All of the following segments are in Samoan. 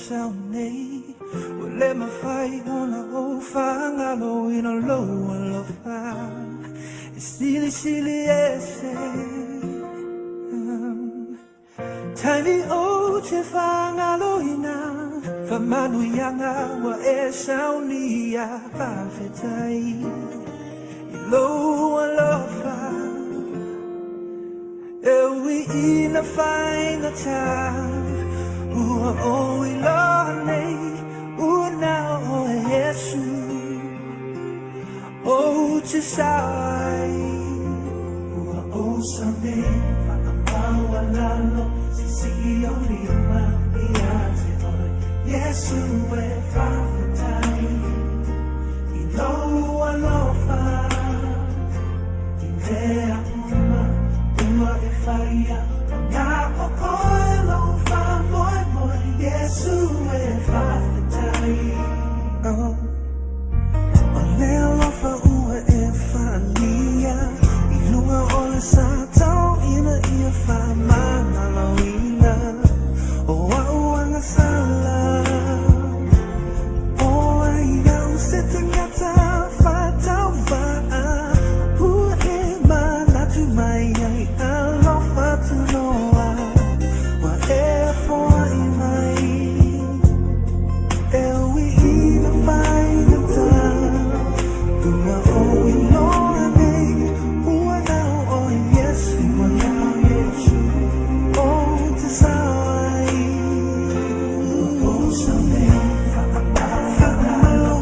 sau nei Ua le mafai ona ou faagaloina lou alofa E silisili ese Taimi ou te faagaloina Faamanuiaga ua e saunia Faafetai i lou alofa E ui ina faigata Ua ou iloa nei Ua na o oe Iesu Ou te sao ai Ua ou sao nei Faamaualalo Sisii ou lima Ia te oe Iesu e faafetai I lou alofa I mea uma Ua e faia Ua na o oe lou faamoemoe Iesu e faafetai Oh O le alofa ua e faaalia I luga o le sa tau ina ia faamagaloina O a'u agasala O ai au se tagata faatauvaa Ua e manatu mai ai Alofa tunoa Ua e foai mai E ui ina faigata Ua ou iloa nei Ua na o oe Iesu Ua na o Iesu Ou te sao ai Ua ou sao nei Faamaualalo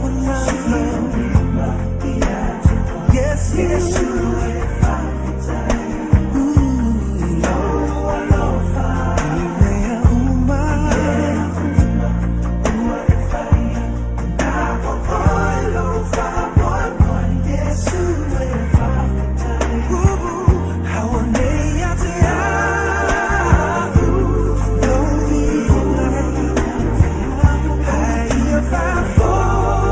Iesu Iesu e faafetai I lou alofa I mea uma Ua e faia Na o oe lou faamoemoe Iesu e faafetai Auanei ia te a'u Lou viiga A ia faafoi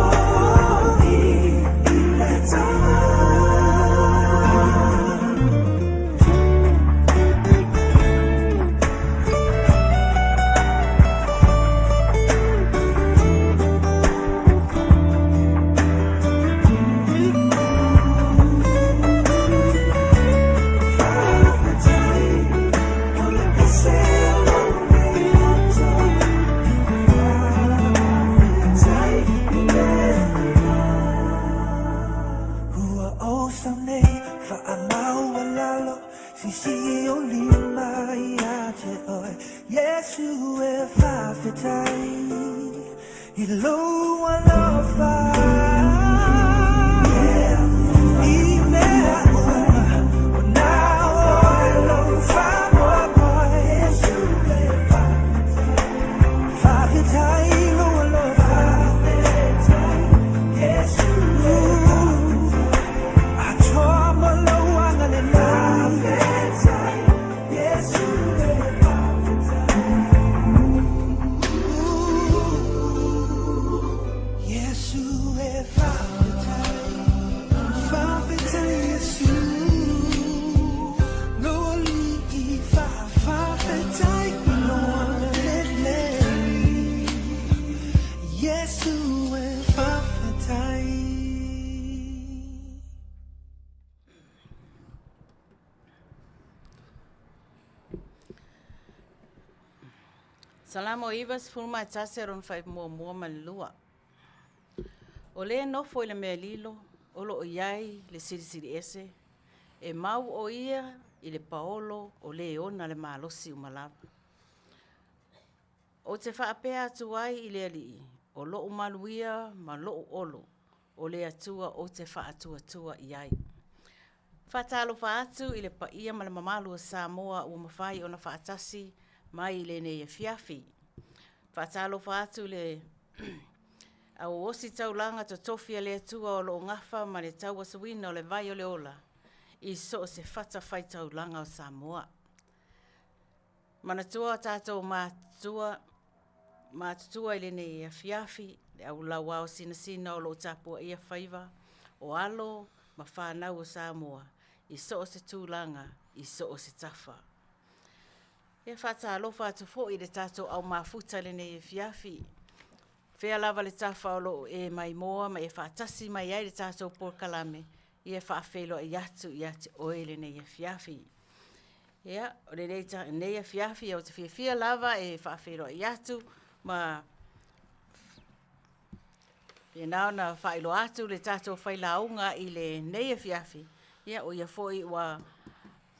I le Tama. Faafetai o le ese o lou nei loto Faafetai i le Ua ou sao nei faamaualalo Sisii ou lima ia te oe Iesu e faafetai I lou alofa I mea uma Ua na o oe lou faamoemoe Iesu e faafetai I lou alofa Iesu e Atoa ma lou agalelei Iesu e Iesu e faafetai Faafetai Iesu Lou alii Faafetai i lou agalelei Iesu e faafetai. Salamo 91 lona faaimuamua ma le lua. O lē nofo i le mea lilo o lo o i ai le Silisili Ese, e mau o ia i le paolo o lē ona le malosi uma lava. Ou te faapea atu ai i le Alii, o lo'u maluia ma lo'u olo, o le Atua ou te faatuatua i ai. Faatalofa atu i le paia ma le mamalu o Samoa ua mafai ona faatasi mai i lenei afiafi. Faatalofa atu i le au ositaulaga totofi a le Atua o lo o gafa ma le tauasuina o le vai o le ola i so o se fatafaitaulaga o Samoa. Manatua o tatou matutua matutua i lenei afiafi, le au lauao sinasina o lo o tapuaia faiva o alo ma fanau o Samoa i so o se tulaga i so o se tafa. Ia faatalofa atu foi i le tatou au mafuta i lenei afiafi. Fea lava le tafa o lo o e maimoa ma e faatasi mai ai le tatou polokalame, ia faafeiloai atu ia te oe i lenei afiafi. Ia, o lenei, lenei afiafi ou te fiafia lava e faafeiloai atu ma faapena ona faailoa atu le tatou failauga i lenei afiafi. Ia, o ia foi ua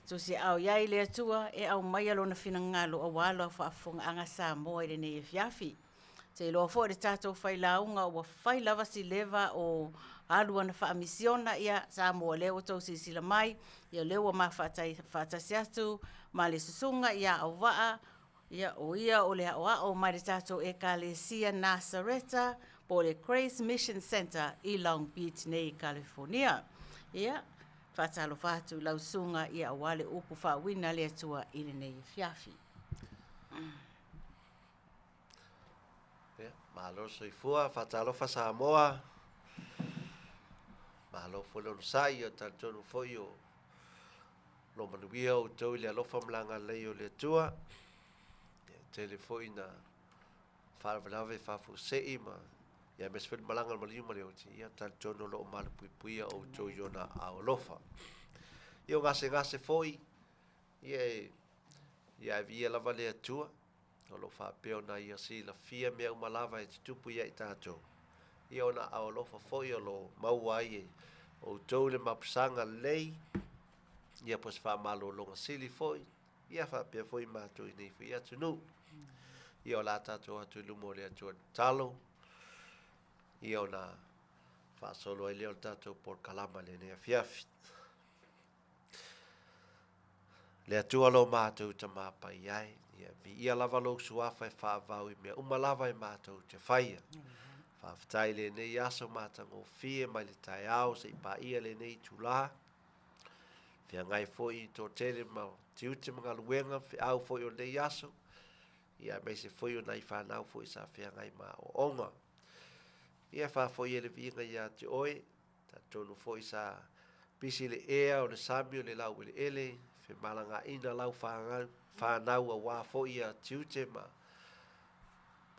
tusiaao i ai le Atua e aumaia lona finagalo aua lau faafofogaaga Samoa i lenei afiafi. Ou te iloa foi le tatou failauga ua fai lava si leva o alu ana faamisiona, ia Samoa o lea ua outou silasila mai, ia o lea ua ma faatasi atu ma le susuga ia Auvaa, ia o ia o le aoao mai le tatou Ekalesia Nasareta po o le Grace Mission Centre i Long Beach nei i Kalifonia. Ia, faatalofa atu i lau susuga ia aua le upu faauuina a le Atua i lenei afiafi. Ia, malo le soifua, faatalofa Samoa. Malo foi le onosai, ia talitonu foi o lo manuia outou i le alofa ma le agalelei o le Atua. Ia, tele foi na faalavelave faafuasei ma ia aemaise foi le malaga a le maliu ma le oti, ia talitonu o lo o malupuipuia outou i ona aao alofa. Ia o gasegase foi, ia e ia e viia lava le Atua, o lo o faapea ona ia silafia mea uma lava e tutupu ia i tatou. Ia ona aao alofa foi o lo o maua ai e outou le mapusaga lelei, ia po o se faamalologa sili foi, ia faapea foi matou i nei foi atunuu. Ia o le a tatou o atu i luma o le Atua tatalo, ia ona faasolo ai lea o le tatou polokalama i lenei afiafi. Le Atua lo matou Tama Paia e, ia viia lava lou suafa e faavavau i mea uma lava e matou te faia. Faafetai i lenei aso matagofie mai le taeao seia paia lenei itula. Feagai foi i toatele ma tiute ma galuega, feau foi o lenei aso, ia aemaise foi o nai fanau foi sa feagai ma aoaoga. Ia faafoi ai le viiga ia te oe, talitonu foi sa pisi le ea o le sami o le laueleele, femalagaina lau fanau aua foi ia tiute ma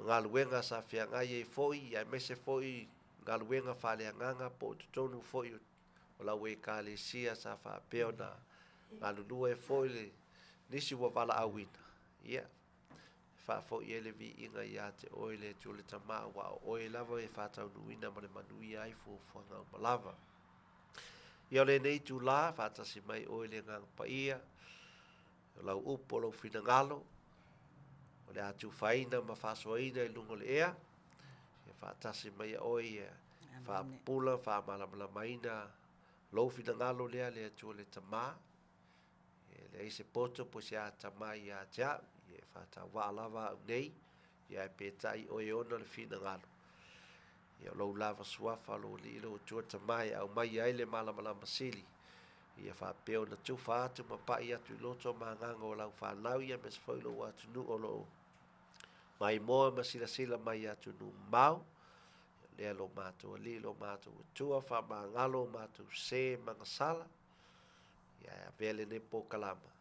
galuega sa feagai ai foi, ia aemaise foi galuega faaleagaga po o totonu foi o lau Ekalesia sa faapea ona galulue ai foi le nisi ua valaauina, ia, e faafoi ai le viiga ia te oe le Atua le Tama, aua o oe lava e faataunuuina ma le manuia ai fuafuaga uma lava. Ia o lenei itulā, faatasi mai oe le Agaga Paia, o lau upu o lou finagalo, o le a tufaina ma faasoaina i luga o le ea, ia faatasi mai a oe ia faapupula, faamalamalamaina lou finagalo lea le Atua le Tama, e leai se poto po o se atamai ia te au, ia e faatauvaa lava au nei, ia ae peitai oe e ona le finagalo. Ia o lou lava suafa, lou alii, lou Atua Tama e aumai ai le malamalama sili, ia faapea ona tufa atu ma pai atu i loto ma agaga o lau fanau, ia aemaise foi lou atunuu o lo o maimoa ma silasila mai i atunuu mamao. Lea lo matou Alii, lo matou Atua, faamagalo o matou sē ma gasala, ia e avea lenei polokalama,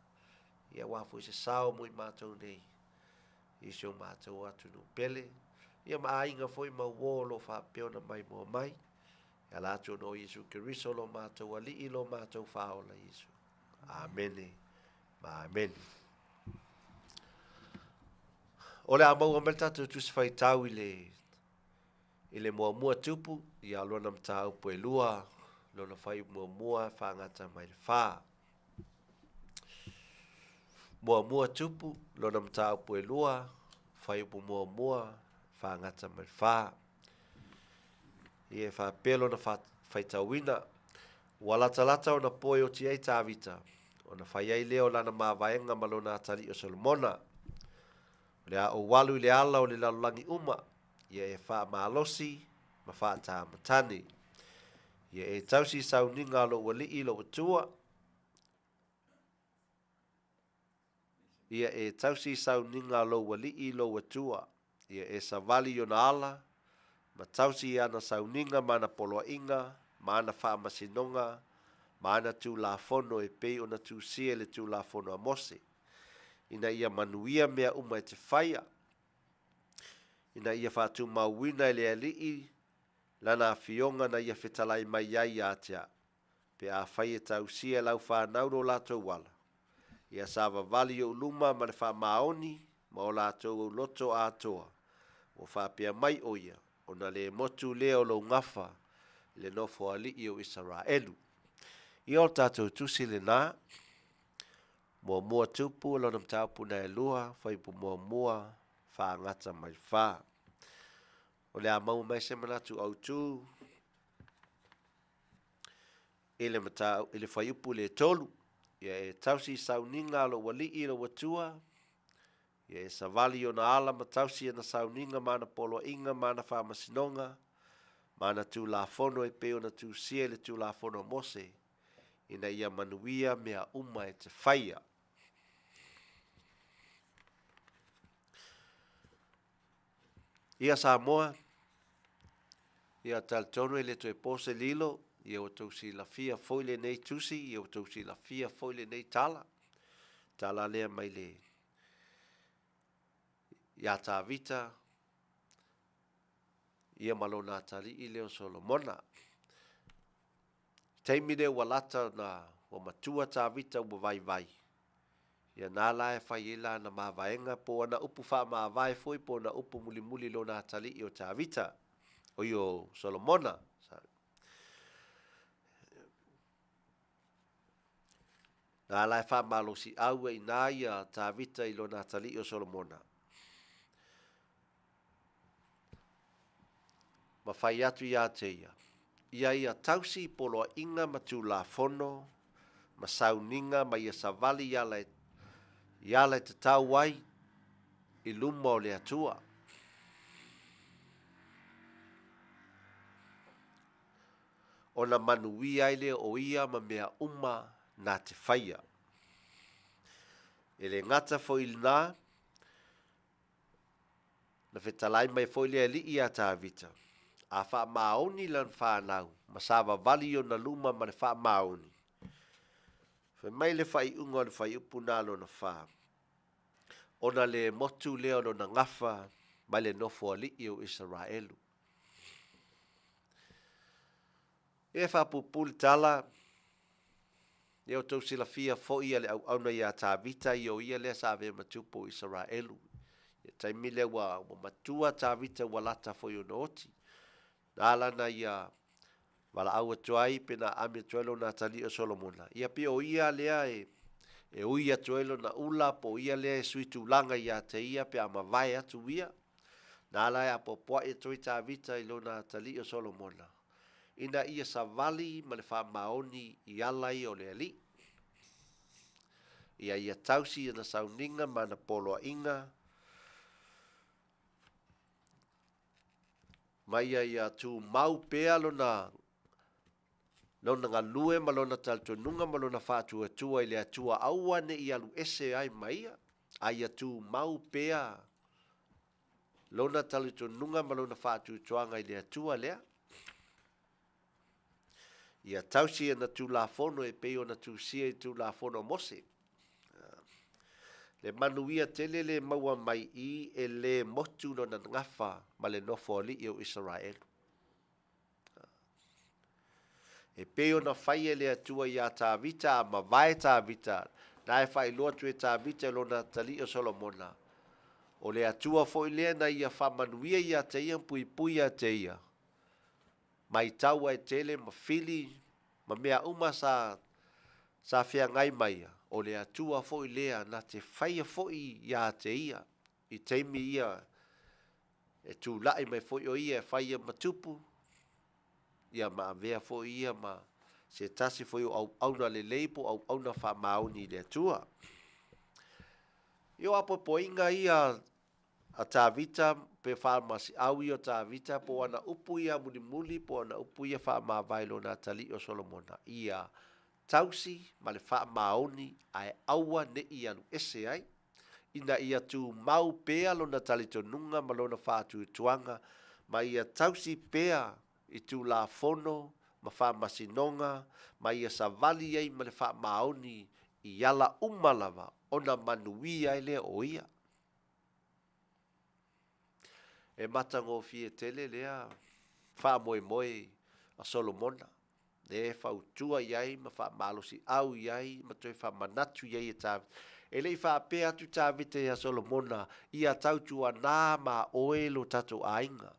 ia aua foi se sao mo i matou nei, i si o matou atunuu pele, ia ma aiga foi ma uo o lo o faapea ona maimoa mai, e ala atu ona o Iesu Keriso lo matou Alii, lo matou Faaola Iesu. Amene ma amene. O le a maua mai le tatou Tusi Faitau i le i le muamua tupu ia lona mataupu e lua, lona fuaiupu muamua faagata mai le fa. Muamua tupu lona mataupu e lua, fuaiupu muamua faagata mai le fa. Ia e faapea lona faitauina, ua latalata ona po e oti ai Tavita, ona fai ai lea o lana mavaega ma lona atalii o Solomona. O le a ou alu i le ala o le lalolagi uma, ia e faamalosi ma faatamatane. Ia e tausi i sauniga a lou alii lou atua, ia e tausi i sauniga a lou alii lou atua, ia e savali i ona ala, ma tausi i ana sauniga ma ana poloaiga, ma ana faamasinoga, ma ana tulafono e pei ona tusia i le Tulafono a Mose. ina ia manuia mea uma e te faia, ina ia faatumauina e le Alii Lana Afioga na Ia fetalai mai ai ia te au, pe afai e tausia e lau fanau lo latou ala, ia savavali i ou luma ma le faamaoni ma o latou auloto atoa, ua faapea mai ʻo ia, ona le motu lea o lou gafa i le nofoalii o Isaraelu. Ia o le tatou tusi lena, Muamua Tupu, lona mataupu naelua, fuaiupu muamua, faagata mai fa. O le a maua mai se manatu autu i le matau, i le fuaiupu le tolu. Ia e tausi i sauniga a lou alii lou Atua, ia e savali i ona ala ma tausi ana sauniga ma ana poloaiga ma ana faamasinoga ma ana tulafono e pei ona tusia i le Tulafono a Mose, ina ia manuia mea uma e te faia. Ia Samoa, ia talitonu e le toe po se lilo, ia ua tou silafia foi lenei tusi, ia ua tou silafia foi lenei tala, tala lea mai le ia Tavita, ia ma lona atalii lea o Solomona. Taimi lea ua lata ona ua matua Tavita ua vaivai, ia na la e fai ai lana mavaega po o ana upu faamavae foi po o ana upu mulimuli i lona atalii o Tavita, o ia o Solomona. Na la e faamalosiau ai i ina ia Tavita i lona atalii o Solomona. Ma fai atu ia te ia, ia ia tausi i poloaiga ma tulafono ma sauniga ma ia savali i ala e, i ala e tatau ai i luma o le Atua. Ona manuia ai lea o ia ma mea uma na te faia. E le gata foi i lena, Na fetalai mai foi le Alii iā Tavita, a faamaoni lana fanau ma savavali i ona luma ma le faamaoni. Fai mai le faaiuga o le fuaiupu na lona fa, ona le motu lea o lona gafa mai le nofoalii o Isaraelu. E faapuupuu le tala, ia outou silafia foi le auauna ia Tavita, ia o ia lea sa avea ma tupu o Isaraelu. I le taimi lea ua, ua matua Tavita ua lata foi ona oti. Na ala ona ia valaau atu ai pe na aami atu ai lona atalii o Solomona, ia pei o ia lea e, e ui atu ai lona ula po o ia lea e sui tulaga ia te ia pe a mavae atu ia. Na ala e apoapoai atu ai Tavita i lona atalii o Solomona, ina ia savali ma le faamaoni i ala ia o le Alii. Ia ia tausi i ana sauniga ma ana poloaiga, ma ia ia tumau pea lona lona galue ma lona talitonuga ma lona faatuatua i le Atua aua ne i alu ese ai ma ia, a ia tumau pea lona talitonuga ma lona faatuatuaga i le Atua lea. Ia tausi ana Tulafono e pei ona tusia i Tulafono a Mose. Le manuia tele le maua mai i e le motu lona gafa ma le nofoalii o Isaraelu. E pei ona fai e le Atua iā Tavita a mavae Tavita, na e faailoa atu e Tavita i lona atalii o Solomona, o le Atua foi lea na ia faamanuia ia te ia ma puipui ia te ia, mai taua e tele ma fili ma mea uma sa sa feagai ma ia, o le Atua foi lea na te faia foi ia te ia i taimi ia e tulai mai foi o ia e fai ia ma tupu, ia ma avea foi ia ma se tasi foi o auauna lelei po o auauna faamaoni i le Atua. Ia o apoapoaiga ia a Tavita pe faamasiau ia o Tavita po o ana upu ia mulimuli po o ana upu ia faamavae i lona atalii o Solomona, ia tausi ma le faamaoni ae aua ne i alu ese ai, ina ia tumau pea lona talitonuga ma lona faatuatuaga ma ia tausi pea i tulafono ma faamasinoga ma ia savali ai ma le faamaoni. i ala uma lava ona manuia ai lea o ia. E matagofie tele lea faamoemoe a Solomona, lea e fautua i ai ma faamalosiau i ai ma toe faamanatu i ai e Tavita. E le i faapea atu Tavita ia Solomona, Ia tautuana ma oe lo tatou aiga.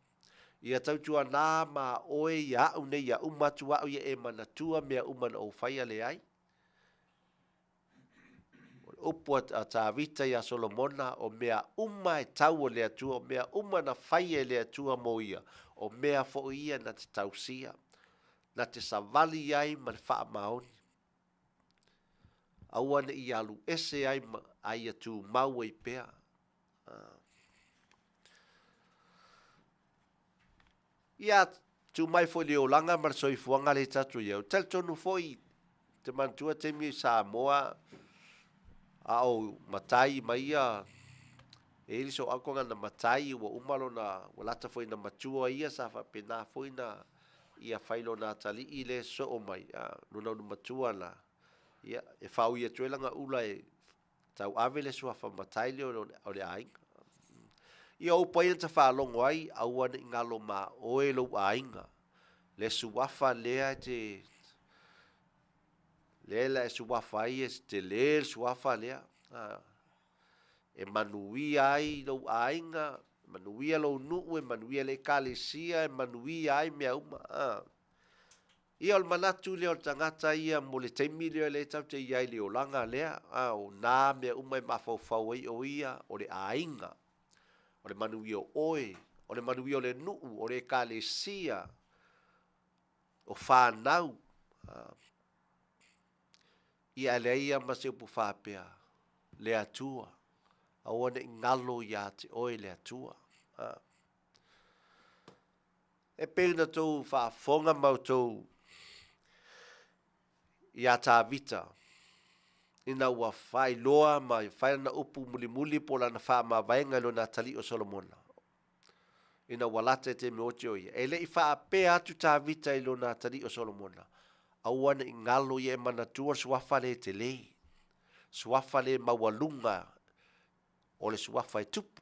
Ia tautuana ma oe ia au nei ia uma atu au ia e manatua mea uma na ou faia leai. O le upu a Tavita ia Solomona, o mea uma e tau o le Atua, o mea uma na faia e le Atua mo ia, o mea foi ia na te tausia, na te savali ai ma le faamaoni. Aua ne i alu ese ai ma, a ia tumau ai pea. Ia tu mai foi le olaga ma le soifuaga lea tatou i ai. Ou te talitonu foi te manatua taimi i Samoa a o matai mai ia e i ai le soakoga na matai ua uma lona ua lata foi ina matua ia sa faapena foi na ia fai lona atalii le sosoo mai a lona ulu matua la ia e faaui atu ai lana ula e tauave le suafa matai lea o le aiga. Ia o upu ai na ta faalogo ai, aua ne i galo ma oe lou aiga, le suafa lea e te, lea la e suafa ai e tele le suafa lea, e manuia ai lou aiga, manuia lou nuu, e manuia le ekalesia, e manuia ai mea uma. Ia o le manatu lea o le tagata ia mo le taimi lea lea tatou te i ai i le olaga lea, a o na mea uma e mafaufau ai o ia, o le aiga, o le manuia o oe, o le manuia o le nuu, o le ekalesia, o fanau. Ia ae leai lava ma se upu faapea, le Atua, aua ne i galo ia te oe le Atua. E pei ona outou faafofoga ma outou ia Tavita, ina ua faailoa ma fai lana upu mulimuli po o lana faamavaega i lona atalii o Solomona, ina ua lata i taimi oti o ia. E le i faapea atu Tavita i lona atalii o Solomona, aua ne i galo ia e manatua le suafa lea e tele, suafa lea e maualuga o le suafa e tupu.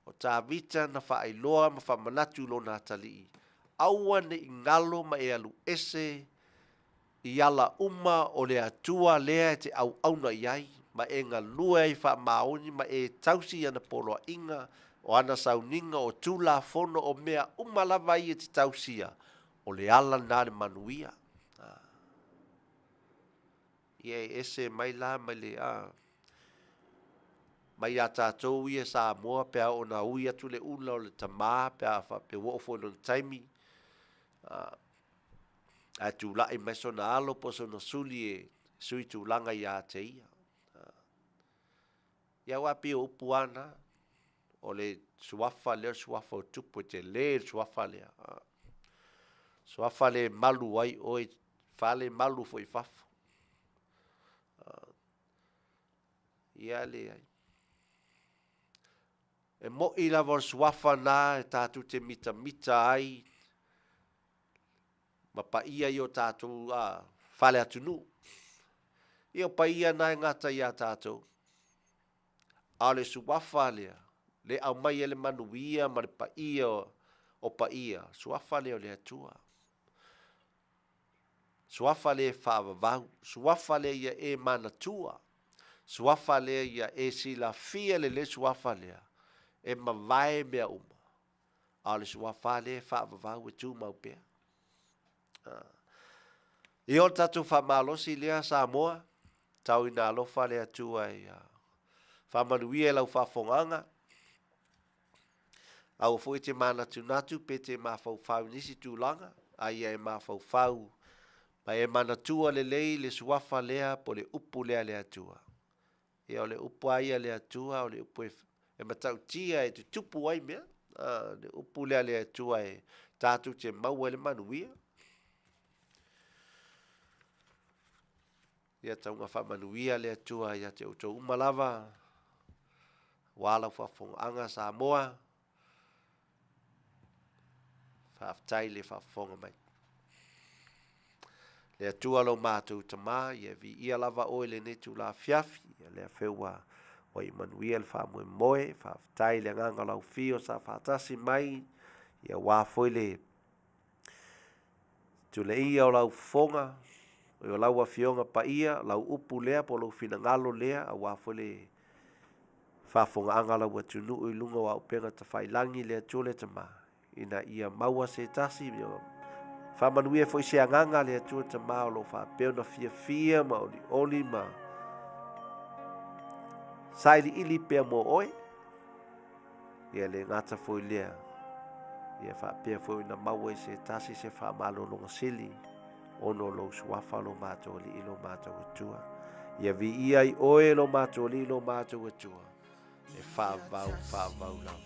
O Tavita na faailoa ma faamanatu i lona atalii, aua ne i galo ma e alu ese i ala uma o le Atua lea e te auauna i ai, ma e galue ai faamaoni ma e tausi i ana poloaiga, o ana sauniga, o Tulafono, o mea uma lava ia e te tausia, o le ala lena o le manuia. Ia e ese mai la mai le a mai ia tatou ia Samoa pe a oo ina ui atu le ula o le tama pe a faapea ua oo foi i lona taimi, ae tulai mai sona alo po o sona suli e sui tulaga ia te ia. Ia aua e pei o upu lava na, o le suafa lea o le suafa o Tupu, e tele le suafa lea. Suafa lea e malu ai oe, fale malu foi i fafo. Ia leai. E moni lava o le suafa lena e tatou te mitamita ai ma paia i o tatou faaleatunuu. Ia o paia na e gata ia tatou, a o le suafa lea, le aumai ai le manuia ma le paia o paia, suafa lea o le Atua. Suafa lea e faavavau, suafa lea ia e manatua, suafa lea ia e silafia lelei suafa lea, e mavae mea uma, a o le suafa lava lea e faavavau e tumau pea. Ia o le tatou faamalosi lea Samoa, tau ina alofa le Atua ia faamanuia i lau faafofogaaga, aua foi e te manatunatu pe te mafaufau i nisi tulaga, a ia e mafaufau ma e manatua lelei le suafa lea po o le upu lea a le Atua. Ia o le upu lava ia a le Atua o le upu e matautia e tutupu ai mea, le upu lea a le Atua e tatou te maua ai le manuia. Ia tauga faamanuia le Atua ia te outou uma lava, aua lau faafofogaaga Samoa. Faafetai le faafofoga mai. Le Atua lo matou Tama, ia viia lava Oe i lenei itula afiafi, ia lea fe ua ua i manuia le faamoemoe, faafetai i le agaga o lau Afio sa faatasi mai, ia aua foi le tuleia o lau fofoga, o lau Afioga Paia, lau upu lea po o lou finagalo lea aua foi le faafofogaaga a lau atunuu i luga o auupega tafailagi, le Atua le Tama, ina ia maua se tasi, faamanuia foi se agaga le Atua Tama o lo o faapea ona fiafia ma olioli ma sailiili pea mo oe. Ia le gata foi lea, ia faapea foi ona maua i se tasi se faamalologa sili ona o lou suafa lo matou Alii lo matou Atua. Ia viia ai oe lo matou Alii lo matou Atua e faavavau faavavau lava.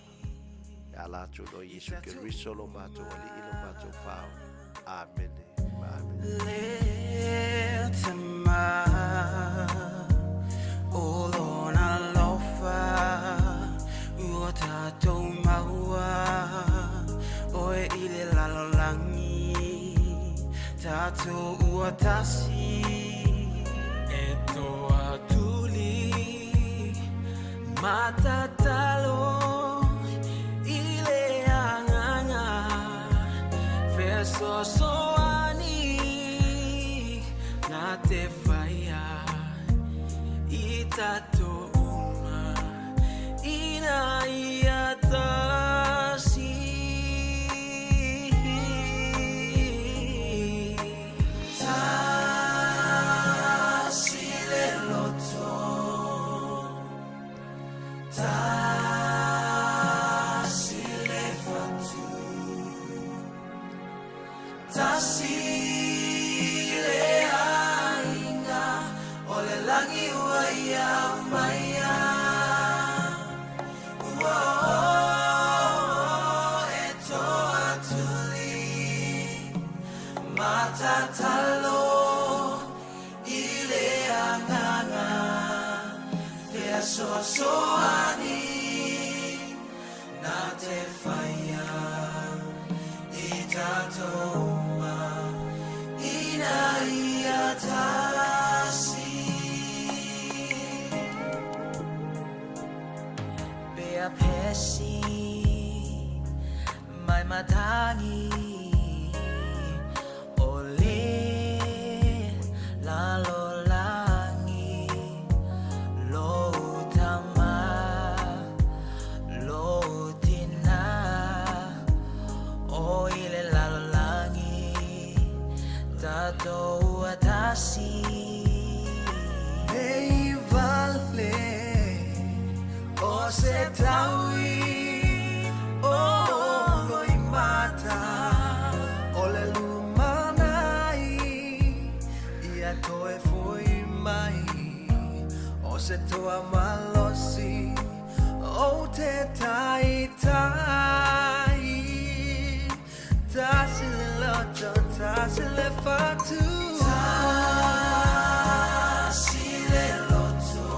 E ala atu no Iesu Keriso lo matou Alii lo matou Fao. Amene ma amene. Le tama o lona alofa ua tatou maua oe i le lalolagi tatou ua tasi e toatuli matatalo i le agaga fesoasoani na te whaia i tatou uma ina ia tasi. Tasi le loto, tasi le fatu, tasi le aiga o le lagi ua ia aumaia. Ua o e toatuli matatalo i le agaga feasoasoani na te whaia i tatou uma ina ia tasi. Pea pesi mai matagi o le lalolagi lou tama lou tina o i le lalolagi tatou ua tasi. Nei vale o se taui o loimata o le lumanai ia toe foi mai o se toa malosi o te taitai tasi le loto tasi le fatu tasi le loto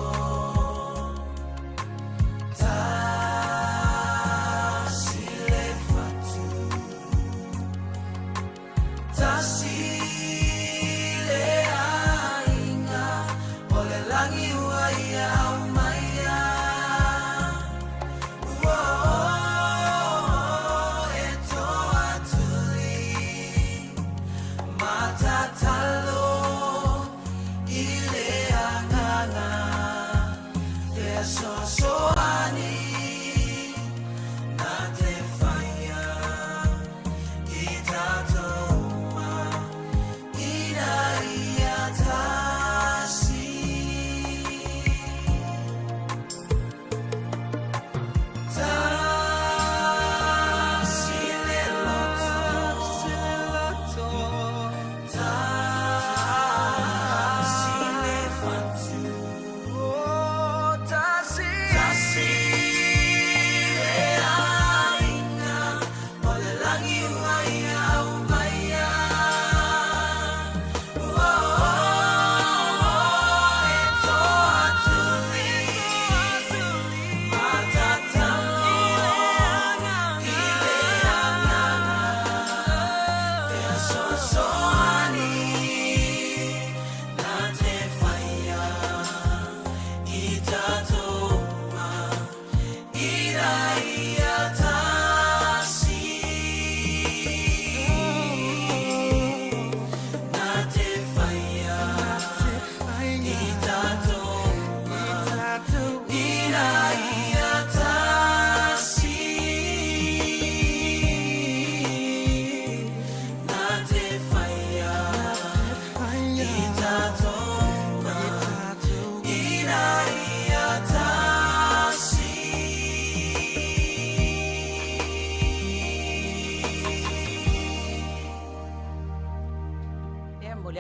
tasi le fatu tasi le aiga o le lagi ua ia aumaia. Ua o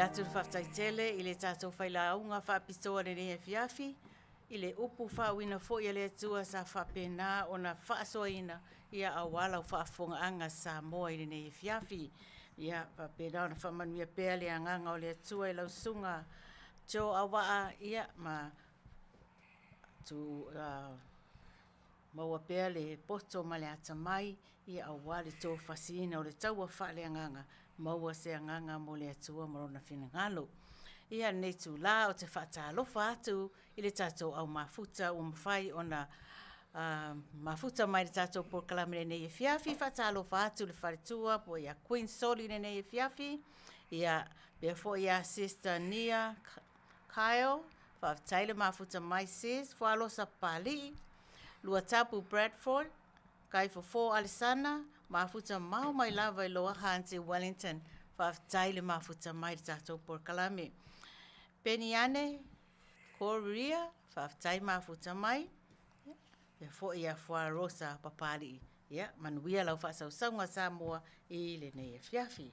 atu le faafetai tele i le tatou failauga faapitoa i lenei afiafi, i le upu faauuina foi a le Atua sa faapena ona faasoaina ia aua lau faafofogaaga Samoa i lenei afiafi. Ia faapena ona faamanuia pea le agaga o le Atua i lau susuga Joe Auva'a ia ma tu, maua pea le poto ma le atamai ia aua le tofasiina o le taua faaleagaga, maua se agaga mo le Atua ma Lona finagalo. Ia lenei itula ou te faatalofa atu i le tatou au mafuta ua mafai ona mafuta mai i le tatou polokalame i lenei afiafi. Faatalofa atu i le faletua po o ia Queen Soli i lenei afiafi, ia faapea foi ia Sister Nia Kyle, faafetai le mafuta mai sis, Fualosa Papalii, Luatapu Bradford, Kaifofo Alesana, mafuta mamao mai lava i Lower Hunt i Wellington, faafetai le mafuta mai i le tatou polokalame. Peniane Koria, faafetai mafuta mai, faapea foi ia Fuarosa Papalii. Ia, manuia lau faasausauga Samoa i lenei afiafi.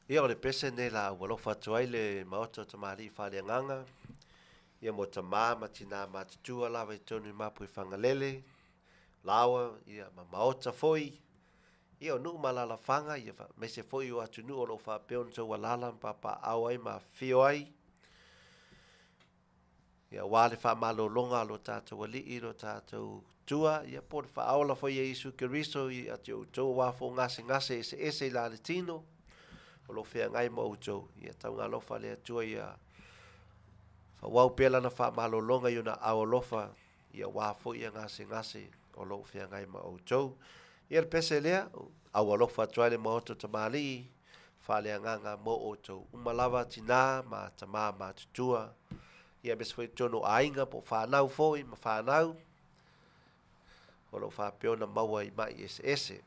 Ia o le pese lenei la ua alofa atu ai le Maota o Tamalii Faaleagaga, ia mo tama ma tina matutua lava i totonu i Mapuifagalele, Laoa, ia ma Maota foi, ia o nuu ma alaalafaga, ia aemaise foi o atunuu o lo o faapea ona outou alaala ma papaaao ai ma afifio ai. Ia aua le faamalologa a lo tatou Alii lo tatou Atua, ia po o le faaola foi e Iesu Keriso ia te outou aua foi gasegase eseese i la le tino o lo o feagai ma outou. Ia taugalofa le Atua ia faaauau pea lana faamalologa i ona aao alofa ia aua foi ia gasegase o lo o feagai ma outou. Ia le pese lea, aualofa atu ai le Maota o Tamalii, faaleagaga mo outou uma lava tina ma tama matutua, ia aemaise foi totonu o aiga po o fanau foi ma fanau o lo o faapea ona maua i mai eseese.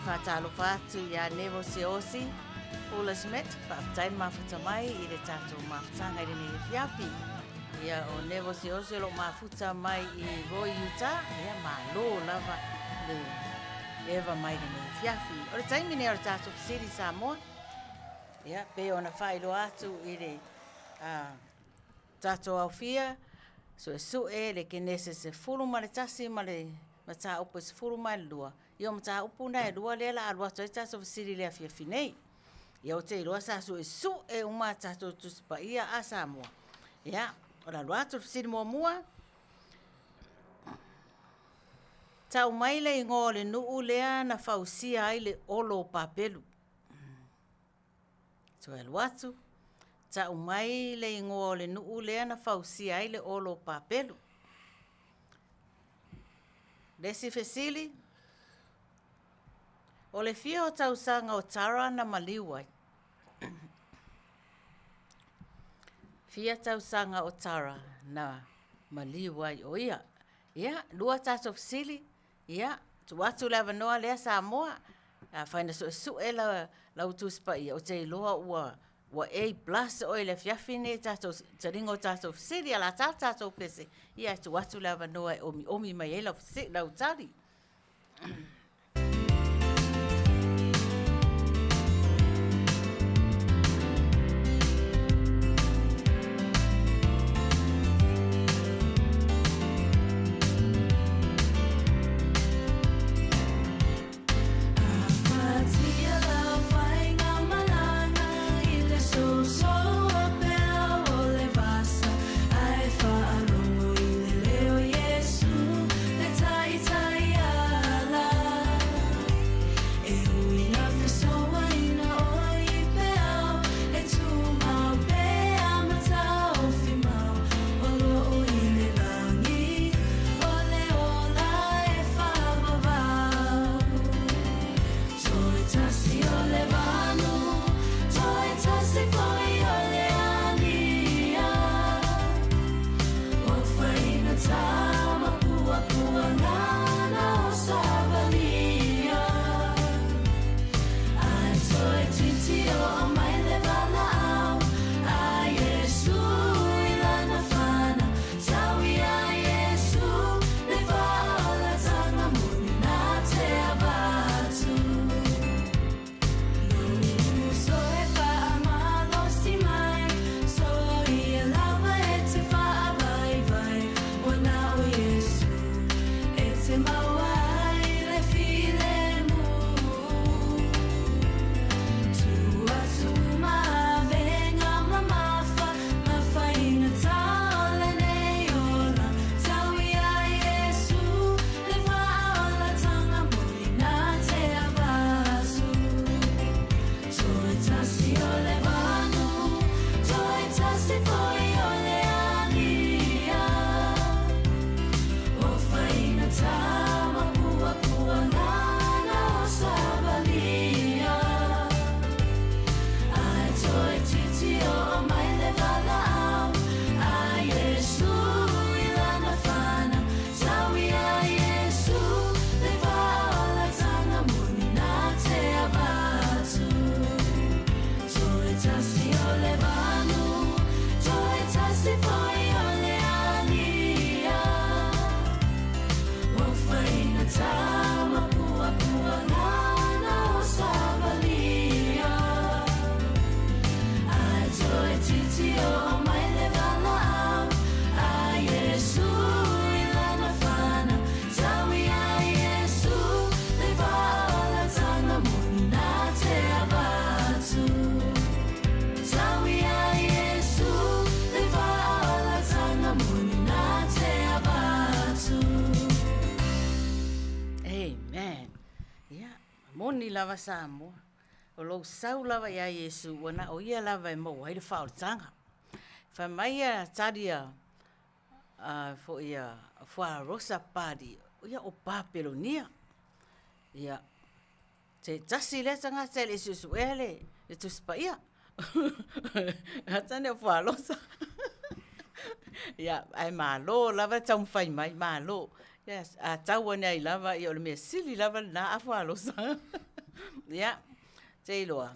Faatalofa atu ia Nevo Siaosi, Paula Schmidt, faafetai le mafuta mai i le tatou mafutaga i lenei afiafi. Ia, o Nevo Siaosi o lo o mafuta mai i Roy, Utah, ia malo lava le eva mai lenei afiafi. O le taimi nei o le tatou fesili Samoa, ia, pei ona faailoa atu i le tatou aofia, suesue le Kenese 11 ma le mataupu e 12, ia o mataupu na e lua lea o le a alu atu ai le tatou fesili i le afiafi nei. Ia ou te iloa sa suesue uma a tatou Tusi Paia a Samoa. Ia, o le alu atu o le fesili muamua, Tau mai le igoa o le nuu lea na fausia ai le olo o Papelu. Toe alu atu, tau mai le igoa o le nuu lea na fausia ai le olo o Papelu. Le isi fesili, O le fia o tausaga o Tara na maliu ai? Fia tausaga o Tara na maliu ai o ia? Ia, lua tatou fesili, Ia, tuu atu le avanoa lea Samoa, afai na suesue lau Tusi Paia, ou te iloa ua ua A plus oe i le afiafi lenei i tatou taliga o tatou fesili. A o le a ta le tatou pese, ia e tuu atu le avanoa e omiomi mai ai lau tali. Amen. Ia, moni lava Samoa. O lou sau lava ia Iesu, ua na o ia lava e maua ai le faaolataga. Fai mai a tali a a foi a Fuarosa Pali, ia o Papelonia. Ia, se tasi lea tagata e le i suesuea le, le Tusi Paia. Ata nei o Fuarosa. Ia, ae malo lava le taumafai mai, malo. Ia, a tau ane ai lava, ia o le mea sili lava lena a Fuarosa. Ia, te iloa,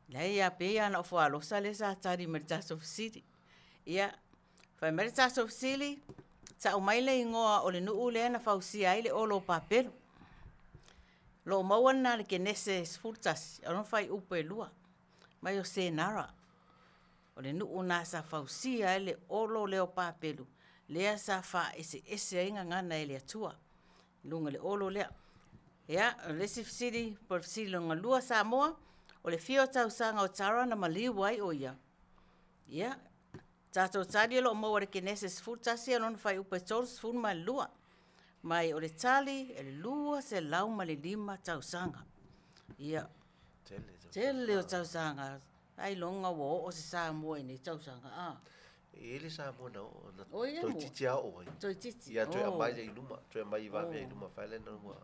leai a pei lava na o fualosa lea sa tali mai i le tatou fesili. Ia, fai mai le tatou fesili, tau mai le igoa o le nuu lea na fausia ai le olo o Papelu. O lo o maua lena i le Kenese 11, o lona fuaiupu e 2, mai o Senara. O le nuu lena sa fausia ai le olo lea o Papelu, lea sa faaeseese ai gagana e le Atua i luga o le olo lea. Ia, o le isi fesili po o le fesili lona lua Samoa, o le fia o tausaga o Tara na maliu ai o ia? Ia, tatou tali o lo o maua i le Kenese 11 lona fuaiupu e 32. Mai o le tali e 205 tausaga. Ia, tele o tausaga. Ailoga ua oo se Samoa i nei tausaga, a? E i ai le Samoa na oo, na toeitiiti lava oo ai. Toeitiiti. Ia, toe aumai lea i luma, toe aumai i vave ai i luma, fai lea na ua...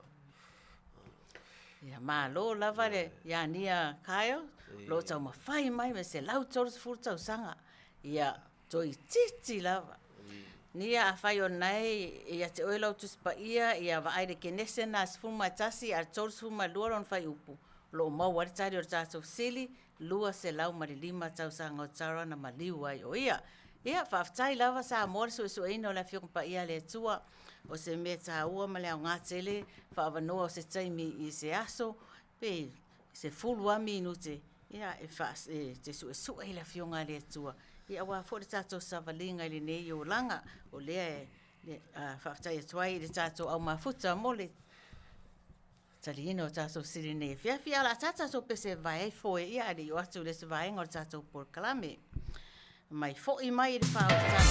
Ia, malo lava le ia Nia Kyle, o lo o taumafai mai ma le 130 tausaga. Ia, toeitiiti lava. Nia, afai o lena e ia te oe lau Tusi Paia, ia vaai i le Kenese lena 11 a le 32 lona fuaiupu, o lo o maua ai le tali o le tatou fesili, 205 tausaga o Tara na maliu ai o ia. Ia, faafetai lava Samoa le suesueina o le Afioga Paia a le Atua, o se mea taua ma le aoga tele, faaavanoa o se taimi i se aso, pe 10 lava minute, ia, e e te suesue ai le Afioga a le Atua, ia aua foi le tatou savaliga i lenei olaga, o lea e faafetai atu ai i le tatou au mafuta mo le taliina o tatou fesili i lenei afiafi. Ae o le a ta tatou pese e vae ai foe ia ae le i oo atu i le isi vaega o le tatou polokalame. Mai foi mai i le faaolataga.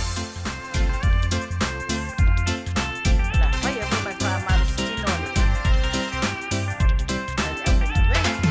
O le a faia foi ma le faamalositino a le a le aufaigaluega.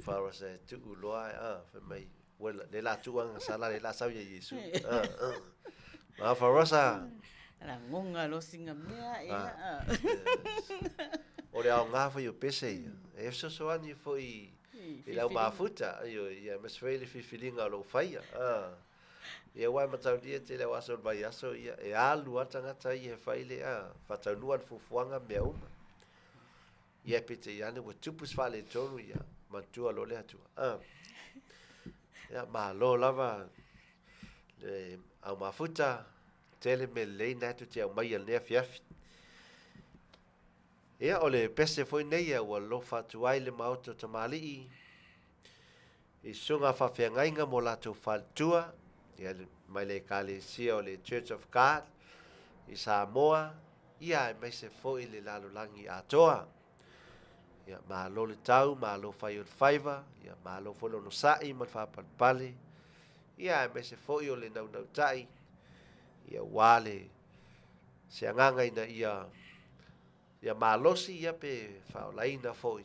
Farasa e tuu loa, a, fai mai, ua le la tuu aga sala le la sau ia Iesu. A, a. Ma Farasa. Lagoga loa sina mea, ia. O le aoga foi o pese ia, e fesoasoani foi i le au mafuta, ioe, ia aemaise foi le filifiliga o lo o faia. A. Ia aua e mataulia tele au aso o le vaiaso, ia, e alu lava tagata ia e fai le, a, faataunuu ana fuafuaga ma mea uma. Ia peitai ane ua tupu se faaletonu, ia manatua loa le Atua. A. Ia, malo lava le au mafuta, tele mea lelei na e tou te aumaia i lenei afiafi. Ia, o le pese foi nei ua alofa atu ai le Maota o Tamalii i susuga faafeagaiga mo latou faletua, ia, mai le Ekalesia o le Church of God i Samoa, ia aemaise foi le lalolagi atoa. Ia, malo le tau, malo fai o le faiva, ia malo foi le onosai ma le faapalepale, ia aemaise foi o le naunautai, ia aua le se agaga ina ia ia malosi ia pe faaolaina foi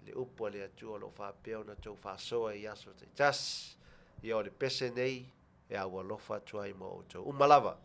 le upu a le Atua o lo o faapea ona outou faasoa i aso taitasi. Ia o le pese nei e aualofa atu ai mo outou uma lava.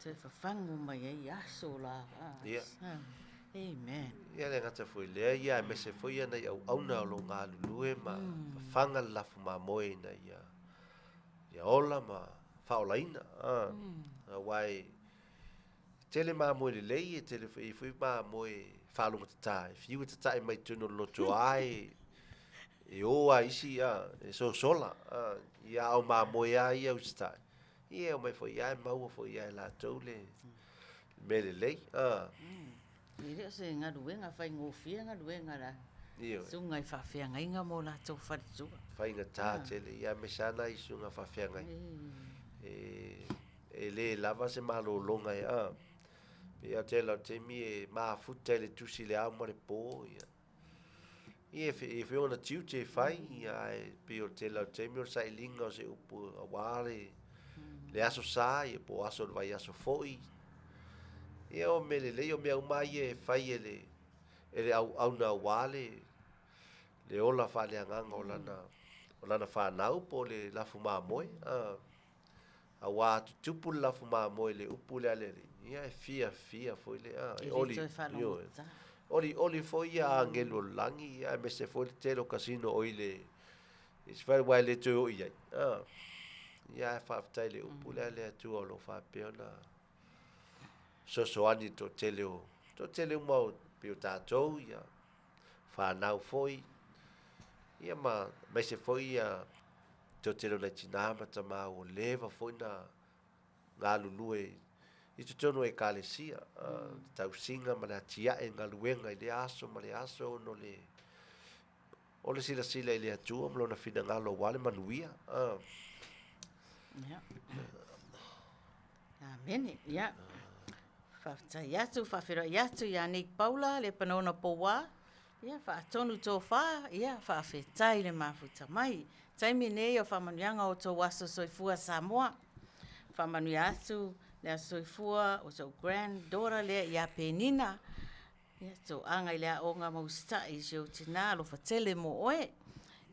Toe fafagu mai ai aso la. Ia. Amen. Ia le gata foi lea, ia aemaise foi ia nai auauna o lo o galulue ma fafaga le lafu mamoe ina ia ia ola ma faaolaina. Aua e tele mamoe lelei, e tele foi foi mamoe faalogo tata, e fiu e tatae mai totonu o le lotoa e e o lava isi a, e sosola a, ia ao mamoe lava ia usitai, ia e omai foi lava e maua foi lava e latou le mea lelei a. E le o se galuega faigofie galuega a le susuga i faafeagaiga ma o latou faletua. Faigata tele, ia aemaise lava nai susuga faafeagai e le lava se malologa e a. Pei lava o le tele o taimi e mafuta i le tusi i le ao ma le po, ia e i ai foi ona tiute e fai, ae pei o le tele lava o taimi o le sailiga o se upu aua le aso sa po o aso o le vaiaso foi. Ia o mea lelei, o mea uma lava ia e fai e le auauna aua le ola faaleagaga o lana fanau po o le lafu mamoe. Aua a tutupu le lafu mamoe i le upu lea a le Alii, ia e fiafia foi le, e oli, ioe, olioli foi ia agelu o le lagi, ia aemaise foi le tele o kasino o i le isi fale aua e le toe oo i ai. Ia ae faafetai i le upu lea a le Atua o lo o faapea ona fesoasoani i le toatele o toatele uma o pei o tatou ia fanau foi ia ma aemaise foi ia toatele o nai tina ma tama ua leva foi ona galulue i totonu o Ekalesia, le tausiga ma le atiae o galuega i lea aso ma lea aso ona o le silasila i le Atua ma Lona finagalo aua le manuia. Ia. Amene. Ia. Faafetai atu, faafeiloai atu ia Nick Paula, Lepanaona Pouā. Ia, faatonu tofa, ia, faafetai le mafuta mai. Taimi nei o faamanuiaga o outou aso soifua Samoa. Faamanuia atu le aso soifua o tou grand daughter lea ia Penina. Ia, toaga i le aoga ma usitai i si ou tina, alofa tele mo oe.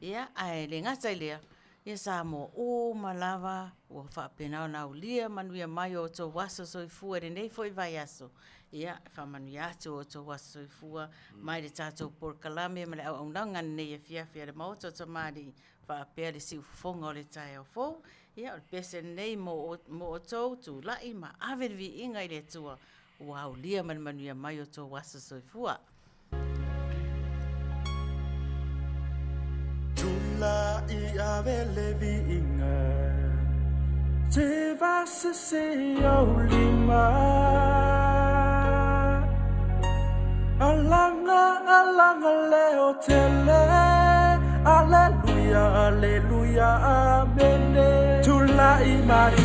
Ia, ae le gata i lea, ia Samoa uma lava ua faapena ona aulia manuia mai o outou aso soifua i lenei foi vaiaso. Ia, e faamanuia atu o outou aso soifua mai le tatou polokalame ma le auaunaga i lenei afiafi a le Maota o Tamalii faapea le siufofoga o le taeao fou. Ia, o le pese lenei mo outou, tulai ma ave le viiga i le Atua ua aulia ma le manuia mai o tou aso soifua. Tulai ave le viiga Se vasese o lima Alaga alaga leo tele Aleluia aleluia amene Tulai mai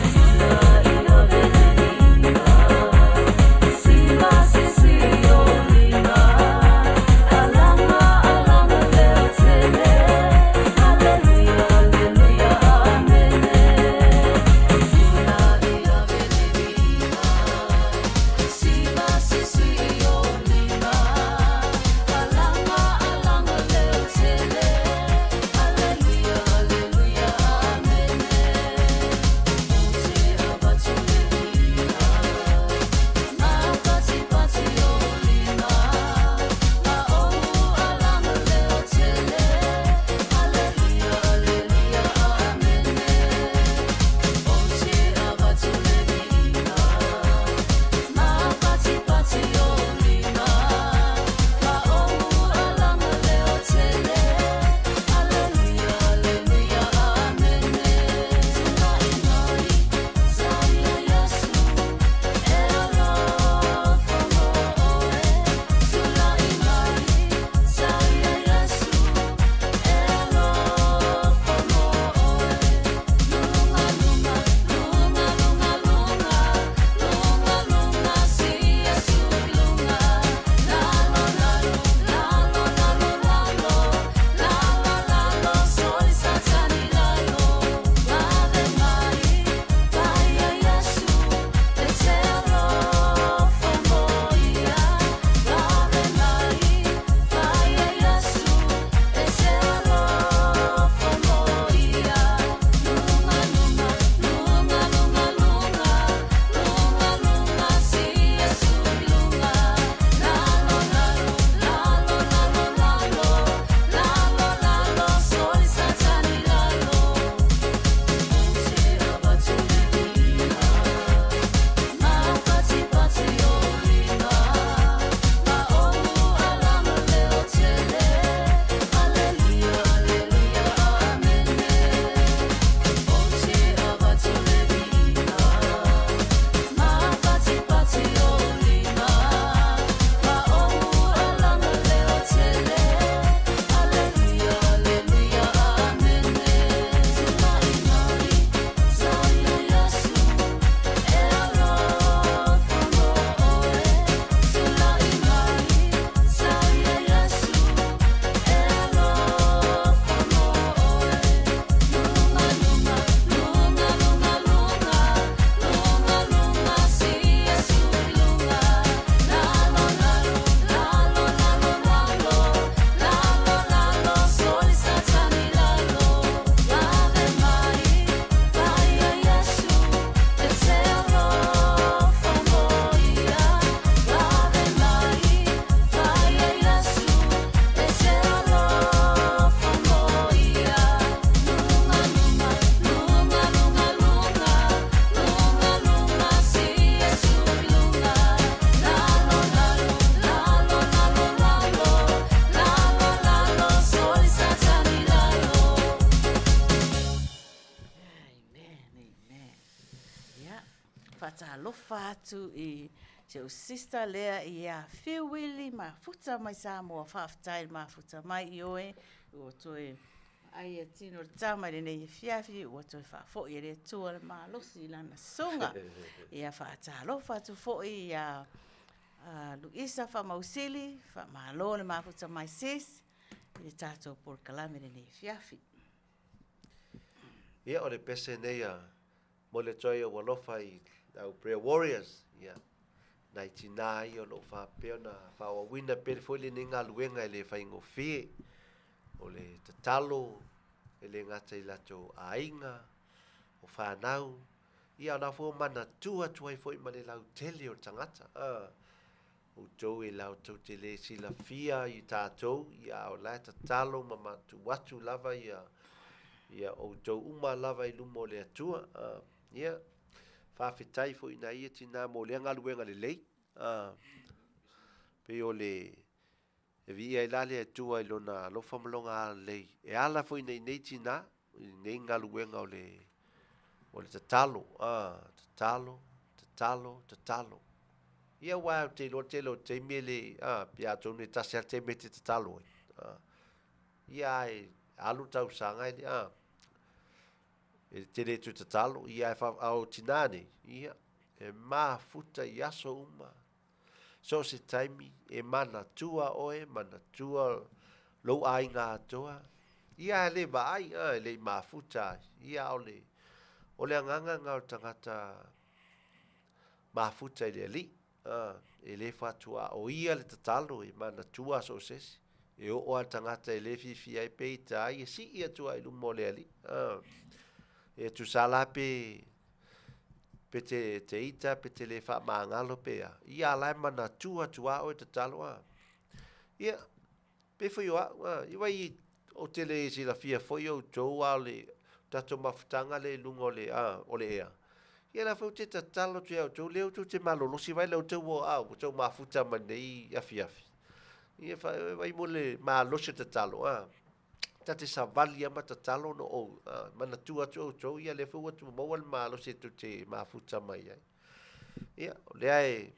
Faatalofa atu i si ou sister lea ia Fiu Willy Mafuta mai Samoa. Faafetai le mafuta mai i oe ua toe vaai e tino le tama i lenei afiafi ua toe faafoi e le Atua le malosi i lana susuga. Ia faatalofa atu foi ia Luisa Faamausili, faamalo le mafuta mai sis i le tatou polokalame i lenei afiafi. Ia o le pese nei a momoli atu ai ou alofa i le au Prayer Warriors, ia, nai tinā ia o lo o faapea ona faaauauina pea foi lenei galuega e le faigofie. O le tatalo e le gata i latou aiga, o fanau, ia o la foi ua manatua atu ai foi ma le lautele o le tagata. A, outou e la outou te le silafia i tatou, ia a o la e tatalo ma matou atu lava ia ia outou uma lava i luma o le Atua. A, ia, faafetai foi i nai ia tinā mo lea galuega lelei. A, pei o le e viia ai la le Atua i lona alofa ma lona agalelei e ala foi nei nei tinā i nei galuega o le o le tatalo, a, tatalo, tatalo, tatalo. Ia aua ou te iloa le tele o taimi e le, a, pe atonu e tasi lava le taimi e te tatalo ai, a. Ia ae alu le tausaga e le, a, e te le toe tatalo, ia ae fa, a o tinā nei, ia, e mafuta i aso uma, So o se taimi e manatua oe, manatua lou aiga atoa, ia e le vaai, e le i mafuta ai, ia a o le, o le agaga lena o le tagata mafuta i le Alii, e le faatoa o ia le tatalo e manatua so o se isi. E oo lava le tagata e le fiafia ai pe ita ai, e sii atu lava i luma o le Alii. E tusa la pe pe te, te ita, pe te le faamagalo pe a, ia a la e manatua atu lava oe tatalo a. Ia, pei foi o au, a, ia vai ou te le silafia foi outou a o le tatou mafutaga lea i luga o le, a, o le ea. Ia la foi ou te tatalo atu ia outou, lea outou te malolosi, vaai la outou ua, a, ua outou mafuta mai lenei afiafi. Ia fa, vai mo le malosi o tatalo, a. Ta te savali lava ma tatalo ona ou manatua atu outou, ia lea foi ua maua le malosi e tou te mafuta mai ai. Ia, o lea e,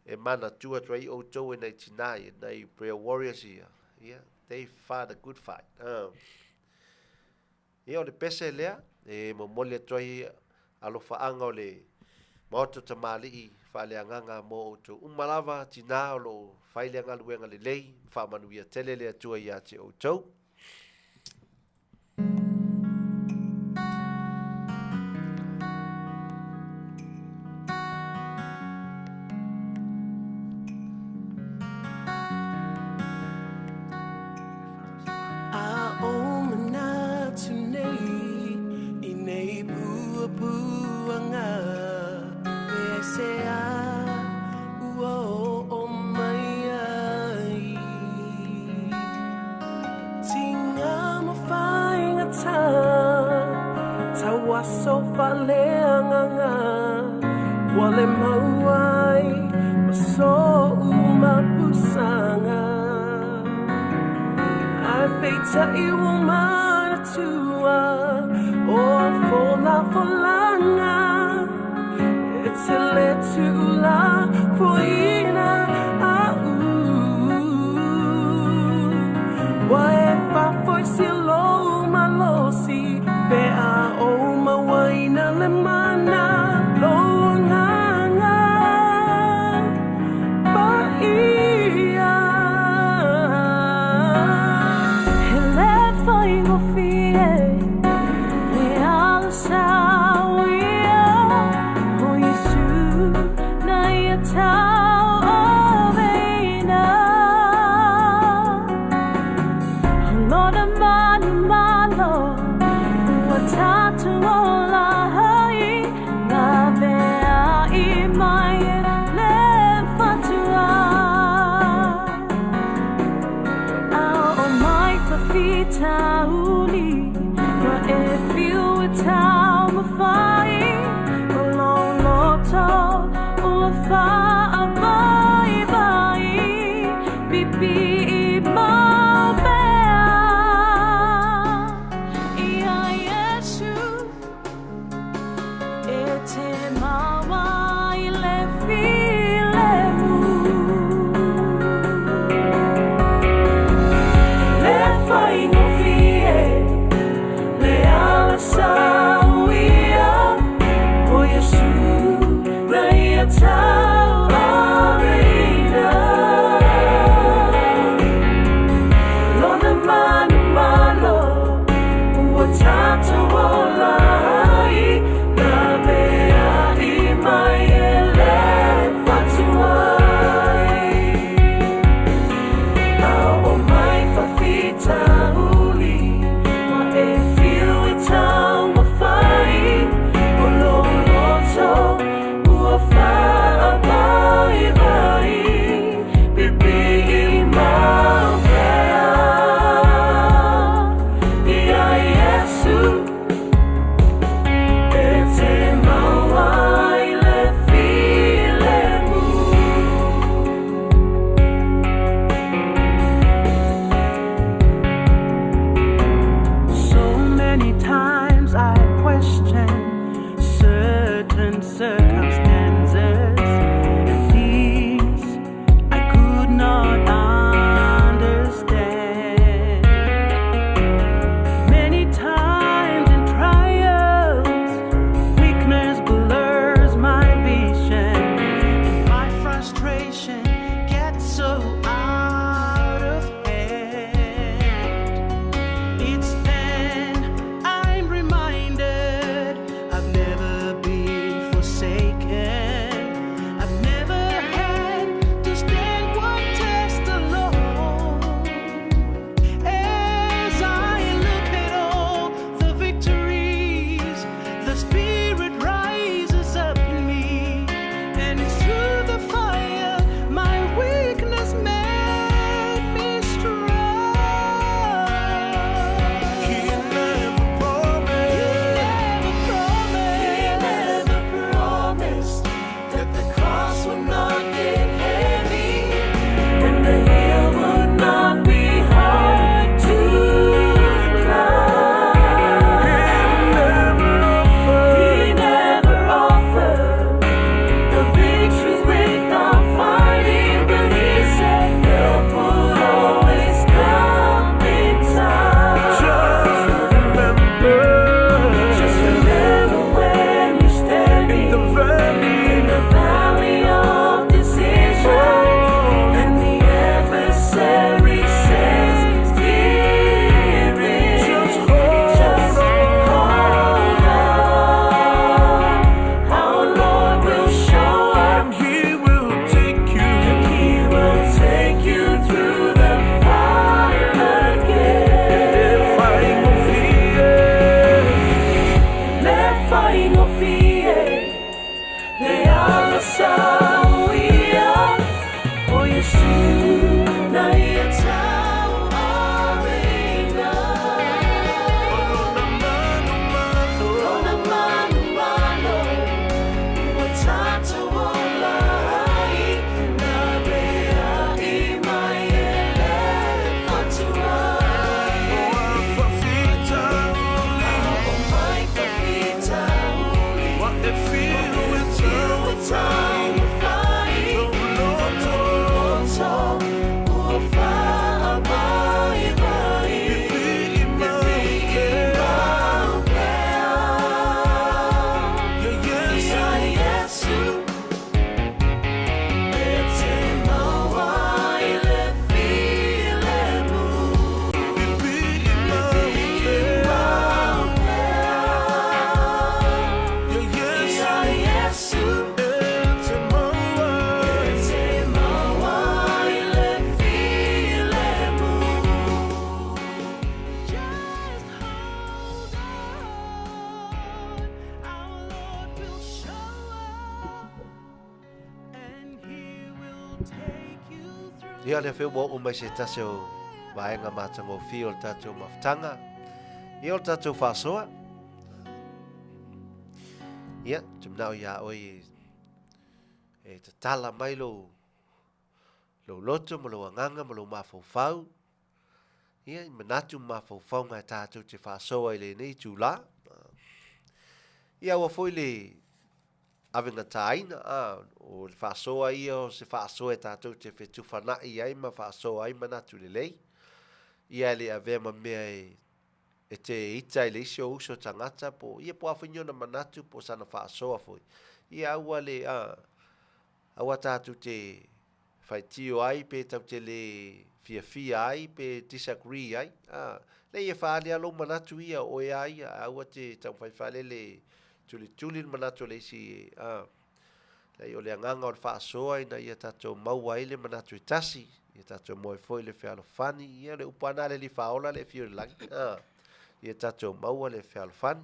e manatua atu ai outou e nai tinā ia, nai prayer warriors ia, ia, they fight a good fight. Ia, o le pese lea e momoli atu ai alofaaga o le Maota Tamalii faaleagaga mo outou uma lava, tinā o lo o fai lea galuega lelei, ma faamanuia tele le Atua ia te outou. A o manatu nei i nei puapuaga pe aisea ua oo mai ai Tinga ma faigata Tauaso faaleagaga Ua le mau ai ma so'u mapusaga Ae peitai ua manatua O au folafolaga E te le tuulafoaiina a'u Ua e faafoisia lou malosi Pe a ou mauaina le mana Lou agaga Paia E le faigofie le ala sao. Ia, lea foi ua oo mai se tasi o vaega matagofie o le tatou mafutaga. Ia, o le tatou faasoa. Ia, ou te manao iā oe e tatala mai lou, lou loto ma lou agaga ma lou mafaufau. Ia, i manatu ma mafaufauga e tatou te faasoa i lenei itulā. Ia, aua foi le avegataina, a, o le faasoa ia o se faasoa e tatou te fetufanai ai ma faasoa ai manatu lelei. Ia e le avea ma mea e e te ita i le isi ou uso tagata po o, ia po o a foi ni ona manatu po o sana faasoa foi. Ia aua le, a, aua tatou te faitio ai pe tatou te le fiafia ai pe disagree ai, a. Leai e faaali lava lou manatu ia, o oe lava ia, ae aua te taumafai faalele e tulituli le manatu o le isi, a. Leai o le agaga o le faasoa ina ia tatou maua ai le manatu e tasi, ia tatou maua ai foi le fealofani, ia o le upu lava lena a le Alii Faaola le afio i le lagi, a. Ia tatou maua le fealofani.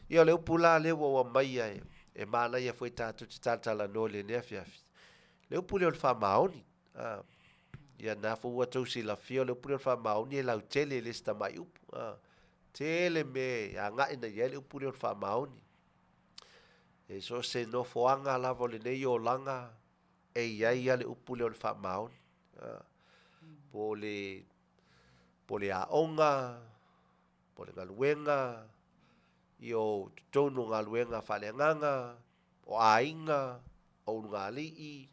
Ia o le upu la lea ua ou aumaia e manaia foi tatou te talatalanoa i lenei afiafi, le upu lea o le faamaoni. A, ia na foi ua tou silafia o le upu lea o le faamaoni e lautele e le o se tamai upu. A, tele mea e agai na i ai le upu lea o le faamaoni. E so o se nofoaga lava o lenei olaga e i ai lava le upu lea o le faamaoni. A, po o le, po o le aoga, po o le galuega, ia o totonu o galuega faaleagaga, o aiga, o ulugalii,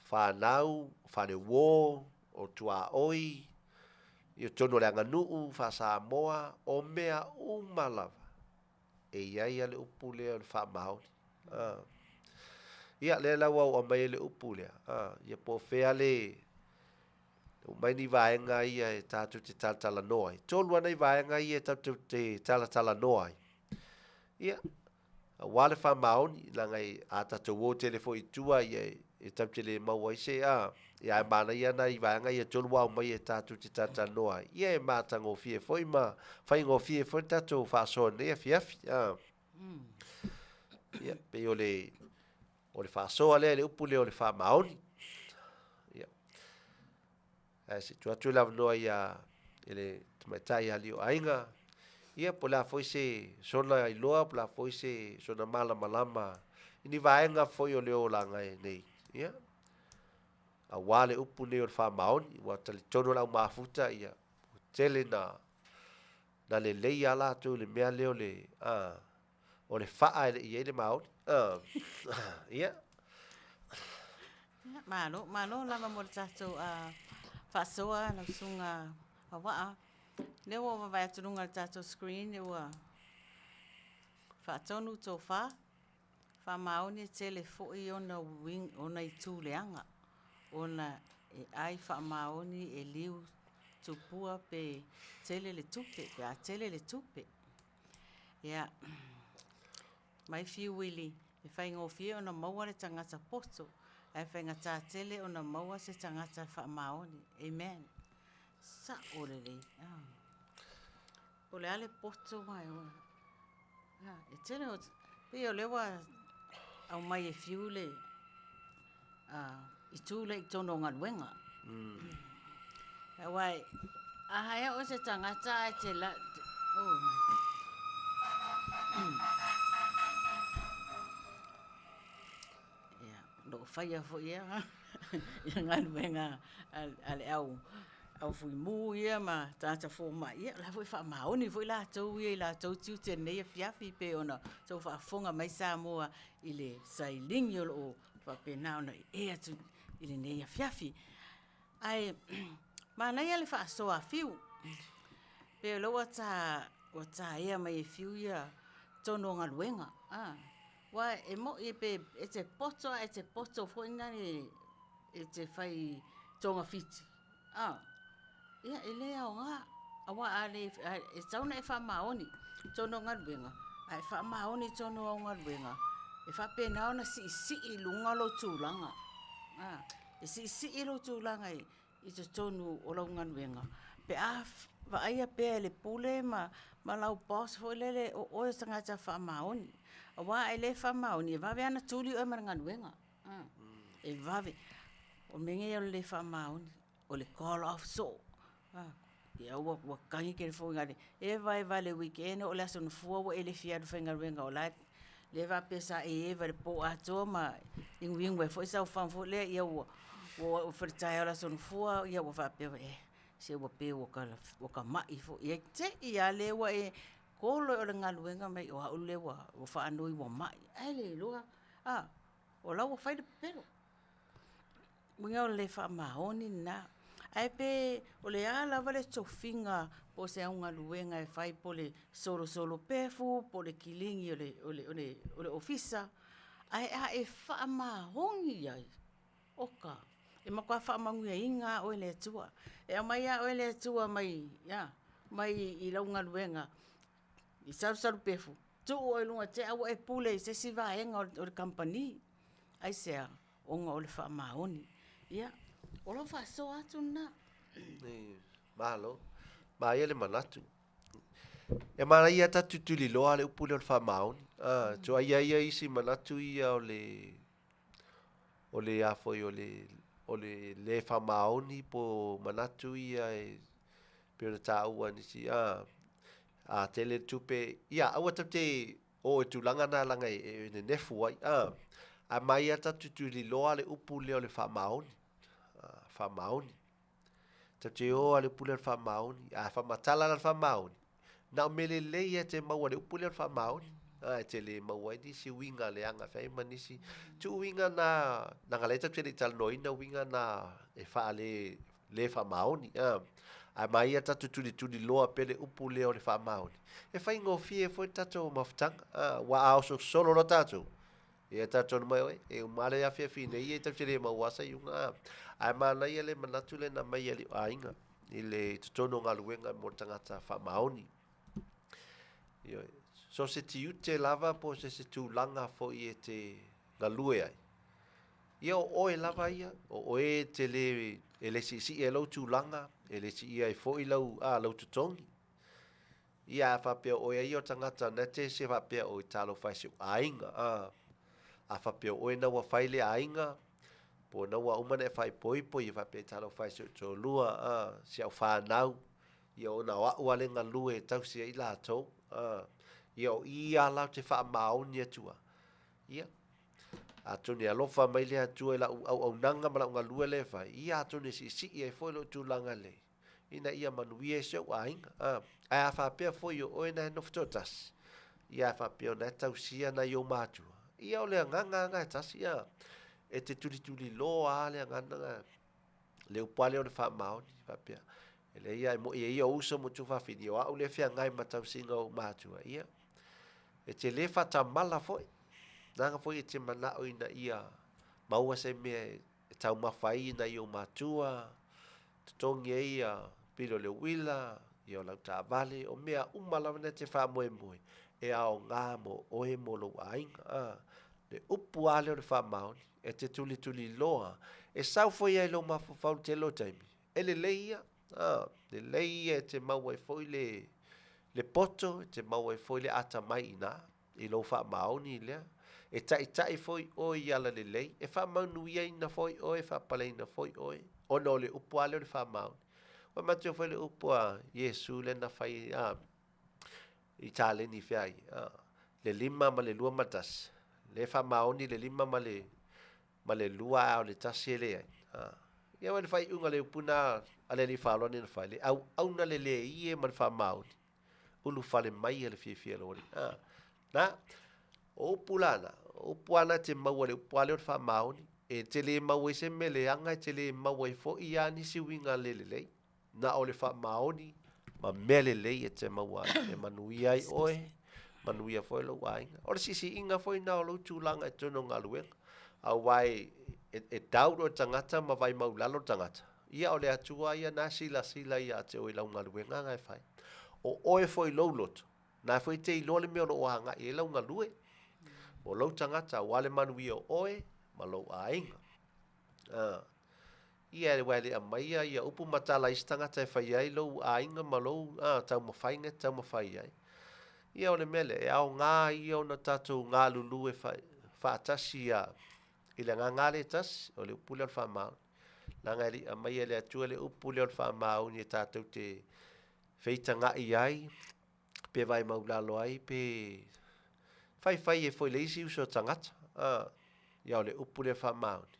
fanau, faleuo, o tuaoi, i totonu o le aganuu faa-Samoa, o mea uma lava e i ai lava le upu lea o le faamaoni. Ia, lea la ua ou aumaia ai le upu lea, ia po o fea le aumai ni vaega ia e tatou te talatalanoa ai. Tolu lava nai vaega ia tatou te talatalanoa ai. Ia, aua le faamaoni, leaga a tatou o tele foi i tua, ia e tatou te le maua ai se, a, ia ae manaia nai vaega ia e tolu ua aumaia e tatou te talatalanoa ai, ia e matagofie foi ma faigofie foi le tatou faasoa i lenei afiafi. A. Ia, pei o le, o le faasoa lea i le upu lea o le faamaoni. Ia. Ae se i tuu atu le avanoa ia i le tamaitai alii o aiga, ia po o le a foi se sona iloa po o le a foi se sona malamalama i ni vaega foi o le olaga nei, ia, aua le upu nei o le faamaoni. Ua talitonu le au mafuta, ia, ua tele ina na lelei lava latou i le mea lea o le, a, o le faa e le i i ai le maoni. Ia. Malo, malo lava mo le tatou faasoa lau Susuga Auvaa. O lea ua ou vaavaai atu i luga o le tatou screen ua faatonu tofa, faamaoni e tele foi ona uiga, ona itu leaga, ona e ai faamaoni e liu tupua pe tele le tupe, pe a tele le tupe. Ia, mai fiu Willy, e faigofie ona maua le tagata poto, ae faigata tele ona maua se tagata faamaoni. Amen. Sao lelei. Po o le a le poto ma e ola. E tele o... pei o lea ua aumai e fiu le itu lea i totonu o galuega. Aua a haea oe se tagata ae te la... Oh my. Ia, o lo o faia foi ia ia galuega a le au au fuimu ia ma tagata fomai, ia o la foi e faamaoni foi latou ia i latou tiute i lenei afiafi e pei ona outou faafofoga mai Samoa i le sailiga o lo o faapena ona ee atu i lenei afiafi. Ae manaia le faasoa a Fiu, pei o lea ua ta, ua taea mai e Fiu ia totonu o galuega. Aua e moni pe e te poto ae e te poto foi lea e te fai togafiti, ia e le aoga, aua a le, e tatau ona e faamaoni i totonu o galuega, a e faamaoni i totonu o au galuega, e faapena ona siisii i luga lou tulaga. E siisii lou tulaga i totonu o lau galuega pe a vaaia pea e le Pule ma lau boss foi lele o oe o se tagata faamaoni. Aua a e le faamaoni, e vave lava ona tuli oe ma le galuega. E vave. O le mea lenei o le le faamaoni, o le call off soo. Ia ua ua tagi telefoni ia te Eva, Eva i le weekend o le Aso Gafua ua e le fia alu e faigaluega o la e lea faapea sa e eva i le po atoa ma iguigu ai foi sau fagu foi lea ia ua ua o le taeao o le Aso Gafua ia ua faapea foi, eh, se ua pe ua ta mai foi. Ia te i lava lea ua e kolo o le galuega mai o au lea ua faanoi ua mai, ae le iloa, a, o la ua fai le pepelo. Uiga o le le faamaoni lena. Ae pe o le a lava le tofiga po o se augaluega e fai po o le solosolo pefu po o le kiligi o le ofisa, ae a e faamaoni i ai, oka, e matua faamanuiaina lava oe e le Atua. E aumai lava oe e le Atua mai a, mai i lau galuega i salusalu pefu, tuu oe i luga te i ua e pule i se isi vaega o le kamupani. Aisea? Ona o le faamaoni. Ia, o lau faasoa atu lena. Malo. Manaia le manatu. E manaia tatou tuliloa le upu lea o le faamaoni. Ah, tuaia ia isi manatu ia o le o le a foi o le o le le faamaoni po o manatu ia e pei ona taua e nisi, a, a tele le tupe, ia aua tatou te o i tulaga na leaga e nenefu ai, a. Ae manaia tatou tuliloa le upu lea o le faamaoni, faamaoni. Tatou te o lava i le upu lea o le faamaoni. A faamatala la le faamaoni, na o mea lelei lava e te maua i le upu lea o le faamaoni. A, e te le maua ai nisi uiga leaga e fai ai ma nisi. Tuu uiga na, leaga o lea tatou te le i talanoaina uiga na e faale le faamaoni. A, ae manaia tatou tulituliloa pea le upu lea o le faamaoni, e faigofie foi le tatou mafutaga. A, aua a oso solo loa tatou, Ia tatou tonu mai oe, e uma lava le afiafi nei e tatou te le maua lava se iuga a. Ae manaia le manatu lea na aumai e alii o aiga i le i totonu o galuega mo le tagata faamaoni. Ioe. So se tiute lava po o se se tulaga foi e te galue ai, ia o oe lava ia, o oe e te le, e le siisii ai lou tulaga, e le siia ai foi lau, a, lou totogi. Ia a faapea o oe a ia o tagata na te se faapea oi talofa e si ou aiga a. A faapea o oe na ua fai le aiga, po o na ua uma ona e faaipoipo ia faapea talofa e si ou toalua a, si au fanau, ia ona o au lava lea e galue e tausi ai latou a. Ia o i lava la ou te faamaoni atu ai, ia, atonu e alofa mai le Atua i lau auaunaga ma lau galue lea e fai, ia atonu e siisii ai foi lou tulaga lelei. ina ia manuia ai si ou aiga. A, ae a faapea foi o oe na e nofo toatasi, ia a faapea o na e tausia nai ou matua, ia o le agaga lava na e tasi, a, e te tulituliloa lava le agaga na, le upu lava lea o le faamaoni, faapea, e leai lava e moni e i ai ou uso ma ou tuafafine, o au lea e feagai ma tausiga o ou matua, ia, e te le faatamala foi, leaga foi e te manao ina ia maua se mea e taumafa ai nai ou matua, totogi ai ia pili o le uila, ia o lau taavale, o mea uma lava na e te faamoemoe e aoga mo oe mo lou aiga. A, le upu lava lea o le faamaoni, e te tulituliloa, e sau foi lava i lou mafaufau i le tele o taimi, e lelei ia, a, lelei ia e te maua ai foi le, le poto, e te maua ai foi le atamai i ina. i lou faamaoni lea. E taitai foi oe i ala lelei, e faamanuiaina foi oe, e faapaleina foi oe, ona o le upu lava lea o le faamaoni. Ua manatua foi le upu a Iesu lea na fai a, i taleni fea ai, a, le 5 ma le 21, lea e faamaoni le 5 ma le, ma le 2 a o le 1 e leai. A, ia le faaiuga o le upu na a le Alii Faaaloalo na fai, le auauna le lē ie ma le faamaoni. ulufale mai a le fiafia o lou alii. A, na, o upu la na, o upu lava na e te maua i le upu lava lea o le faamaoni, e te le maua ai se mea leaga, e te le maua ai foi lava nisi uiga le lelei, na o le faamaoni ma mea lelei e te maua ai, e manuia ai oe, manuia foi lou aiga. O le siisiiga foi na o lou tulaga i totonu o galuega, aua e, e, e doubt oe tagata ma vaimau i lalo le tagata, Ia o le Atua ia na silasila ia te oe i lau galuega na e fai. O oe foi i lou loto, na foi e te iloa le mea o lo o agai i ai lau galue. O lou tagata aua le manuia o oe ma lou aiga. Uh, ia e aua e le aumaia ia upu ma tala a isi tagata e fai ai lou aiga ma lou uh, taumafaiga e te taumafai ai. Ia o le mea lea, e aoga ia ona tatou galulue fa, faatasi ia i le agaga lea e tasi, o le upu lea o le faamaoni. Leaga e le i aumaia e le Atua le upu lea o le faamaoni e tatou te feitaga'i ai, pe vaai maulalo ai, pe faifai ai foi i le isi uso tagata. A, ia o le upu lea faamaoni,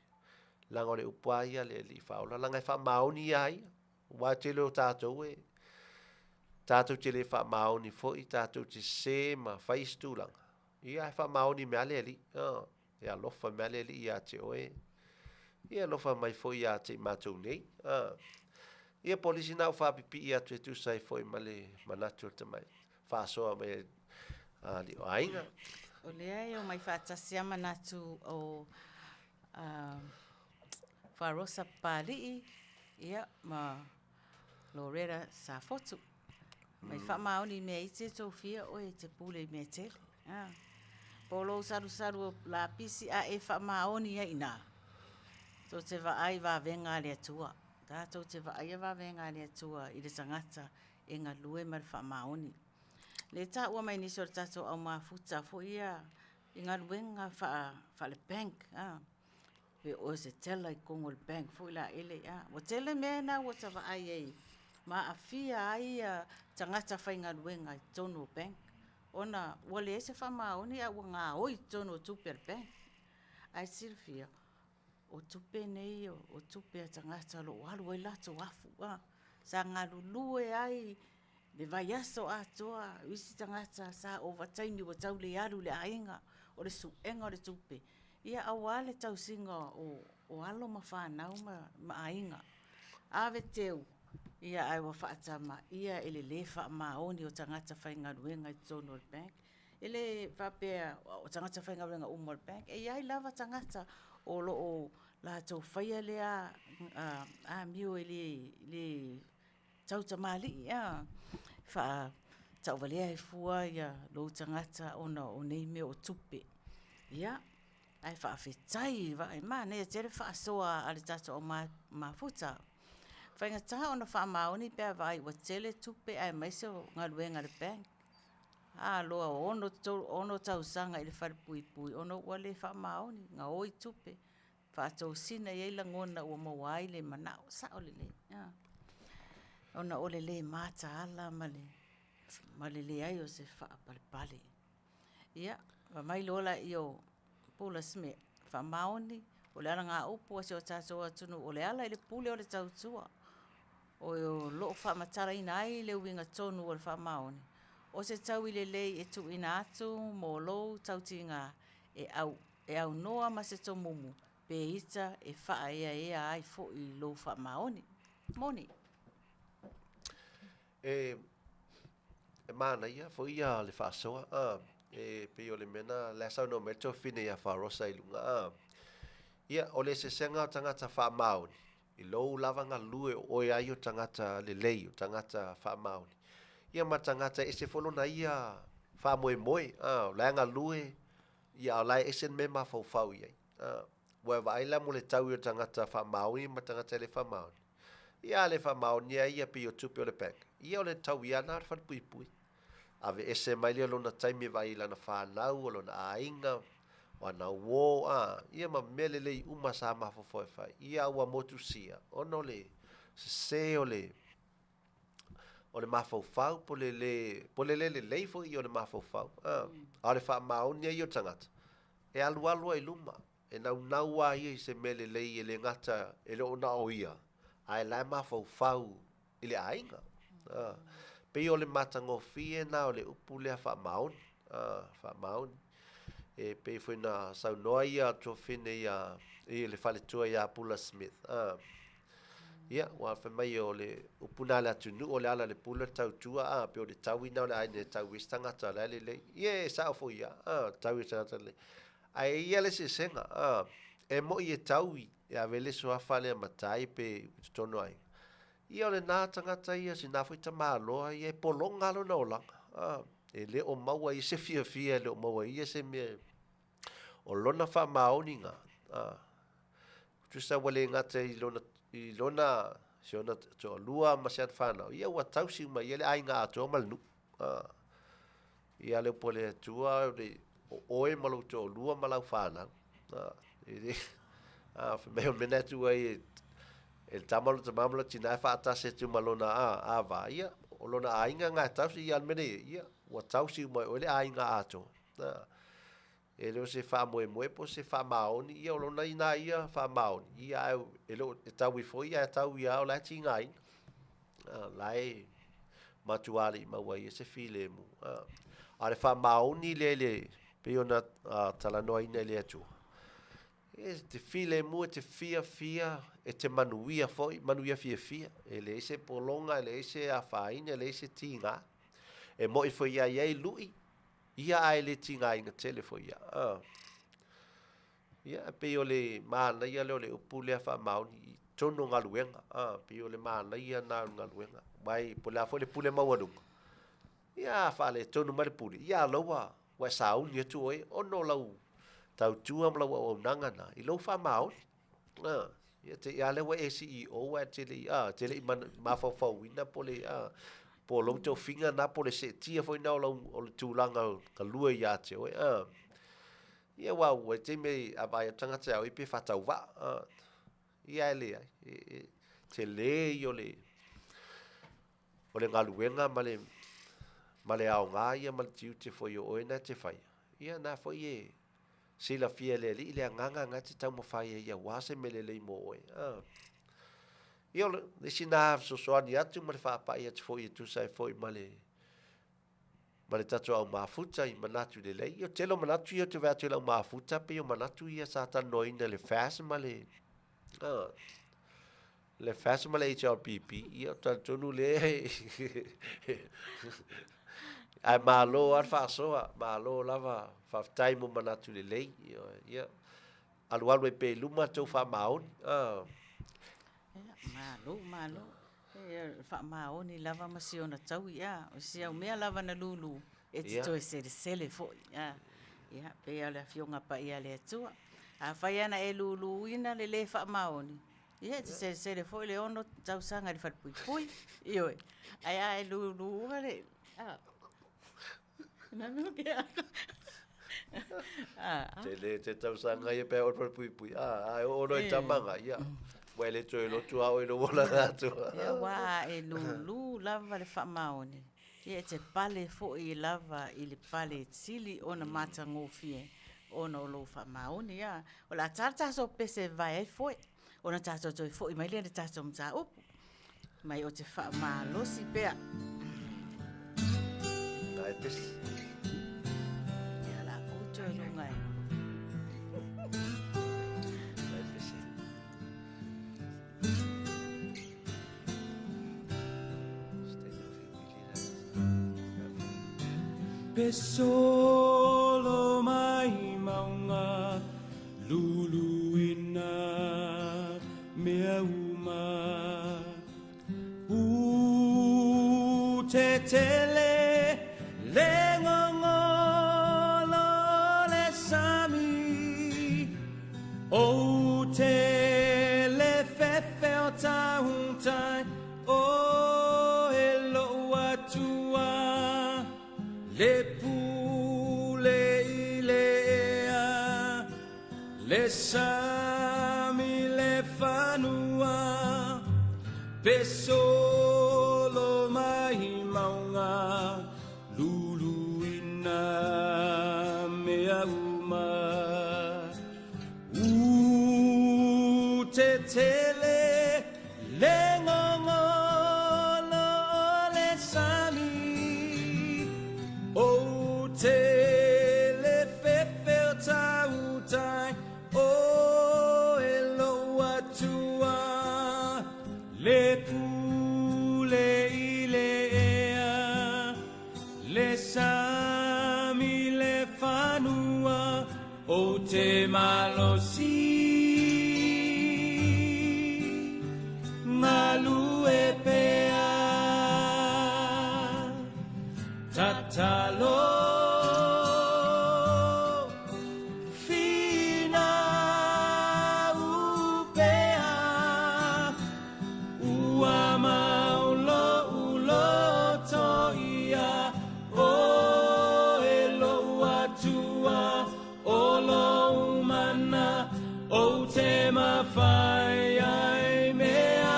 leaga o le upu lava ia a le Alii Faaola, leaga e faamaoni lava ia. Aua e tele o tatou e tatou te le faamaoni foi, tatou te sese ma fai isi tulaga, ia ae faamaoni mai lava le Alii. A, e alofa mai lava le Alii ia te oe, ia e alofa mai foi ia te i matou nei. A, ia po o le isi lena ua faapipii atu e tusa ai foi ma le manatu o le tamaitai faasoa mai a alii o aiga. O lea e omai faatasi lava manatu o Farosa Papalii ia ma Loretta Safotu. Mai faamaoni i mea iti e tofia oe e te pule i mea tele. Po o lou salusalu o lapisi a e faamaoni ai i ina, tou te vaai i vavega a le Atua. Tatou te vaaia vavega a le Atua i le tagata e galue ma le faamaoni. Lea e taua mai e nisi o le tatou au mafuta foi ia i galuega faale-bank, pe o se teller i totonu o le bank foi la ele, ua tele mea na ua ta vaai ai ma aafia ai tagata faigaluega i totonu o bank ona ua leai se faamaoni ae ua gaoi i totonu o tupe a le bank. Ae silafia, o tupe nei o tupe a tagata o lo o alu ai latou afu, sa galulue ai le vaiaso atoa, o isi tagata sa ovataimi ua tau le alu i le aiga, o le suega o le tupe, ia aua le tausiga o alo ma fanau ma aiga. Ave teu, ia ae ua faatamaia e le le faamaoni o tagata faigaluega i totonu o le bank. E le faapea o tagata faigaluega uma o le bank, e i ai lava tagata o lo o latou faia lea amio e le tautamalii a, faatauvalea ai fua lou tagata ona o nei mea o tupe. Ia, ae faafetai, e manaia tele le faasoa a le tatou au mafuta. E faigata ona faamaoni pe a vaai ua tele tupe aemaise o galuega a le bank. A loa 6 tausaga i le falepuipui ona ua le faamaoni, gaoi tupe, faatosina e i ai lagona ua maua ai le manao, sao lelei, ona o le le mataala ma le leai o se faapalepale. Ia, fai mai loa lea o Pula Smith, faamaoni, o le alagaupu a si o tatou atunuu, o le ala i le pule o le tautua, o lo o faamatalaina ai le uiga tonu o le faamaoni, o se taui lelei e tuuina atu mo lou tautiga e au e aunoa ma se tomumu pe ita e faaeaea ai foi lou faamaoni. Moni. E, e manaia foi ia le faasoa, a, e pei o le mea na, la e saunoa mai le tuafafine ia Farosa i luga, a. Ia, o le eseesega o tagata faamaoni, i lou lava galue o oe lava ia o tagata lelei, o tagata faamaoni, ia ma tagata e ese foi lona ia faamoemoe, a, o la e galue, Ia a o la e ese le mea e mafaufau i ai. A, ua e vaai la mo le taui o tagata faamaoni ma tagata e le faamaoni. Ia a le faamaoni lava ia pei o tupe o le bank, ia o le taui lava lena o le falepuipui. Aveese mai lea o lona taimi e vaai i lana fanau, o lona aiga, o ana uo, a, ia ma mea lelei uma sa mafaufau e fai. Ia a ua motusia ona o le sese o le o le mafaufau po o le lē, po o le lē lelei foi o le mafaufau, a. A o le faamaoni lava ia o le tagata, e alualu lava i luma, e naunau lava ia i se mea lelei e le gata e le o na o ia, ae la e mafaufau i le aiga, a. Pei o le matagofie lena o le upu lea faamaoni, a, faamaoni. E pei foi ona saunoa ia tuafafine ia i le faletua ia Pula Smith, a. Ia, ua fai mai o le upu lena a le atunuu o le ala o le pule o le tautua, a, pei o le taui lena o le aiga e tau ai se tagata o la e lelei. Ia e sao foi ia, a, taui e se tagata lelei. Ae i ai lava le eseesega, a, e moi e taui e ave ai le suafa lea matai pe i totonu o aiga. Ia o lena tagata ia, sina foi tamaloa ia e pologa lona olaga, a, e le o maua e ia se fiafia, e le o maua e ia se mea o lona faamaoniga, a. Tusa ua le gata i lona, i lona, si ona toalua ma si ana fanau, ia ua tausi uma i ai le aiga atoa ma le nuu. A. Ia le upu a le Atua, o le, o oe ma lou toalua ma lau fanau. A, e le, a, fai mai o le mea lena e tu ai e, E le tama lona tama ma lona tina e faatasi atu ma lona a, a va, ia, o lona aiga na e tausi, ia, o le mea nei, ia, ua tausi uma e oe le aiga atoa. A, e le o se faamoemoe po o se faamaoni, ia, o lona inā ia faamaoni, ia, ae e le o, e tau ifo ia, ae tau ia o la e tigaina. A, la e matuālii maua ai ia se filemu. A, a o le faamaoni lea i le, pei ona talanoaina i le Atua, E te filemu, e te fiafia, e te manuia foi, manuia fiafia. E leai se pologa, e leai se afaina, e leai se tiga. E moʻi foi ia i ai lui, ia ae le tigaina tele foi ia. Ah. Ia, e pei o le manaia lea o le upu lea faamaoni i totonu o galuega. Ah, pei o le manaia na o le galuega. Mai, po o le a foi le pule maualuga, Ia, a faaletonu mai le pule, ia a ua ua e sauni atu oe ona o lau tautua ma lau auaunaga na i lou faamaoni. A, ia te i a lea ua e CEO ae te le i, a, te le i mafaufauina po o le, a, po o lou tofiga na po o le seetia foi na o lau, o le tulaga galue ia te oe. A, ia aua ua i taimi a vaai atu tagata ia oe pe faatauvaa. A, ia e leai, e, e, tele ia o le, O le galuega ma le, ma le aoga ia ma le tiute foi o oe na e te faia, ia na foi e silafia e le Alii le agaga na e te taumafai ai aua se mea lelei mo oe. A. Ia o le isi na fesoasoani atu ma le faapai atu foi e tusa ai foi ma le ma le tatou au mafuta i manatu lelei. Ia o le tele o manatu ia ou te vaai atu i lau mafuta pei o manatu ia sa talanoaina i le FAS ma le le FAS ma le HRPP, ia ou te talitonu lea ae malo lava le faasoa, malo lava, faafetai mo manatu lelei. Ia, alualu ai pea i luma le tou faamaoni. Ia, malo, malo. Ia, faamaoni lava ma si ona taui, a. O si au mea lava na lulu, e te toe selesele foi, a. Ia, pei lava o le Afioga Paia a le Atua. Afai lava na e luluina le le faamaoni, ia e te selesele foi le 6 tausaga i le falepuipui, ioe. Ae a e lulua le, a. Tele te tausaga ia pe a oo i le falepuipui, a, a e oo loa i tamaga, ia, ua e le toe lotu lava oe i lou olaga atoa. Ia, aua a e lulu lava le faamaoni, ia e te pale foi lava i le pale sili ona matagofie ona o lou faamaoni. Ia, o le a ta le tatou pese e vae ai foe, ona tatou toe foi mai lea i le tatou mataupu. Mai ou te faamalosi pea. Nai pese. Ia la kuto e lunga e. Nai pese. Pe solo mai maunga luluina mea uma U te tele le gogolo o le sami Ou te le fefe o tautai O e lou Atua Le pule i le ea Le sami le fanua Pe solo mai mauga Luluina mea uma U te tele le gogolo o le sami Ou te le fefe o tautai O e lou Atua Le pule i le ea Le sami le fanua Ou te malosi Galue pea Tatalo Finau pea Ua mau lou loto ia Oe lou Atua O lou mana Ou te mafai ai mea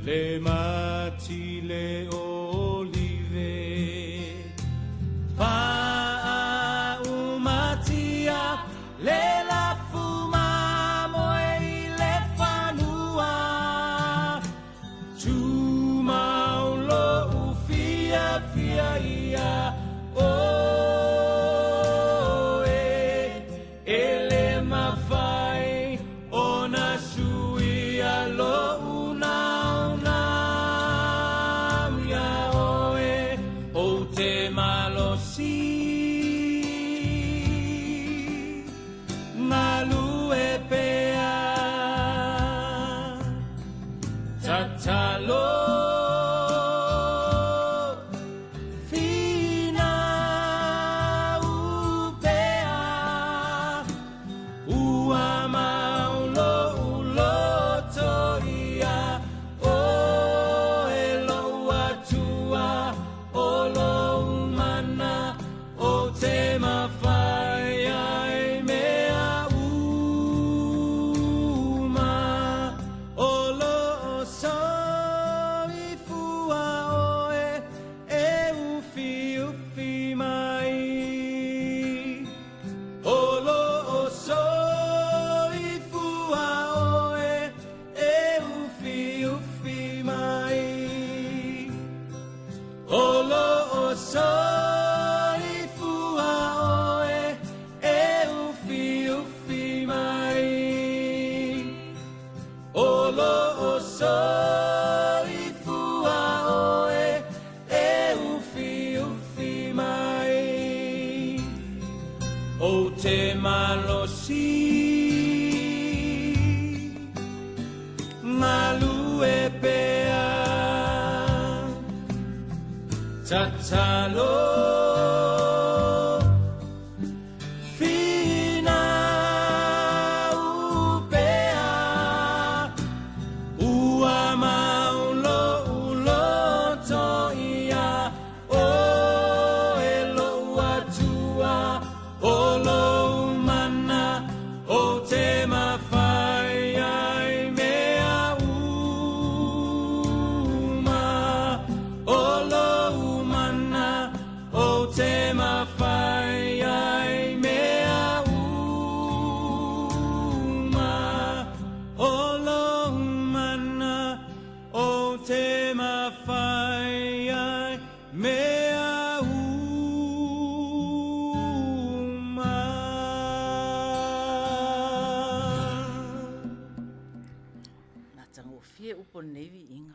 Le mati le olive Faaumatia le lafu mamoe i le fanua Tumau lo'u fiafia ia oe E le mafai ona suia lo'u naunau ia oe Ou te malosi Galue pea Tatalo Finau pea Ua mau lo'u loto ia oe Lo'u Atua o lou mana Ou te mafai ai mea uma O lo'o soifua oe e ufiufi mai O lo'o soifua oe e ufiufi mai O lo'o soifua oe e ufiufi mai O lo'o soifua oe e ufiufi mai Ou te malosi Galue pea Tatalo Finau pea Ua mau lo'u loto ia oe Lo'u Atua o lou mana Ou te mafai ai mea uma O lou mana Ou te mafai ai mea uma O lou mana Ou te mafai ai mea uma. Matagofie upu o lenei viiga.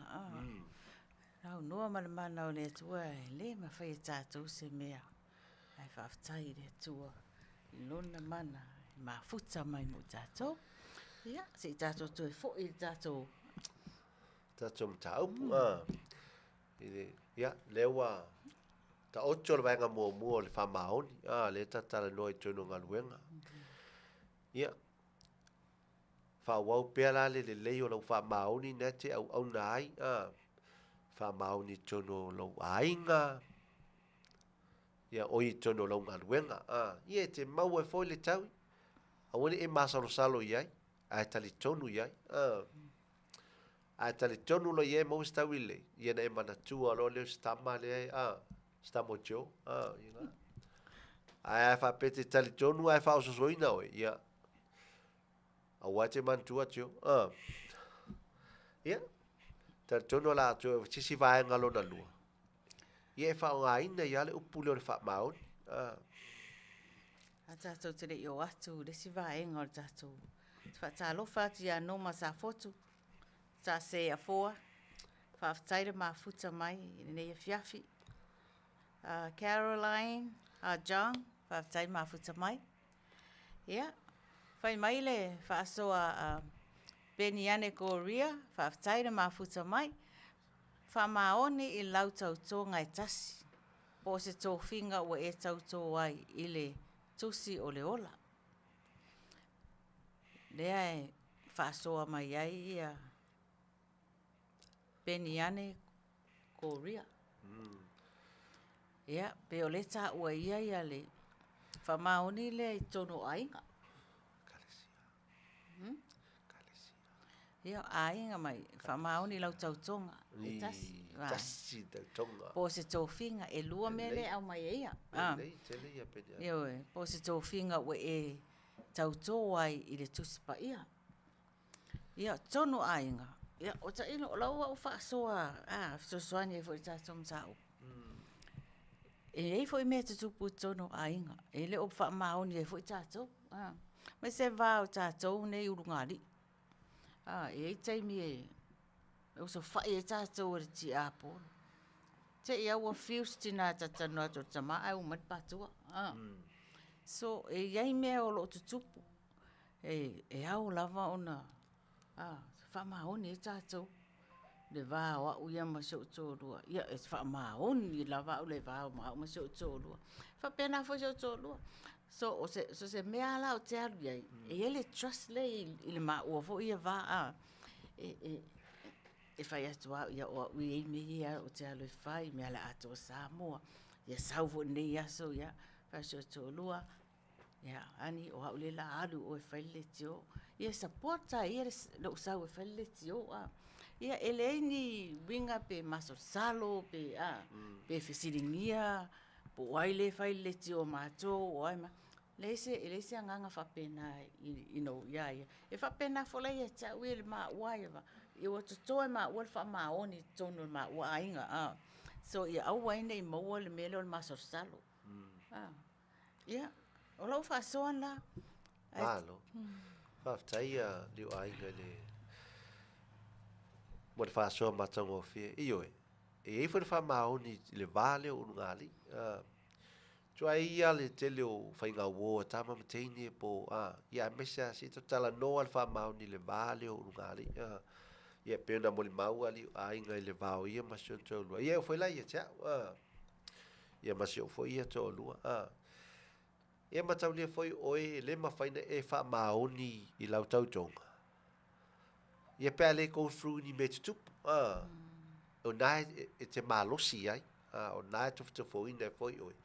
Launoa ma le mana o le Atua e le mafai e tatou se mea. Ae faafetai i le Atua i lona mana e mafuta mai mo tatou. Ia, se i tatou toe foi i le tatou Tatou mataupu. I le, ia, lea ua taoto le vaega muamua o le faamaoni, a, lea ta talanoa i totonu o galuega. Ia, faaauau pea la le lelei o lau faamaoni na e te auauna ai, a, faamaoni i totonu o lou aiga, ia, oi i totonu o lau galuega, a, ia e te maua ai foi le taui, aua ne i e masalosalo i ai, ae talitonu i ai, a. Ae talitonu loa i ai e maua se taui lelei, ia na e manatua loa lea o se tama lea e, a, se tama o Joe, a, ia na. Ae a faapea e te talitonu ae faaososoina oe, ia, aua e te manatua Joe, a. Ia, talitonu o le a toe se isi vaega lona lua, ia e faaaogaina ai lava le upu lea o le faamaoni, a. A tatou te le i o atu i le isi vaega o le tatou, te faatalofa atu ia Noma Safotu, Tase Afoa, faafetai le mafuta mai i lenei afiafi. Caroline John, faafetai le mafuta mai. Ia, fai mai le faasoa a Peniane Korea, faafetai le mafuta mai. Faamaoni i lau tautoga e tasi, po o se tofiga ua e tautō ai i le Tusi o le Ola. Lea e faasoa mai ai ia Peniane Korea. Ia, pei o lea e taua ia ia le faamaoni lea i totonu o aiga. Ia, aiga mai, faamaoni i lau tautoga, e tasi. Tasi le tautoga. Po o se tofiga, e lua mea lea e aumai e ia. Lelei tele ia Peniamina. Ioe, po o se tofiga ua e tautō ai i le Tusi Paia. Ia, tonu aiga, ia, o tailo, o lau au faasoa, a, fesoasoani ai foi i le tatou mataupu. E i ai foi mea e tutupu i totonu o aiga, e le o faamaoni ai foi tatou. Aemaise va o tatou nei ulugalii. A, e i ai taimi e osofai ai tatou e le tiapolo. Te i lava ua fiu si tina e talatalanoa atu i le tama ae ua mai le patua. So, e i ai mea o lo o tutupu e ao lava ona faamaoni ai tatou i le va o au ia ma si ou toalua. Ia, e faamaoni lava au i le va o au ma si ou toalua. E faapena foi si ou toalua. So, o se mea lava la ou te alu i ai, e i ai le trust lea e i ai i le maua foi ia va a, e fai atu lava au ia, o au e i ai mea ia ou te alu e fai, mea o le Atoa Samoa, ia sau foi i lenei aso, ia, fai atu i si ou toalua, ia, honey, o au lea o le a alu i o e fai le leitio. Ia e support lava e ia lou sau e fai le leitio. Ia, e leai ni uiga pe masalosalo pe a, pe fesiligia po o ai lea e fai le leitio a matou o ai ma, leai se, e leai se agaga faapena you know ia ia. E faapena foi la ia te au ia i le maua ia va, ua toto e maua le faamaoni i totonu o le maua aiga a. So ia aua ai ne i maua le mea lea o le masalosalo. Ia, o lau faasoa lena. Malo. Faafetai ia Liu Aiga i le mo le faasoa matagofie. Ioe, e i ai foi le faamaoni i le va lea o ulugalii. Tuai ia le tele o faigauo a tama ma teine po a, ia aemaise lava se i talanoa le faamaoni i le va lea o ulugalii. Ia pei ona molimau alii o aiga i le va o ia ma si ona toalua. Ia e oo foi la ia te au. Ia ma si ou foi ia toalua. Ia mataulia foi oe e le mafai ona e faamaoni i lau tautoga. Ia pe a le go through ni mea tutupu, a, o na e, e te malosi ai, a, o na e tofotofoina ai foi oe,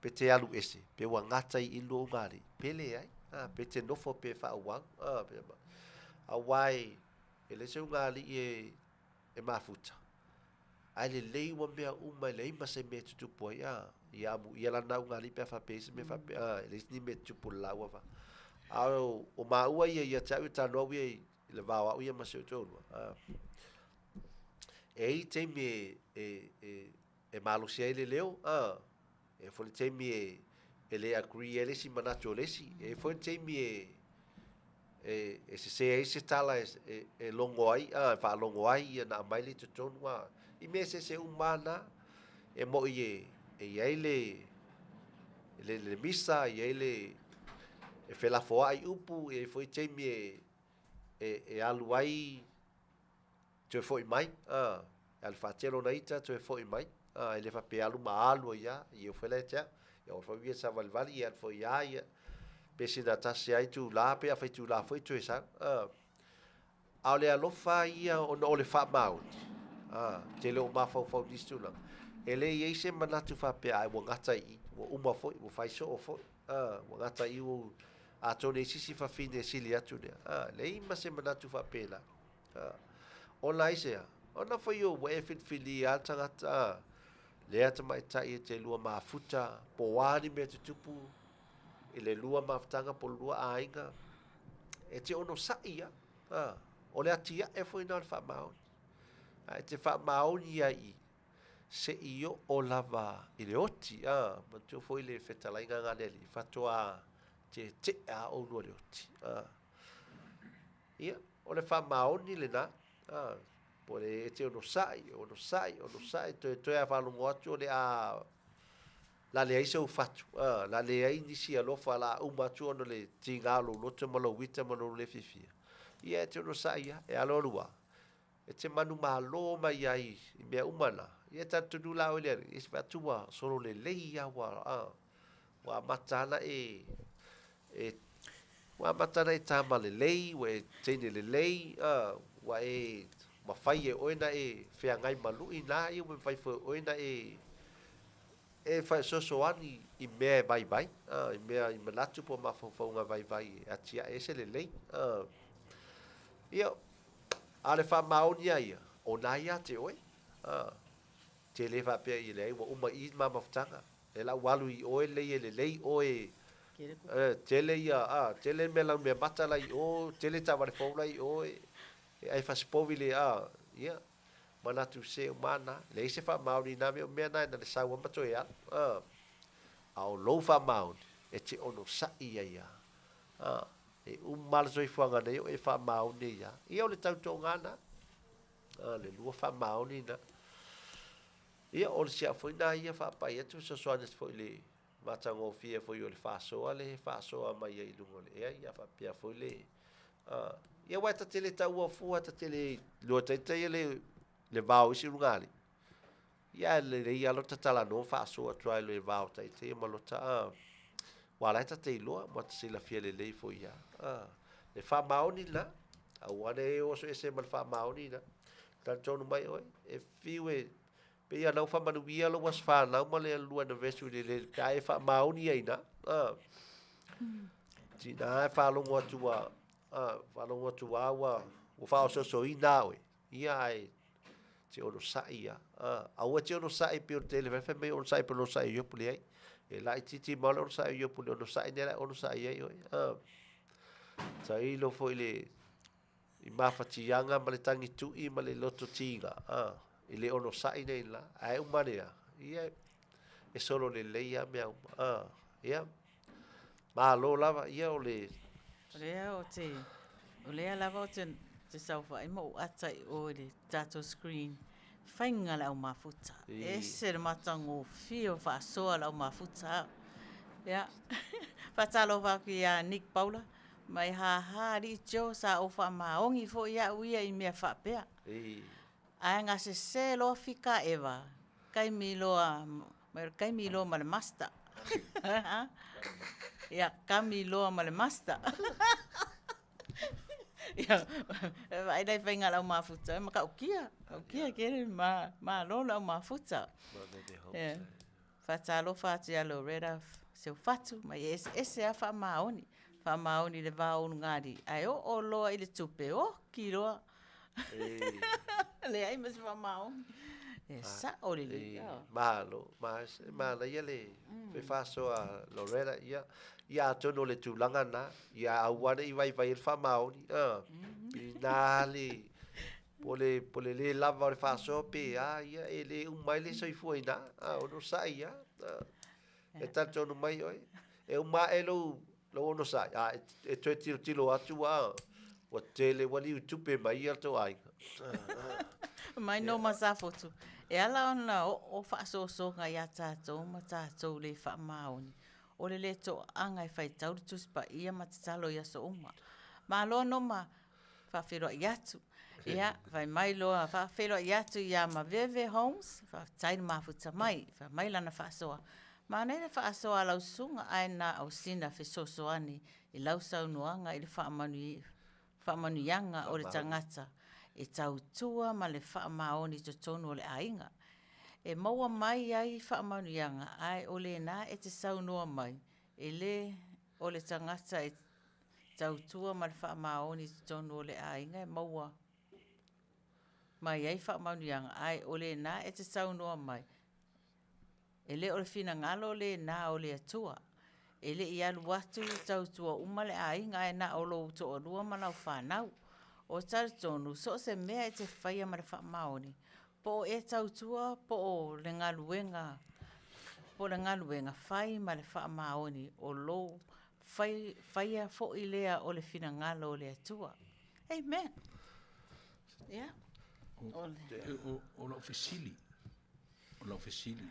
pe te alu ese, pe ua gata i i lua ugari, pe leai, a, pe te nofo pe faaauau, a, pe ma. Aua e, e le se ugali'i e, e mafuta, ae lelei ua mea uma e leai ma se mea e tutupu ai, a, ia amuia lana ugali'i pe a faapea e i ai se mea faapea, a, e leai ni mea e tutupu i le laua va. A o, o maua ia ia te au e talanoa au ia i le va o au ia ma si ou toalua, a, e i ai taimi e, e, e, e malosi ai le leo, a, e i ai foi le taimi e, e le agree ai le isi manatu o le isi, e i ai foi le taimi e, e, e sese ai se tala e, e, e logo ai, a, e faalogo ai ia na aumai lea i totonu, a, i mea eseese uma lava na, e mo'i e, e i ai le, le, le misa, e i ai le, e felafoai upu, e i ai foi taimi e, e, e alu ai toe foi mai, a, e alu faatele ona ita toe foi mai, a, e le faapea e alu ma alu ai lava, ia foi la ia te au, ia aua foi ia savalivali, ia alu foi lava ia, pe sina tasi lava itula, pe afa itula foi toe sau, a. A o le alofa ia ona o le faamaoni, a, te le o mafaufau i nisi tulaga, e le i ai se manatu faapea, ai ua gata i i, ua uma foi, ua fai soo foi, a, ua gata i i, ua, atonu e i ai se isi fafine e sili atu lea, a, leai ma se manatu faapena. Ona aisea? Ona foi ua e filifilia lava le tagata, lea tamaitai e te lua mafuta, po o a ni mea tutupu i le lua mafutaga po o le lua aiga, e te onosai lava. A, o le atiae foi lena o le faamaoni. A e te faamaoni ai i se'i oo lava i le oti, a, manatua foi le fetalaiga a le Alii, faatoa tetea lava oulua i le oti. A. Ia, o le faamaoni lena, a, po o le e te onosai, onosai, onosai, toetoe a faalogo atu o le a la leai sou fatu, a, la leai nisi alofa la uma atu ona o le tiga o lou loto ma lou ita ma lou le fiafia. Ia, e te onosai lava, e alualu lava, e te manumalo mai ai i mea uma na, ia e talitonu la oe i le Alii, e vaai atu ua solo lelei lava ua, a, ua amata lava ona e, e, ua amata ona e tama lelei, ua e teine lelei, a, ua e mafai e oe ona e feagai ma luʻi na, ia ua mafai foi e oe ona e, e fesoasoani i mea e vaivai, a, i mea i manatu po o mafaufauga vaivai e atiae ai se lelei, a. Ia. A o le faamaoni a ia, o na ia te oe. A, te le faapea i leai ua uma i i ma mafutaga. E lau alu i oe lei e lelei oe. E, tele ia, a, tele mea lau mea mata la i o, tele taavale fou la i o, e, e ai fasipovi le, a, ia, manatu se o mana, leai se faamaoni i nā mea, o mea na e na le sau a ma toe alu, a. A o lou faamaoni, e te onosaʻi ai a, a, e uma le soifuaga nei o e faamaoni ai a. Ia o le tautoga na, a, le lua faamaoni na. Ia, o le siao foi na ia faapai atu fesoasoani atu foi i le matagofie foi o le faasoa le faasoa mai ai i luga o le ea, ia faapea foi le a, ia aua e ta te le taua fua, ta te le iloa ita ia le vao i isi ulugalii. Ia ae lelei lava lota talanoa faasoa atu lava i le vao ta ita ia ma lota a, aua o la e ta te iloa ma ta silafia lelei foi lava. A, le faamaoni lena, aua ne i e oso ese ma le faamaoni lena. Talitonu mai oe, e fiu e pei lava o lena ua faamanuia lou aso fanau ma le lua anniversary lelei pe a e faamaoni ai i ina. A, tiga e faalogo atu ua, a, faalogo atu lava ua, ua faaosoosoina oe, ia ae te onosai lava. A, aua e te onosai pei o le tele fai mai onosai pei o le onosai o Iopu, leai. E laitiiti mamao le onosai o Iopu i le onosai lea o le a e onosai ai oe. A, tailo foi i le i mafatiaga ma le tagituʻi ma le loto tiga, a, i le onosai nei la, ae uma ane lava, ia, e solo lelei lava mea uma, a, ia, malo lava, ia o le. O lea ou te, o lea lava ou te, te saofai ma ou ata i o i le tatou screen, faiga le au mafuta. E ese le matagofie o faasoa le au mafuta. Ia, faatalofa atu ia Nick Paula, Mai haha alii Joe sa ou faamaoni foi au ia i mea faapea. Ae gasese loa fika Eva, kaimi loa mai o le kaimi loa ma le master. Ia kami loa ma le master. Ia vaai la i faiga a le au mafuta, e matautia, matautia tele ma malo le au mafuta. Ia. Faatalofa atu ia Loretta Seufatu mai e eseese lava faamaoni, faamaoni i le va o Ulugalii ae oo loa i le tupe, oki loa. Leai ma se faamaoni. E sao lelei. Malo, manaia le faasoa a Loretta, ia, ia atonu o le tulaga lena, ia aua ne i vaivai ai le faamaoni, ina le Po o le, po o le lē lava o le faasoa pe a, ia e le uma ai le soifua i ina, a onosai lava. A, e talitonu mai oe, e uma ae lou, lou onosai, a e toe tilotilo atu ua, ua tele, ua liu tupe mai ia le tou aiga. Mai Noma Safotu, e ala ona oo faasoasoaga ia tatou ma tatou le faamaoni, o le lē toaaga e faitau le Tusi Paia ma tatalo i aso uma. Malo Noma, faafeiloai atu. Ia, fai mai loa, faafeiloai atu ia Maveve Holmes, faafetai le mafuta mai, fai mai lana faasoa. Manaia le faasoa a lau susuga ae na o sina fesoasoani i lau saunoaga i le faamanuiaga o le tagata e tautua ma le faamaoni i totonu o le aiga. E maua mai ai faamanuiaga ae o lena e te saunoa mai e le o le tagata e tautua ma le faamaoni i totonu o le aiga e maua mai ai faamanuiaga, ae o lena e te saunoa mai, e le o le finagalo lena o le Atua. E le i alu atu i tautua uma le aiga ae na o lou toalua ma lau fanau. O talitonu, so o se mea e te faia ma le faamaoni, po o e tautua po o le galuega, po o le galuega fai ma le faamaoni o lou Fai, faia foi lea o le finagalo o le Atua. Amen. Ia. O, o, o lau fesili, o lau fesili,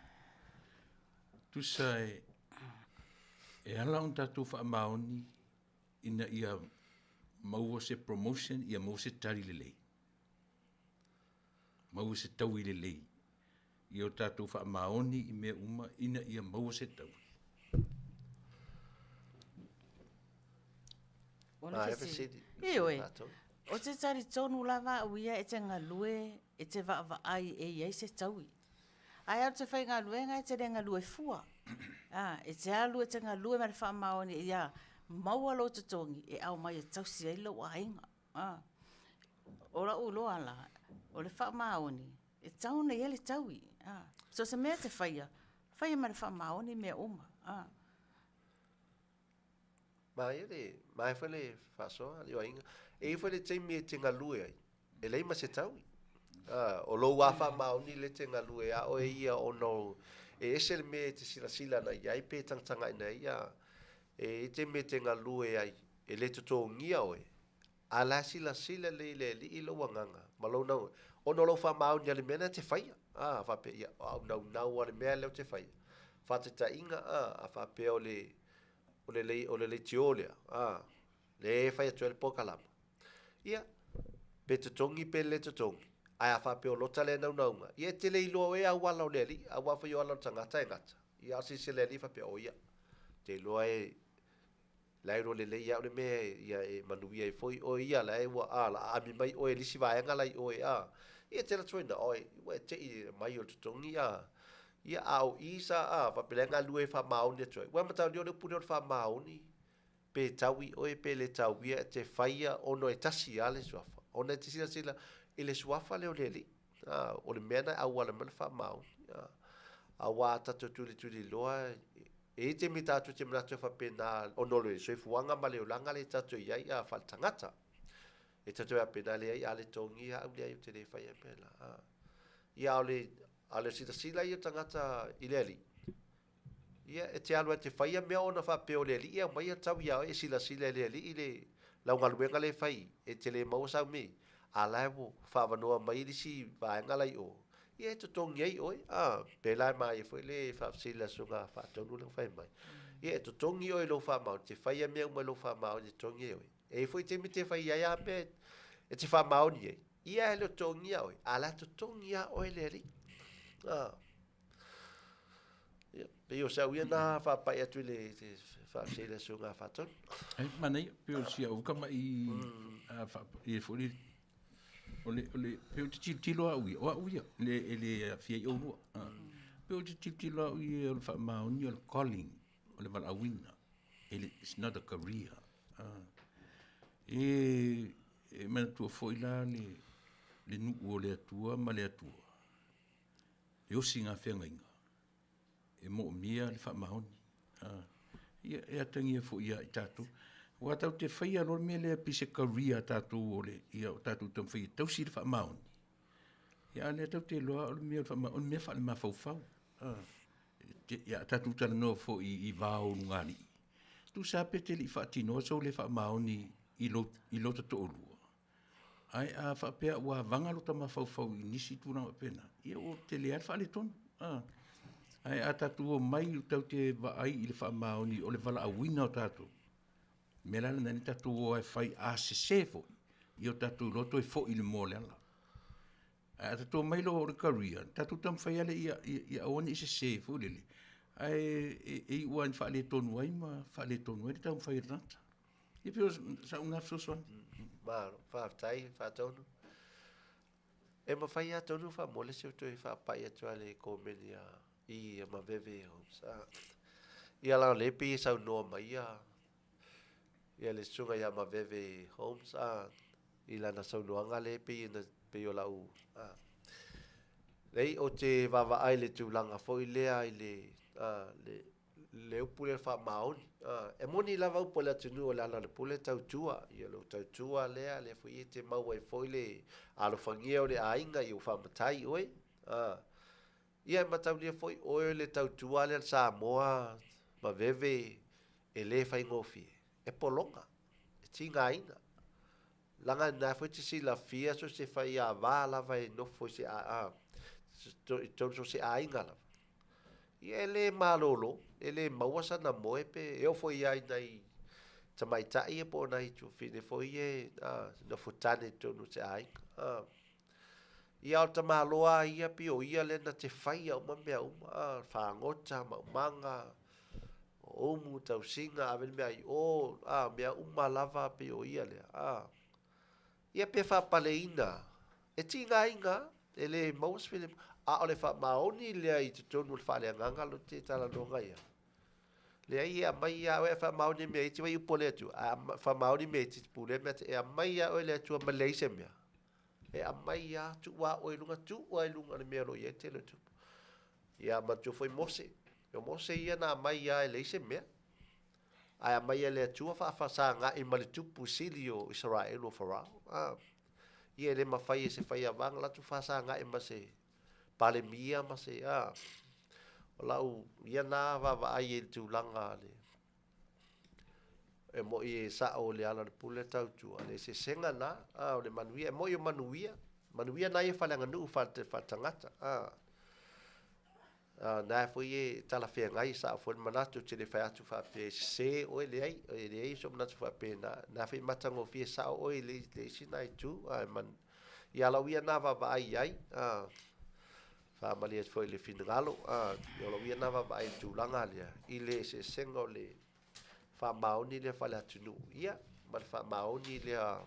tusa e, e ala ona tatou faamaoni ina ia maua se promotion, ia maua se tali lelei. Maua se taui lelei. Ia o tatou faamaoni i mea uma ina ia maua se taui. Ona fesili. Ioe. Ou te talitonu lava au ia e te galue, e te vaavaai e i ai se taui. Ae alu te faigaluega e te le galue fua. A, e te alu e te galue ma le faamaoni ia maua lou totogi e aumai e tausi ai lou aiga. A, o lau a'u iloa la, o le faamaoni, e tatau ona i ai le taui. A. So o se mea e te faia, faia ma le faamaoni mea uma. A. Manaia le, manaia foi le faasoa le ioaiga. E i ai foi le taimi e te galue ai, e leai ma se taui. A, o lou lava faamaoni lea e te galue a oe ia ona o, e ese le mea e te silasila ana i ai pe tagatagai ai, a, e i ai taimi e te galue ai, e le totogia oe, A la e silasila lelei le Alii i lou agaga ma lou nau, ona o lou faamaoni a le mea lea e te faia. A, faapea, ia, o au naunau lava i le mea lea ou te faia. Faataitaiga, a, a faapea o le, o le lei, o le leitio lea, a, lea e fai atu ai le polokalama. Ia, pe totogi pe le totogi, ae a faapea o lota lea naunauga, ia e te le iloa oe auala o le Alii, aua foi o ala o le tagata e gata. Ia, a o silasila le Alii faapea, o ia, ou te iloa e, La e iloa lelei ia au le mea ia e manuia ai foi oe ia la e ua a la aami mai oe i le isi vaega la i oe a ia te alu atu ai na oe ua e tei mai o le totogi a ia a o i sa a faapea la e galulue e faamaoni atu ai ua e mataulia o le upu lea o le faamaoni pe taui oe pe le tauia e te faia ona e tasi lava le suafa ona e te silasila i le suafa lea o le Alii a o le mea lena e auala mai le faamaoni a aua a tatou tulituliloa E i ai taimi tatou te manatu ai faapena ona o le soifuaga ma le olaga lea tatou i ai a faaletagata. E tatou te faapena, leai a le togia au, leai ou te le faia mea la. A. Ia a o le, a o le silasila ia o tagata i le Alii, ia e te alu lava e te faia mea ona faapea o le Alii e aumaia tau ia oe, e silasila e le Alii le lau galuega lea e fai, e te le maua sau mea, a la e ua faaavanoa mai le isi vaega la i o, Ia e totogi ai oe, a, pēlā e māia foi le faafesili a le Susuga Faatonu lea ua fai mai. Ia e totogi oe i lou faamaoni, e te faia mea uma i lou faamaoni e totogi ai oe. E i ai foi taimi e te fai ai lava mea e te faamaoni ai, ia e le o totogia oe, a o la e totogi lava oe e le Alii. A. Ia, pei o sau ia na faapai atu i le faafesili a le Susuga Faatonu. E manaia, pei o si au tama'i, a, faa, ia foi le O le, o le, pei ou te tilotilo au ia, o au ia, le, e le aafia ai oulua. Ah. Pei ou te tilotilo au ia o le faamaoni o le calling, o le valaauina. E le, it's not a career. Ah. E, e manatua foi la le, le nuu o le Atua ma le Atua. E osi ngā feagaiga. E moomia le faamaoni. Ia, e atagia foi ia i tatou. Aua tatou te faia loa le mea lea pei se career a tatou o le, ia o tatou taumafai e tausi le faamaoni. Ia a lea tatou te iloa o le mea o le faamaoni, o le mea faalemafaufau. Ia a tatou talanoa foi i va o ulugalii, tusa lava pe te le i faatinoa sou le faamaoni i lou, i lota toalua, Ae a faapea ua vaga lota mafaufau i nisi tulaga faapena, ia ua tele lava le faaletonu. A. Ae a tatou omai tatou te vaai i le faamaoni o le valaauina o tatou, o le mea la lena e tatou o lava e fai, a sese foi, ia o tatou iloa toe foi i le moa o le ala. Ae a tatou omai loa o le career, tatou taumafai lava lea ia aua ne i sese foi lele, ae e iu lava ina faaletonu ai ma faaletonu ai le taumafai a le tagata. Ia pei o sau na fesoasoani. Malo, faafetai Faatonu. E mafai lava tonu faamolemole se toe faapai atu a le komeni a i a Maveve Homes. Ia la le pei e saunoa mai ia ia le susuga ia Maveve Homes a i lana saunoaga le pei na pei o lau a lei o te vaavaai i le tulaga foi lea i le a le le upu lea faamaoni. E moni lava upu a le atunuu o le ala o le pule tautua. Ia lou tautua lea, lea foi e te maua ai foi le alofagia o le aiga ia ua faamatai oe. Ia e mataulia foi oe le tautua lea le Samoa ma veve e le faigofie. E pologa, e tigaina. Leaga na foi te silafia so se faiava lava e nofo i se a, i totonu so se aiga lava. Ia e le malolo, e le maua sana moe pe e oo foi lava i nai tamaitai ia po o nai tuafafine foi ia e nofo tane i totonu o se aiga. Ia a o le tamaloa lava ia pei o ia lea na te faia uma mea uma, fagota, maumaga, umu, tausiga, ave le mea i o, mea uma lava pei o ia lea. Ia pe faapaleina, e tigaina, e le maua se filemu, a o le faamaoni lea i totonu o le faaleagaga lea ou te talanoa ai au. Leai, e aumai ia oe ae faamaoni i mea iti, vaai upu a le Atua, a faamaoni i mea iti, pulea mea, e aumai ia oe le Atua ma leai se mea. E aumai lava, tuu lava oe i luga, tuu lava i luga o le mea o lo o i ai le tele o tupu. Ia manatua foi Mose, o Mose ia na aumai lava e leai se mea, ae aumai e le Atua faafasagai ma le tupu sili o Isaraelu o Farao. A, ia e le mafai e se faiava ona alu atu fasagai ma se Palemia ma se, a, o lau ia na vaavaai i le tulaga le e mo'i e sa'o le ala o le pule tautua le eseesega na, a o le manuia e mo'i o manuia, manuia na ia faaleaganuu faaletagata, a a na foi e talafeagai e sa'o foi le manatu ou te le fai atu faapea e sesē oe leai e leai sou manatu faapena na foi e matagofie sa'o oe i le isi na itu ae man ia lau ia na vaavaai i ai a faamalie atu foi i le finagalo a o lau ia na vaavaai i le tulaga lea i le eseesega o le faamaoni lea faale-atunuu, ia, ma le faamaoni lea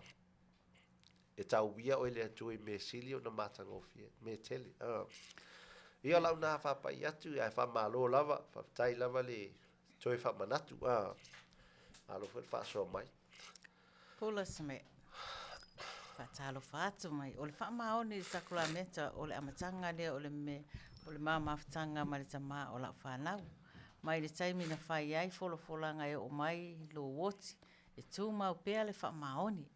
e tauia oe le Atua i mea sili ona matagofie, mea tele. Ia, o lau na faapai atu, ae faamalo lava, faafetai lava le toe faamanatu. Malo foi le faasoa mai. Pula Smith. Faatalofa atu mai. O le faamaoni i le sakalameta o le amataga lea o le me, o le ma mafutaga ma le tama o lau fanau. Mai le taimi na fai ai folafolaga e oo mai lou oti, e tumau pea le faamaoni.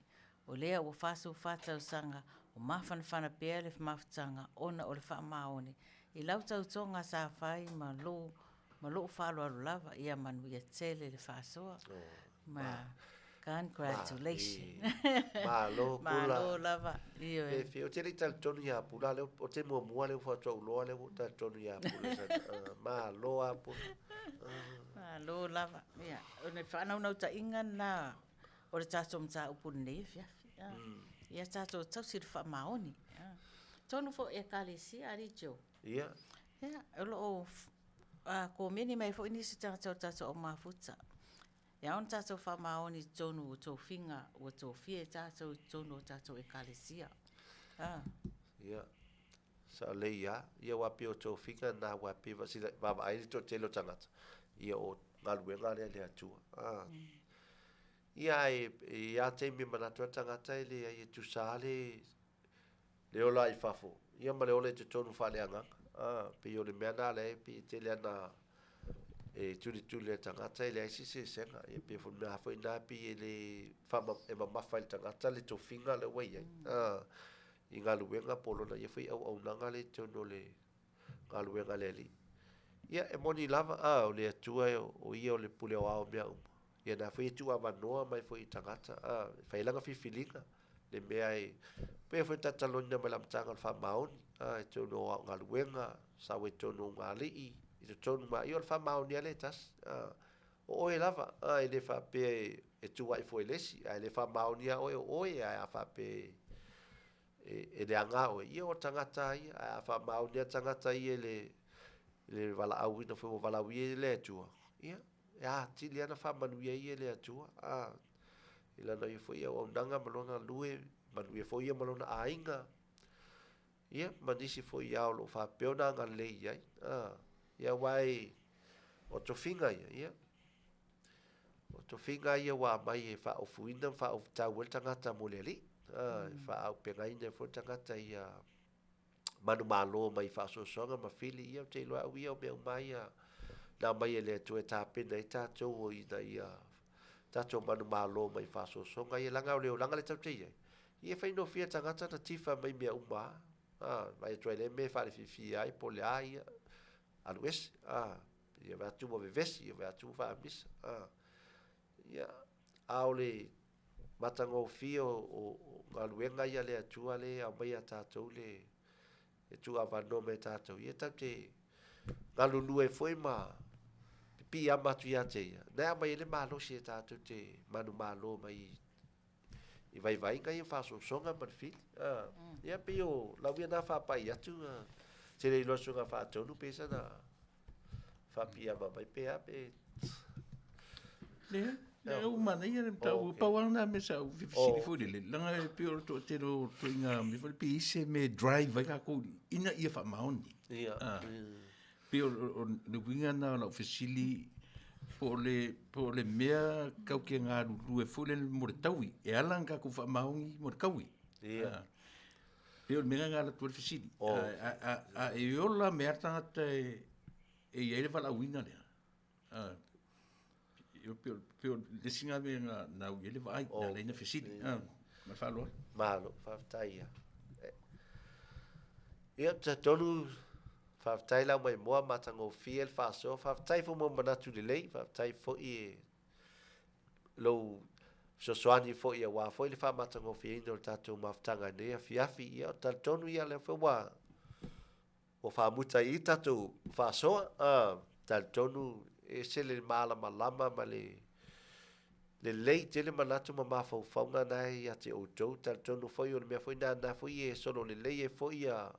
O lea ua 44 tausaga o mafanafana pea le mafutaga ona o le faamaoni i lau tautoga sa fai ma lou ma lou faaaloalo lava. Ia manuia tele le faasoa. Ma congratulations. Malo Pula. Malo lava. Ioe. Pe ou te le i talitonu ia Pula lea o te muamua lea ua faatoa ou iloa lea ua ou talitonu ia Pula. Malo lava Pula. Malo lava. Ia, o le faanaunautaiga lena o le tatou mataupu i lenei afiafi. Ia tatou tausi le faamaoni. Tonu foi i Ekalesia, Alii Joe. Ia. Ia, o lo o komeni mai foi nisi o tagata o le tatou au mafuta. E ao ona tatou faamaoni i totonu o tofiga ua tofia e tatou i totonu o tatou Ekalesia. Ia, sao lelei lava. Ia aua pei o tofiga na aua pei e vaavaai le toatele o tagata, ia o galuega lea a le Atua. Ia ae e i ai lava taimi e manatu ai le tagata e leai e tusa lava le le ola i fafo, ia ma le ola i totonu faaleagaga. A, pei o le mea lena lea e pei e tele lava ina e tulituli e le tagata e leai se eseesega. Ia pei foi o le mea foi lena pei e le e mamafa i le tagata le tofiga lea ua i ai, a, i galuega po o lona ia foi auaunaga lea i totonu o le galuega a le Alii. Ia, e moni lava, a, o le Atua o Ia o le pule aoao o mea uma. Ia na foi e tuuavanoa mai foi i tagata, a, e fai ai lana filifiliga, le mea e pei foi ona talanoaina mai i le amataga o le faamaoni, a, i totonu o au galuega, sau ai i totonu o ulugalii, i totonu ma, ia o le faamaoni lava lea e tasi, a, o oe lava, a, e le faapea e tuuai fua i le isi, ae le faamaoni lava oe o oe, ae a faapea e leaga oe, ia o le tagata lava ia, ae a faamaoni lava le tagata ia i le valaauina foi ua valaauina e le Atua, ia, e atili lava ona faamanuia ia e le Atua, a, i lana ia foi auaunaga ma lona galue, manuia foi ia ma lona aiga, ia, ma nisi foi lava o lo o faapea ona agalelei i ai, a, ia aua o tofiga ia, ia, o tofiga ia ua aumai e faaofuina ma faaofutau ai le tagata mo le Alii, a, e faaaupegaina ai foi le tagata ia manumalo mai faasoasoaga ma fili, ia ou te iloa au ia o mea uma lava ia na aumai e le Atua e tapena ai tatou ina ia tatou manumalo mai faasoasoaga ia, leaga o le olaga lea tatou te i ai, ia e faigofie i le tagata ona tifa mai mea uma lava, a, vaai atu ai i lea mea e faalefiafia ai po o le a ia, alu ese, a, ia vaai atu ua vevesi, ia vaai atu ua faamisa, a. Ia, a o le matagofie o galuega ia a le Atua lea e aumai ia tatou le e tuuavanoa mai e tatou, ia tatou te galulue foi ma piiama atu ia te ia, na e aumai ai le malosi e tatou te manumalo mai i vaivaiga ia, faasoasoga ma le fili. Ia pei o lau ia na faapai atu, te le iloa suiga faatonu pe sana faapiiama mai pe a pe. Leai, leai ua manaia le mataupu. Pau lava lena mea sa ou fia fesili foi lele, leaga e pei o le toatele o ituaiga mea foi lea pe i ai se mea e drive ai tatou ina ia faamaoni. Ia. Pei o le uiga lena o lau fesili, po o le mea tatou te galulue foi lele mo le taui, e ala ona tatou faamaoni mo le taui. Ia. Pei o le mea lena na alu atu ai le fesili. A e ola mea le tagata e e i ai le valaauina lea, pei o le isi lena mea na na au i ai le vaai, na ala ai ona fesili. Ma le faaaloalo. Malo, faafetai ia. Ia, ou te talitonu, faafetai lau maimoa matagofie le faasoa. Faafetai foi mo manatu lelei, faafetai foi i lou fesoasoani foi aua foi le faamatagofieina o le tatou mafutaga i lenei afiafi. Ia, ou te talitonu ia lea foi ua ua faamuta i i tatou faasoa, a, talitonu e ese le malamalama ma le lelei tele manatu ma mafaufauga na e ia te outou. Talitonu foi o le mea foi na na foi e solo lelei ai foi ia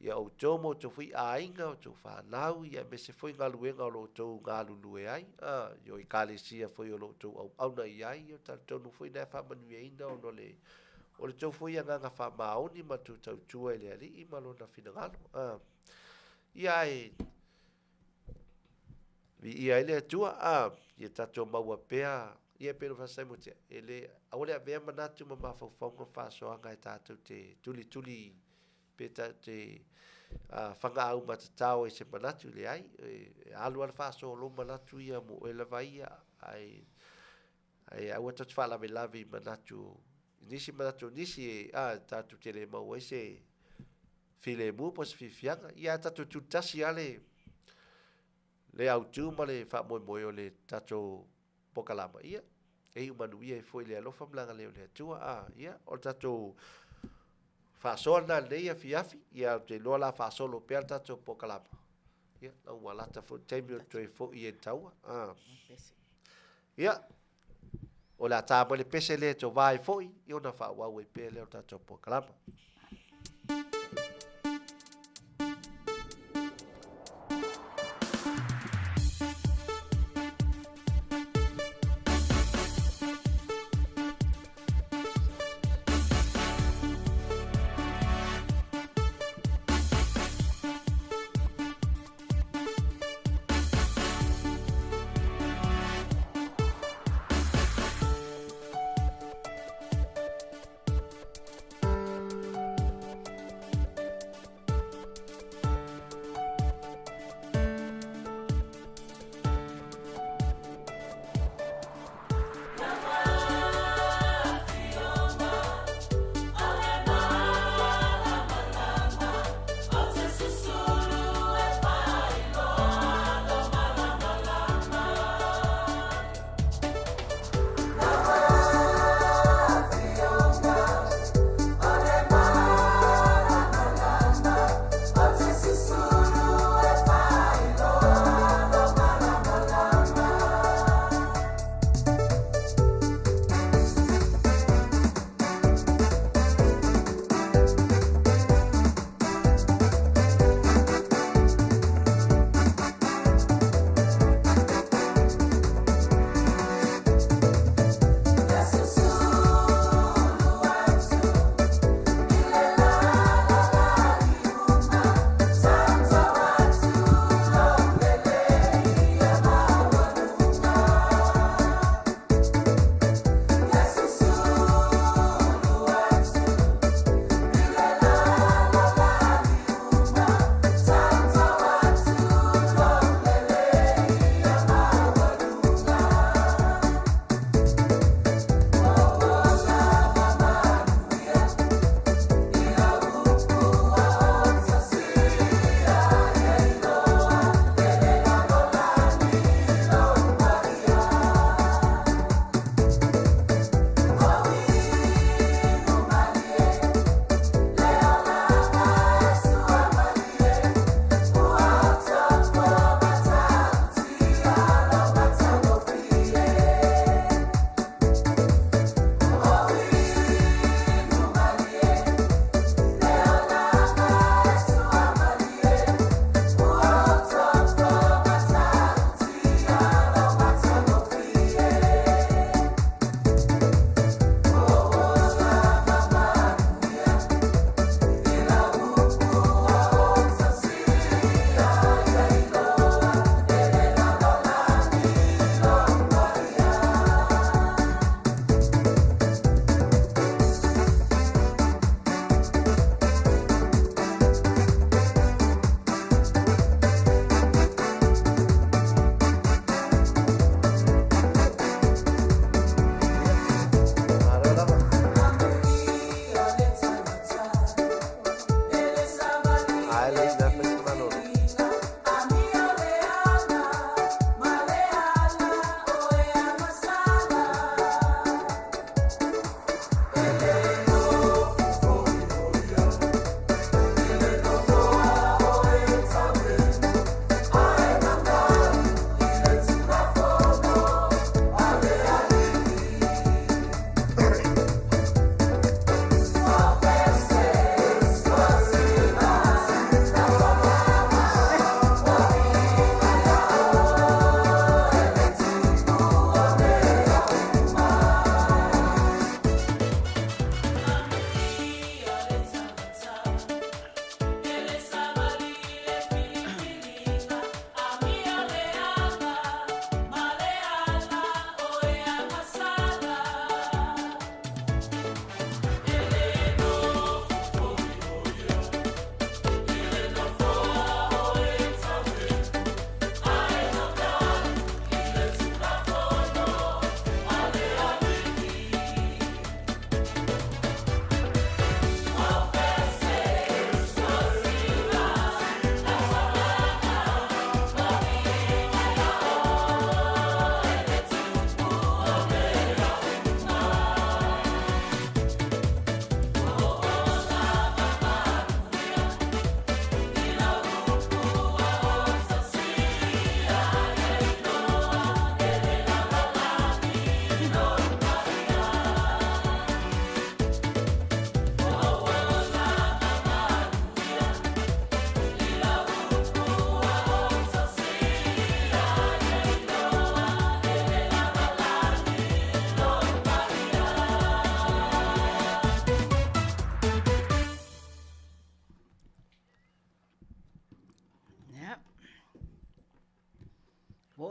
ia outou ma outou foi aiga, outou fanau, ia aemaise foi galuega o lo o outou galulue ai, a, i o ekalesia foi o lo o outou auauna i ai, ia talitonu foi na e faamanuiaina ona o le O le tou foi agaga faamaoni ma le tou tautua i le Alii ma Lona finagalo. A, ia ae viia ai le Atua, a, ia tatou maua pea, ia e pei ona faasaimotia, e le, aua le avea manatu ma mafaufauga ma faasoaga e tatou te tulituli pe tatou te fagaau matatao ai i se manatu, leai, e alu lava le faasoa o lou manatu ia mo oe lava ia, ae Ae aua tatou te faalavelave i manatu, i nisi manatu o nisi e, a, tatou te le maua ai se filemu po o se fiafiaga. Ia ae tatou tutasi lava le, le autu ma le faamoemoe o le tatou polokalama, ia, e iu manuia ai foi i le alofa ma le agalelei o le Atua. A, ia, o le tatou faasoa lena i lenei afiafi, ia, ou te iloa o le a faasolo pea le tatou polokalama. Ia, la ua lata foi le taimi o toe foi ai i le taua. A. Ia, o le a ta mai le pese lea e tovā ai foi, ia ona faaauau ai pea lea o le tatou polokalama.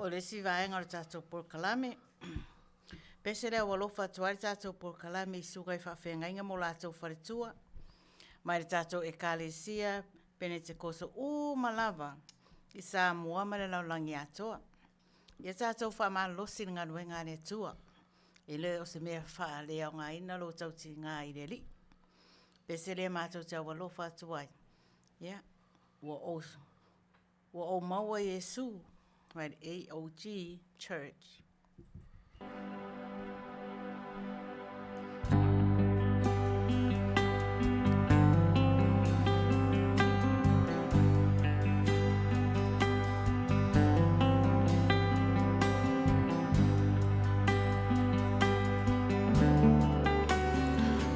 Oo i le isi vaega o le tatou polokalame. Pese lea ua alofa atu ai le tatou polokalame i susuga i faafeagaiga ma o latou faletua, mai le tatou Ekalesia Penetekoso uma lava i Samoa ma le lalolagi atoa. Ia tatou faamalolosi i le galuega a le Atua. E le o se mea faaleaogaina lo tautiga i le Alii. Pese lea matou te aualofa atu ai, ia, ua ou Ua ou maua Iesu mai le AOG Church.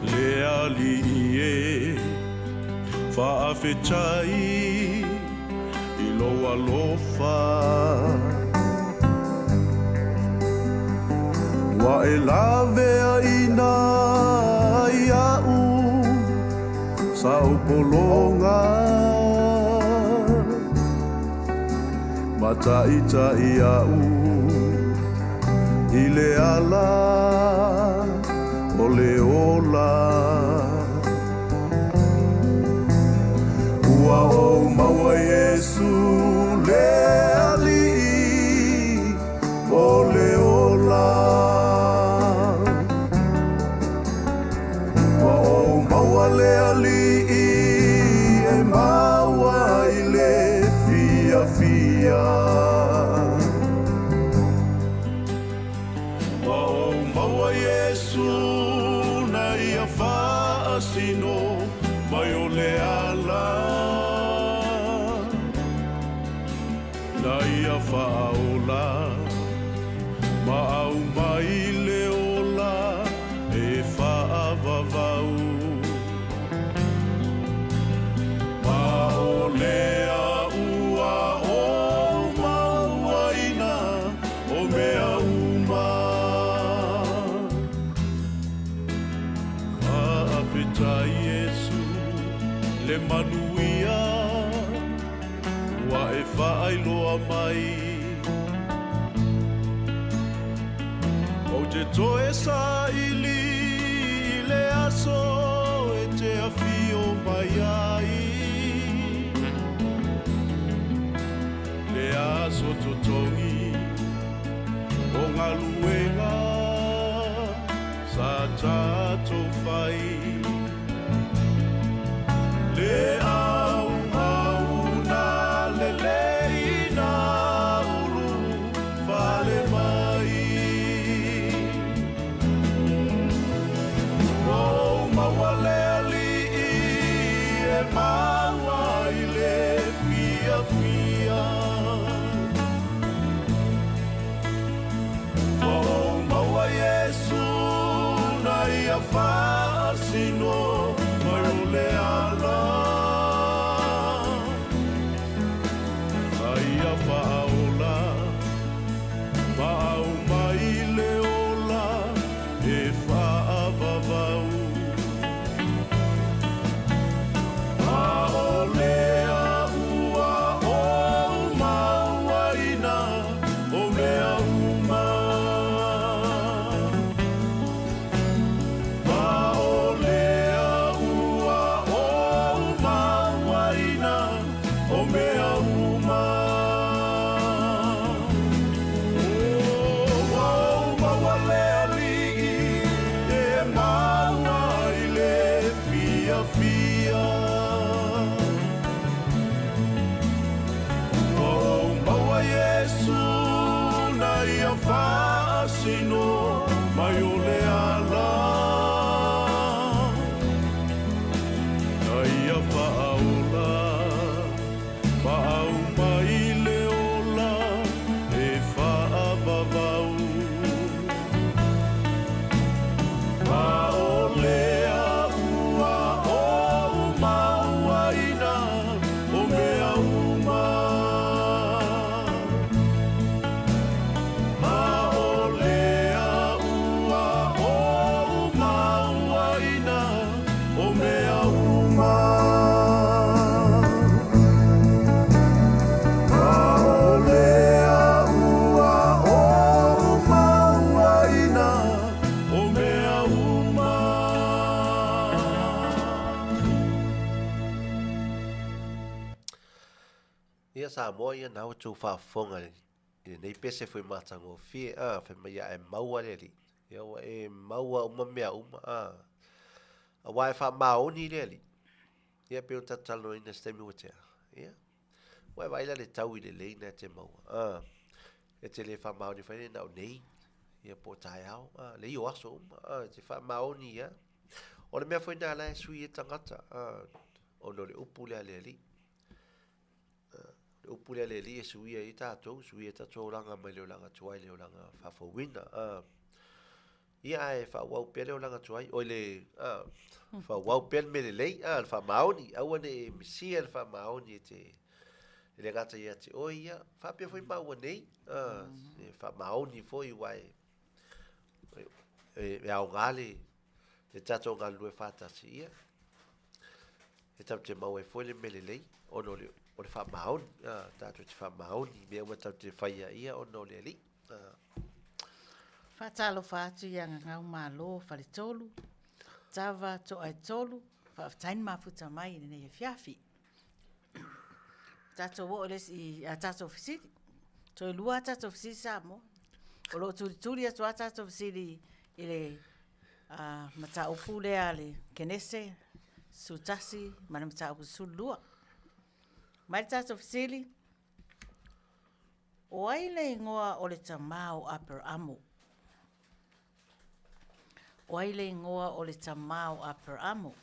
Le Alii e faafetai i lou alofa. Ua e laveaiina iaʻu saopologa ma taʻitaʻi iaʻu i le ala o le ola. Ua ou maua Iesu le Alii o le ola. Ua ou maua le Alii e maua ai le fiafia. Ua ou maua Iesu na ia faasino mai o le ala, na ia faaola ma aumai le ola e faavavau. Ma o le ua ou mauaina o mea uma. Faafetai Iesu le manuia ua e faailoa mai. Ou te toe saili i le aso e te afio mai ai. Le aso totogi o galuega sa tatou fai. Le auauna lelei na ulu fale mai. Ua ou maua le Alii e maua ai le fiafia. Ua ou maua Iesu na ia faasino mai o le ala. Na ia faaola ma aumai le ola e faavavau. Ma o le ua ou mauaina o mea uma. Ma o le ua ou mauaina o mea uma. Ua ou maua le Alii e maua ai le fiafia. Ua ou maua Iesu na ia faasino mai o le ala. Na ia faaola ma aumai le ola e faavavau. Ma o le ua ou mauaina o mea uma. Ma o le ua ou mauaina o mea uma. Ia Samoa ia na ua tou faafofoga i lenei pese foi matagofie a, fai mai ia e maua le Alii, ia ua e maua uma mea uma a, aua e faamaoni le Alii. Ia pei ona tatou talanoaina i se taimi ua tea, ia, ua e vaai la i le taui lelei lena e te maua a, e te le faamaoni fai le na o nei, ia po o taeao, a, leai o aso uma a, e te faamaoni ia. O le mea foi lena la e sui ai tagata a, ona o le upu lea a le Alii. Le upu lea a le Alii e suia ai tatou, suia ai tatou olaga mai le olaga tuai i le olaga faafouina. Ia ae faaauau pea le olaga tuai, oi le, faaauau pea le mea lelei, le faamaoni, aua ne i e misia le faamaoni e te, e le gata ia te oe ia, faapea foi maua nei, e faamaoni foi aua e, e aoga le, le tatou galulue faatasi, ia, e tatou te maua ai foi le mea lelei ona o le, o le faamaoni, tatou te faamaoni i mea uma tatou te faia ia ona o le Alii. Faatalofa atu ia Gagau Malo Faletolu, Tava Toaetolu, faafetai le mafuta mai i lenei afiafi. Tatou oo i le isi a tatou fesili. Toe lua a tatou fesili Samoa. O lo o tulituli atu a tatou fesili i le mataupu lea a le Kenese 11 ma le mataupu 12. Mai le tatou fesili, o ai le igoa o le tama o Aperamo? O ai le igoa o le tama o Aperamo?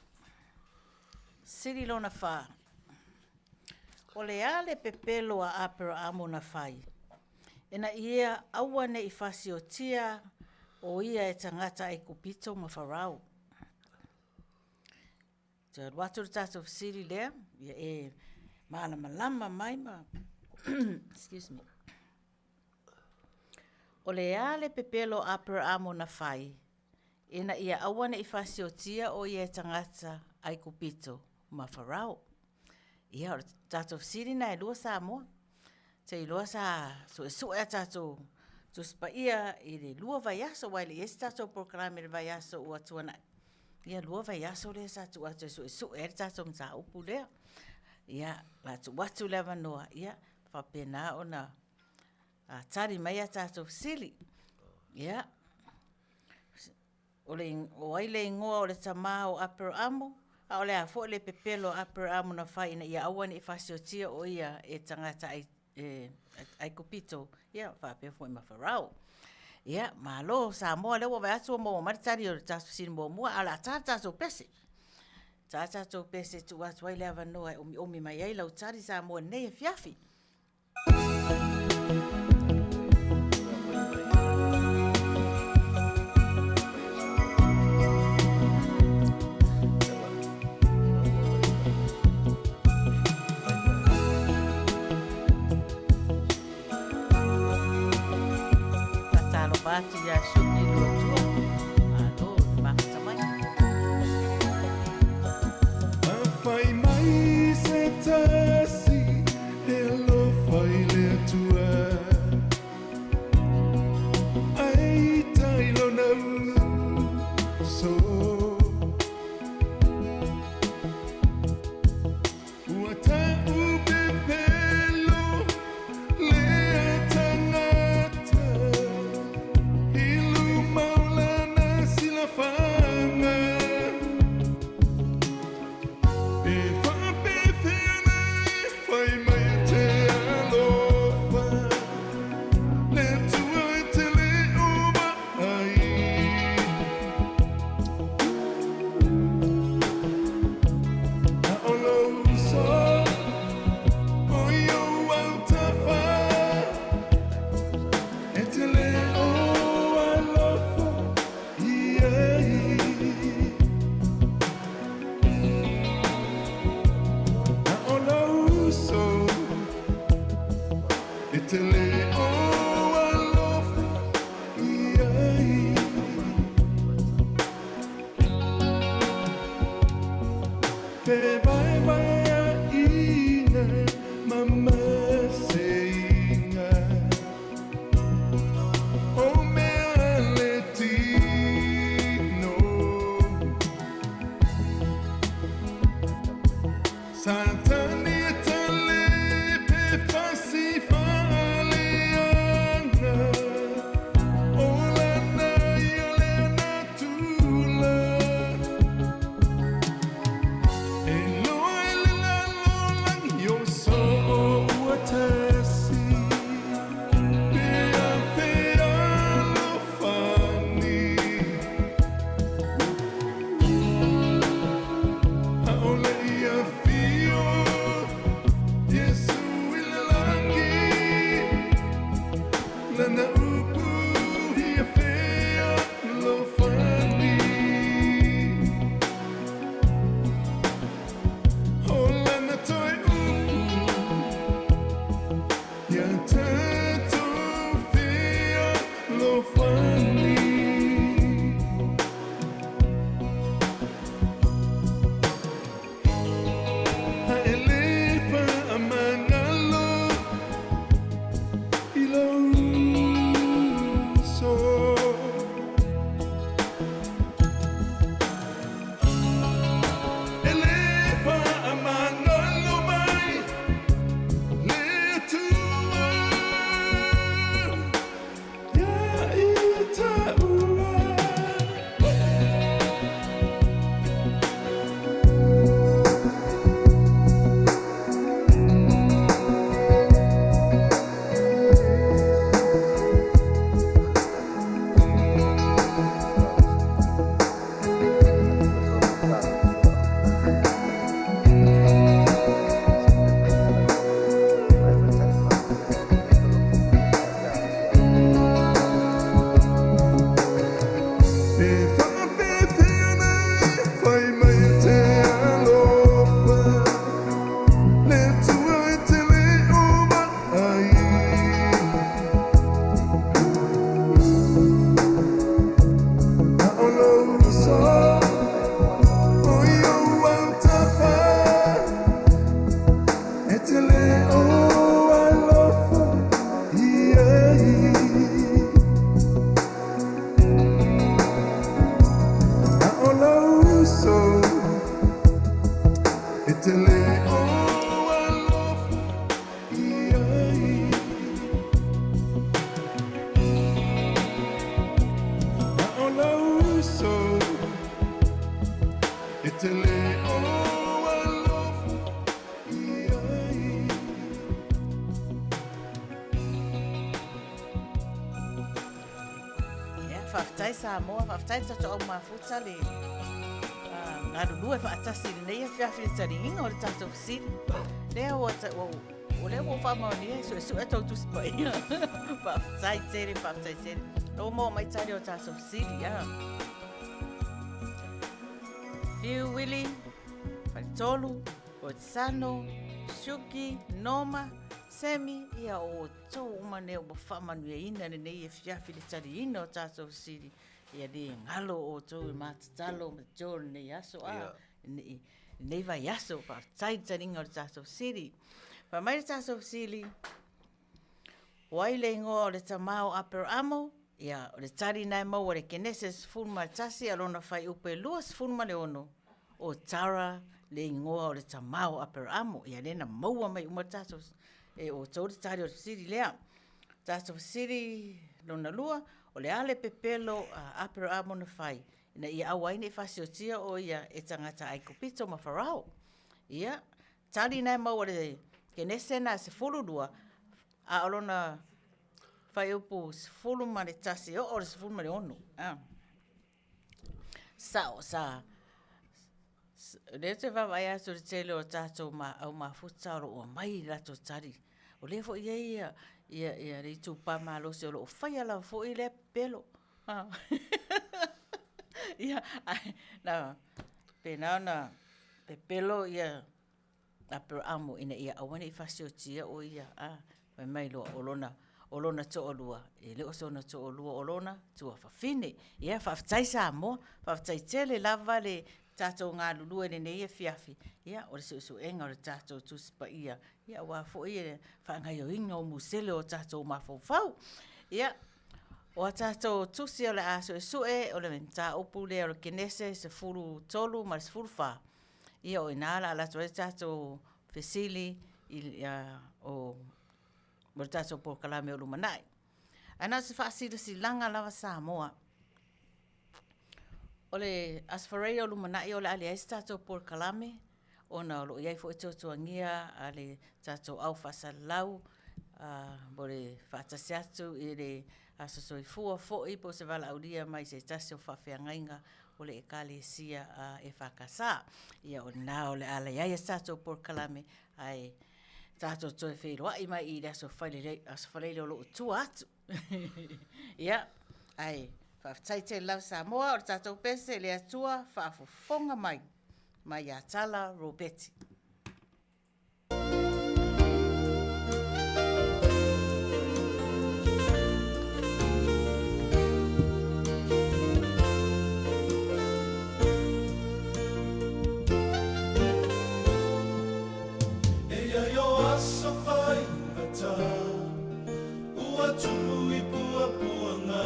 Sili lona fa. O le a le pepelo a Aperamo na fai? Ina ia aua ne i fasiotia o ia e tagata Aikupito ma Farao. Toe alu atu le tatou fesili lea, ia e malamalama mai ma excuse me. O le a le pepelo a Aperamo na fai ina ia aua ne i fasiotia o ia e tagata Aikupito ma Farao? Ia, o le tatou fesili lena e lua Samoa. Te iloa sa suesue a tatou Tusi Paia i le lua vaiaso, aua e le i i ai se tatou polokalame i le vaiaso ua tuanai. Ia, lua vaiaso lea sa tuu atu e suesue ai le tatou mataupu lea. Ia, o le a tuu atu le avanoa, ia, faapena ona tali mai a tatou fesili. Ia, o le, o ai le igoa o le tama o Aperaamo, a o le a foi le pepelo a Aperaamo na fai ina ia aua ne i fasiotia o ia e tagata ai, e Aikupito, ia faapea foi ma Farao. Ia, malo Samoa, lea ua vaai atu ua maua mai le tali o le tatou fesili muamua, ae o le a ta le tatou pese. Ta le tatou pese e tuu atu ai le avanoa e omiomi mai ai lau tali Samoa i lenei afiafi. Faatalofa atu ia Shuki Luatua. Malo le mafuta mai. Afai mai se tasi e alofa i le Atua, Ai tai lona uso. Ua ta'u pepelo lea tagata i luma o lana silafaga. E faapefea ona e fai mai e te alofa le Atua e te le o vaai. A o lou uso o i ou autafa e te le o alofa i ai. A o lou uso e te le o alofa i ai. Fevaevaeaʻiga ma maseiga o mea le tino. Satani e tale pe te le o alofa i ai. A o lou uso e te le o alofa i ai. Ia, faafetai Samoa, faafetai le tatou au mafuta le galulue faatasi i lenei afiafi i le taliiga o le tatou fesili. Lea ua, ua, o lea ua ou faamaonia e suesue tou tusi paia. Faafetai tele, faafetai tele. Ua maua mai tali o tatou fesili, ia. Fiu Willy, Faletolu, Otisano, Shuki, Noma, Semi, ia o outou uma nei ua faamanuiaina lenei afiafi i le taliina o tatou fesili. Ia le galo outou i matatalo ma jo lenei aso a, lenei vaiaso. Faafetai i le taliga o le tatou fesili. Fai mai le tatou fesili, O ai le igoa o le tama o Aperaamo? Ia, o le tali na e maua i le Kenese 11 a lona fuaiupu e 26, o Tara le igoa o le tama o Aperaamo. Ia, lea na maua mai uma tatou, e outou le tali o le fesili lea. Tatou fesili lona lua, o le a le pepelo a Aperaamo na fai ina ia aua ai ne i faasiotia o ia e tagata Aikupito ma Farao? Ia, tali na e maua i le Kenese na 12, a o lona fuaiupu 11 e oo i le 16. A. Sao, sa, o lea ou te vaavaai atu i le tele o tatou au mafuta o lo o aumai i latou tali. O lea foi e i ai ia, ia, ia le itupa malosi o lo o faia lava foi lea pepelo. Ia, ae na faapena ona pepelo ia Aperaamo ina ia aua ne i faasiotia o ia, a, fai mai loa, o lona, o lona toalua, e le o sona toalua, o lona tuafafine. Ia, faafetai Samoa, faafetai tele lava le tatou galulue i lenei afiafi, ia, o le suesuega o le tatou Tusi Paia, ia aua foi le faagaoioiga o musele o tatou mafaufau. Ia, o a tatou tusi o le a suesue, o le mataupu lea o le Kenese 13 ma le 14, Ia o i ina o le a alu atu ai le tatou fesili i o le tatou polokalame o lumanai. Ae na o se faasilasilaga lava Samoa, o le Aso Faraile o lumanai o le a leai se tatou polokalame ona o lo o i ai foi tuatuagia a le tatou au faasalalau mo le faatasi atu i le Aso Soifua foi po o se valaaulia mai se tasi o faafeagaiga o le Ekalesia a EFKS. Ia o lena o le a leai ai se tatou polokalame ae tatou toe feiloai mai i le Aso Faraile o lo o tua atu. Ia, ae faafetai tele lava Samoa, o le tatou pese, le Atua faafofoga mai, mai ia Tala Ropeti. E i ai o aso faigata Ua tupu i puapuaga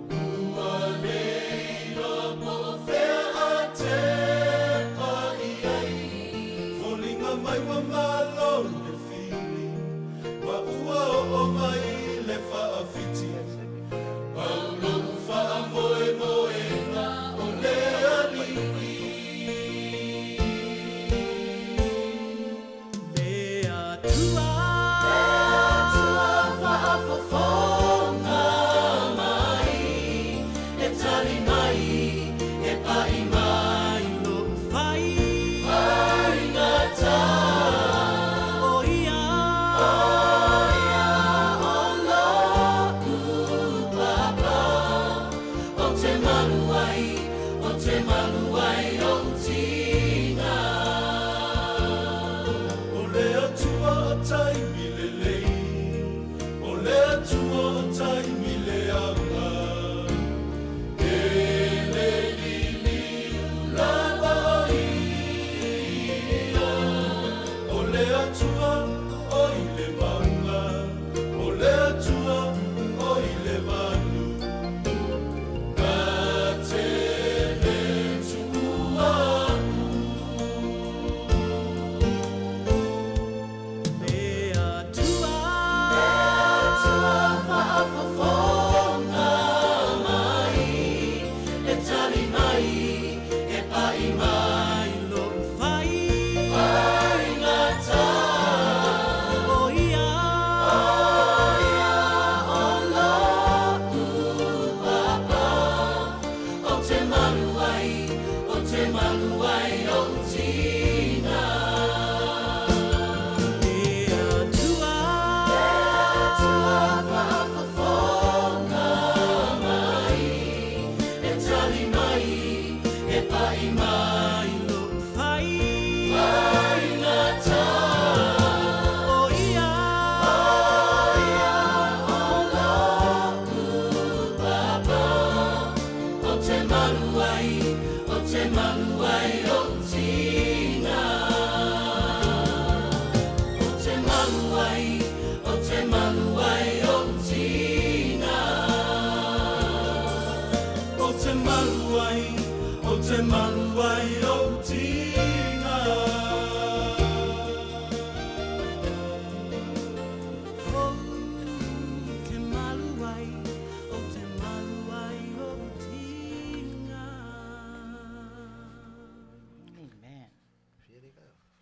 Ua le iloa po o fea a tepa i ai Foliga mai ua malo le fili Ma ua oo mai le faafiti Pau lou faamoemoega o le Alii Le Atua faafofoga mai, e tali mai, e pai mai lou faigata.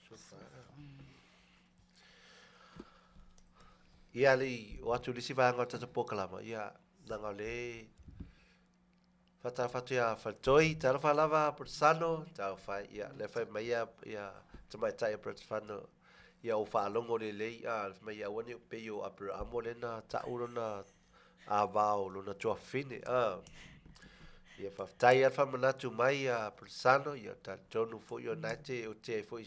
Sofa. Ia le i o atu le isi vaega o le tatou polokalama, ia, leaga o lea e faatalofa atu ia Faletoi, talofa lava Polesano, talofa ai, ia, lea fai mai ia, ia tamaitai o Polesano, ia ou faalogo lelei, a, fai mai aua ne i pei o Aperamo lea na tau lona ava o lona tuafafine, a. Ia faafetai lava le faamanatu mai ia Polesano, ia talitonu foi o lena e te otea ai foi i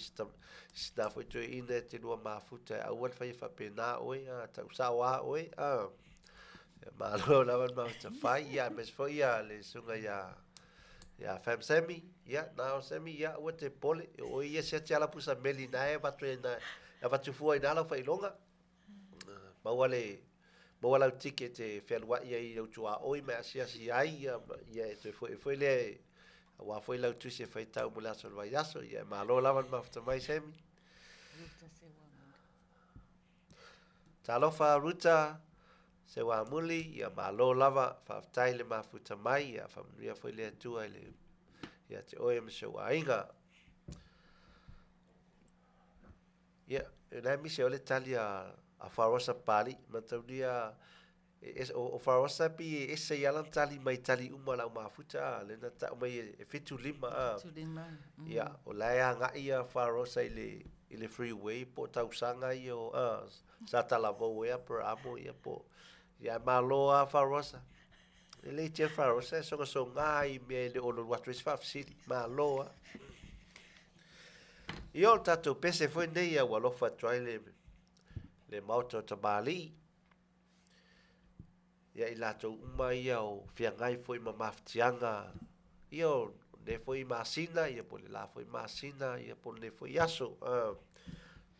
sina foi toeaina e te lua mafuta e aua le faia faapena oe, a, tau sao lava oe, a. Ia malo lava le mafuta fai, ia aemaise foi ia le susuga ia ia Fam Sammy, ia na o Sammy, ia aua te popole, o oe ia sia te ala pusa meli na e avatu ai na, e avatu fua i na lau faailoga. Maua le maua lau ticket e fealuai ai i lou tuaoi ma e asiasi ai, ia, ia e toe foi foi lea e, aua foi lau tusi e faitau mo le aso o le vaiaso. Ia e malo lava le mafuta mai, Sammy. Talofa Ruta Seuamuli, ia malo lava, faafetai le mafuta mai, ia faamanuia foi le Atua i le ia te oe ma si ou aiga. Ia, o la e misi o le tali a, a Farosa Papalii, mataulia e, e, o, o Farosa pei e ese i ala tali mai tali uma lau mafuta, a, lea na tau mai e, e 75, a. 75. Mm. Ia, o la e agai a Farosa i le, i le freeway po o tausaga ia o, a, sa talavou ea per amo ia po. Ia, e malo a Farosa. E le te Farosa e sogasoga i mea e le o lolu atu ai se faafesili. Malo a. Ia o le tatou pese foi nei ia ua alofa atu ai le, le maota o tamalii. Ia i latou uma ia o feagai foi ma mafatiaga ia o lenei foi masina, ia po o le la foi masina, ia po o lenei foi aso.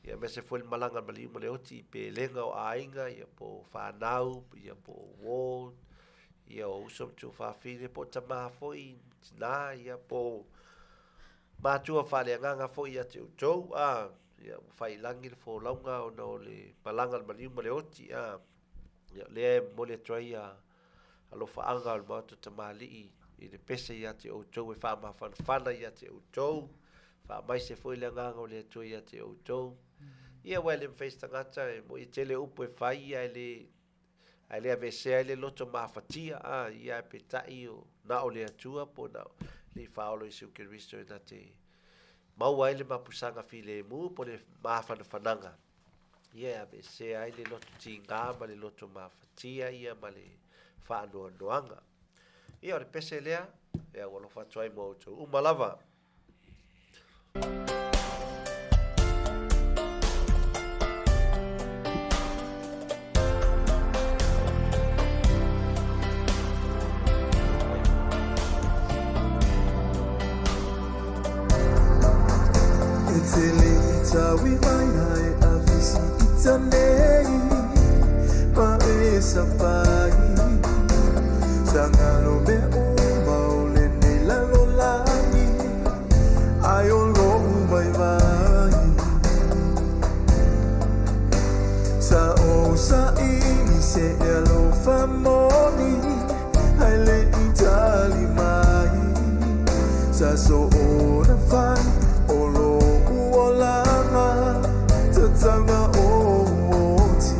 Ia aemaise foi le malaga maliu ma le oti i pelega o aiga, ia po o fanau, ia po o uo, ia o uso ma tuafafine, po o tama foi, tina, ia po o matua faaleagaga foi ia te outou, a, ia ua faiilagi le folauga ona o le malaga a le maliu ma le oti, a, ia o lea e momoli atu ai ia alofaaga o le Maota Tamalii i le pese ia te outou e faamafanafana ia te outou, faamaise foi le agaga o le Atua ia te outou. Ia aua e le mafai e se tagata e moi e tele upu e fai ae le ae le aveesea ai le loto mafatia, a, ia ae peitai o na o le Atua po o na o le Faaola o Iesu Keriso e na te maua ai le mapusaga filemu po o le mafanafanaga. Ia e aveesea ai le loto tigā ma le loto mafatia ia ma le faanoanoaga. Ia o le pese lea, ia ua alofa atu ai mo outou uma lava. E te le i taui mai ai a visi ita nei ma e sapai Sangalo me uma o lenei lalolagi ai o lou vaivai Sa ou saili se alofa moni ai le i tali mai Sa soona fai o lou olaga tatauga o oti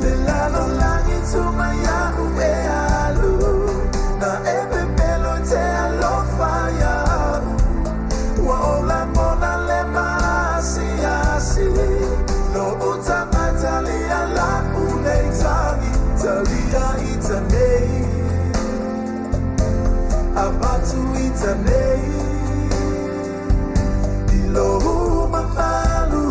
Le lalolagi tuma ia'u e alu Na e pepelo i te alofa ia'u Ua ou lagona le maasiasi Lo'u taga talia la'u nei tagi Talia ita nei Avatu ita nei I lou mamalu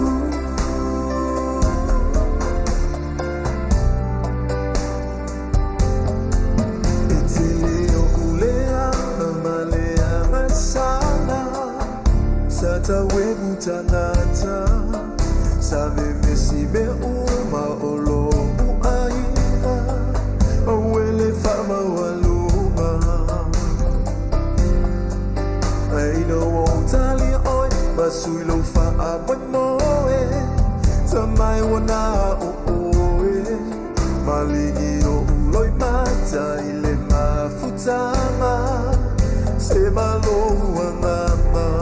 E tele oʻu leaga ma leaga sala Sa tauegu tagata Sa vevesi mea uma o loʻu aiga Aue le faamaualuga Ae ina ua ou talia ʻoe Ma sui lou faamoemoe Tamai ua na o ʻoe Maligi oʻu loimata i le mafutaga Se ma lou agaga.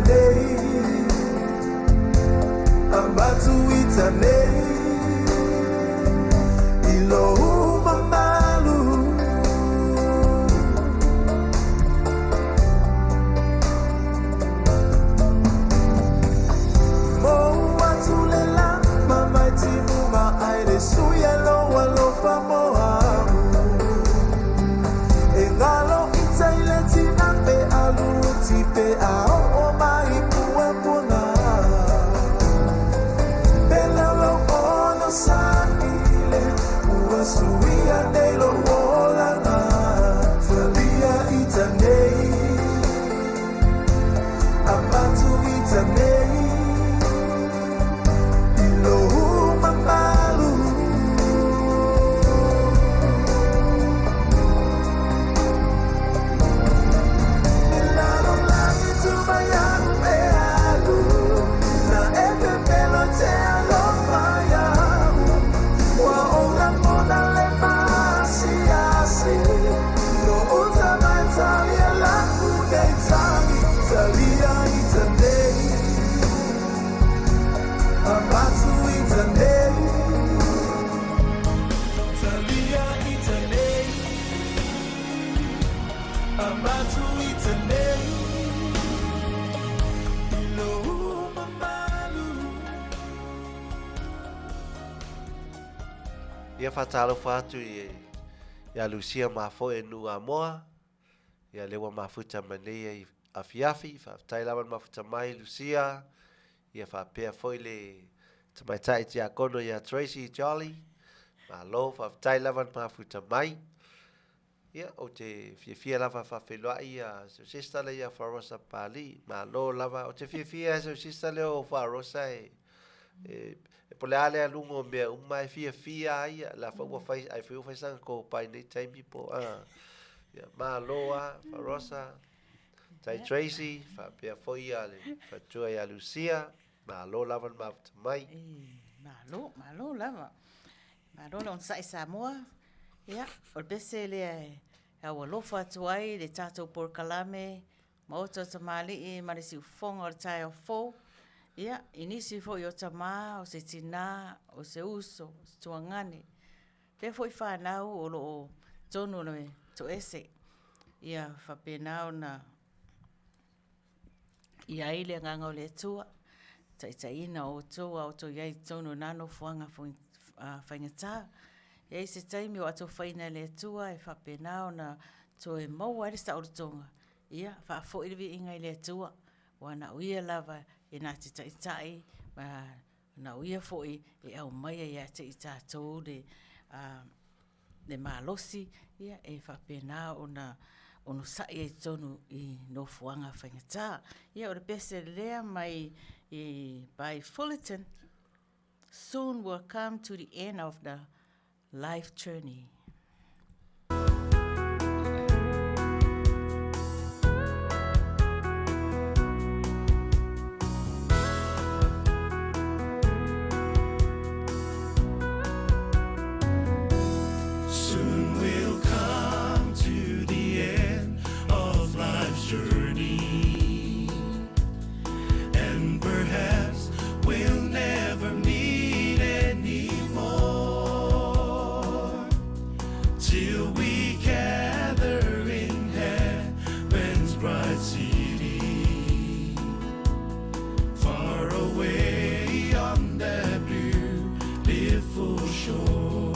nei Avatu ita nei I lou mamalu Mou atu le la ma mai timu ma ai le sui e lo alofa mo au. E ngalo ita i le tina pe alu ti pe a o mai pua puna. Pe lolo ono sa ile ua suia nei lo olanga. Talia ita nei Avatu ita nei I lou mamalu. E lalo lagi tu mai alu e alu Na e pepelo te alofa iau Ua ola mona le maasiasi No uta mai talia laku nei tagi Talia ita nei Avatu ita nei Talia ita nei Avatu ita nei I lou mamalu. Ia faatalofa atu i ia Lucia Mafoe Nuamoa, ia lea ua mafuta mai nei ai afiafi, faafetai lava le mafuta mai Lucia, ia faapea foi le tamaitai tiakono ia Tracy Jolly, malo faafetai lava le mafuta mai. Ia, ou te fiafia lava e faafeiloai ia si sister lea ia Farosa Pali, malo lava, ou te fiafia si sister lea o Farosa e e e po o le a le aluga o mea uma e fiafia ai ia, la foi ua fai ai foi ua fai sana kopa i nei taimi po a ia malo a Farosa tai Tracy faapea foi ia le fatua ia Lucia malo lava le mafuta mai. Malo, malo lava. Malo le onosai Samoa. Ia, o le pese lea e aualofa atu ai le tatou polokalame ma outou tamalii ma le siufofoga o le taeao fou. Ia, i nisi foi o tama, o se tina, o se uso, o se tuagane, pea foi fanau o lo o tonu o le toese. Ia faapena ona i ai le agaga o le Atua, taitaiina o outou a outou i ai i totonu o na nofoaga faigata. E i ai se taimi o atofaina e le Atua e faapena ona toe maua ai le saolotoga, ia faafoi le viiga i le Atua, aua na o Ia lava e na te taitai ma na o Ia foi e aumaia ia te i tatou le, le malosi ia e faapena ona onosai ai i totonu i nofoaga faigata. Ia o le pese lea mai i by Fullerton, soon we'll come to the end of the life journey. Soon we'll come to the end of life's journey, and perhaps we'll never meet anymore till we gather in heaven's bright city, far away on that beautiful shore.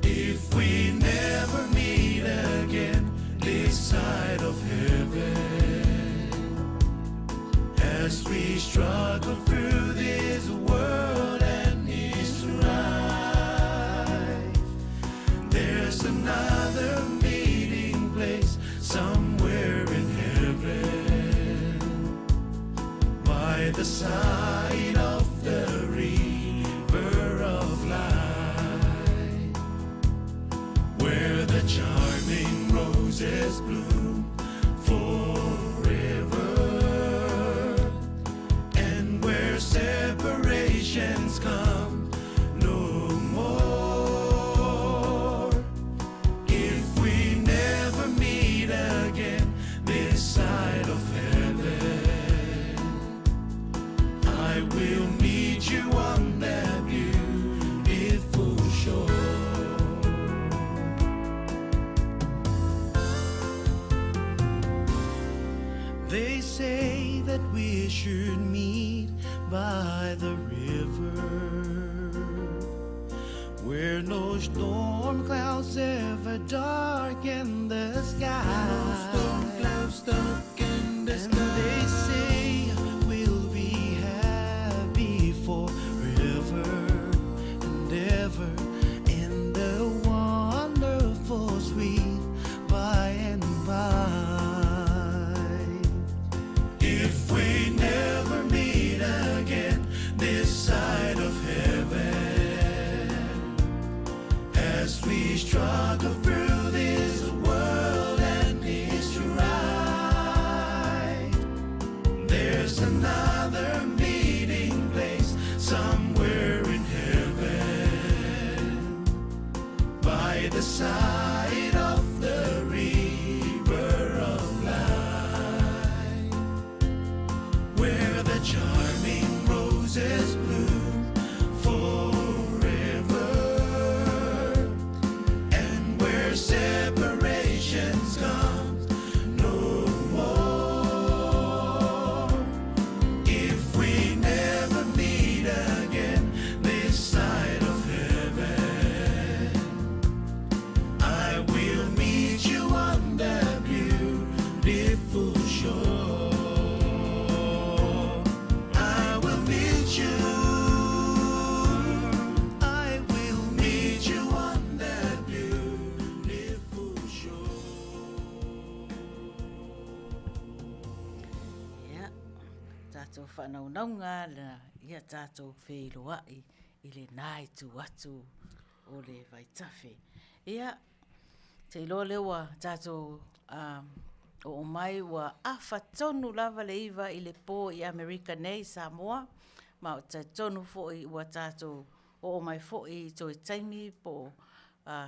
If we never meet again this side of heaven, as we struggle through this world and its strife, there's another meeting place somewhere in heaven, by the side of the river of life, where the charming roses bloom forever, and where that we should meet by the river where no storm clouds ever darken the sky. No storm clouds darken the sky. And they say we'll be happy forever and ever in the wonderful sweet by and by. If we never meet again this side of heaven, as we struggle through this world and its strife, there's another meeting place somewhere in heaven by the side of the river of life, where the charming roses bloom forever, and where separations comes no more. If we never meet again this side of heaven, I will meet you on that beautiful shore. I will meet you. I will meet you on that beautiful shore. Ia, tatou faanaunauga la ia tatou feiloai i lena itu atu o le vaitafe. Ia, te iloa lea ua tatou oo mai ua afa tonu lava le iva i le po i Amerika nei, Samoa, ma ou te talitonu foi ua tatou oo mai foi i toe taimi po o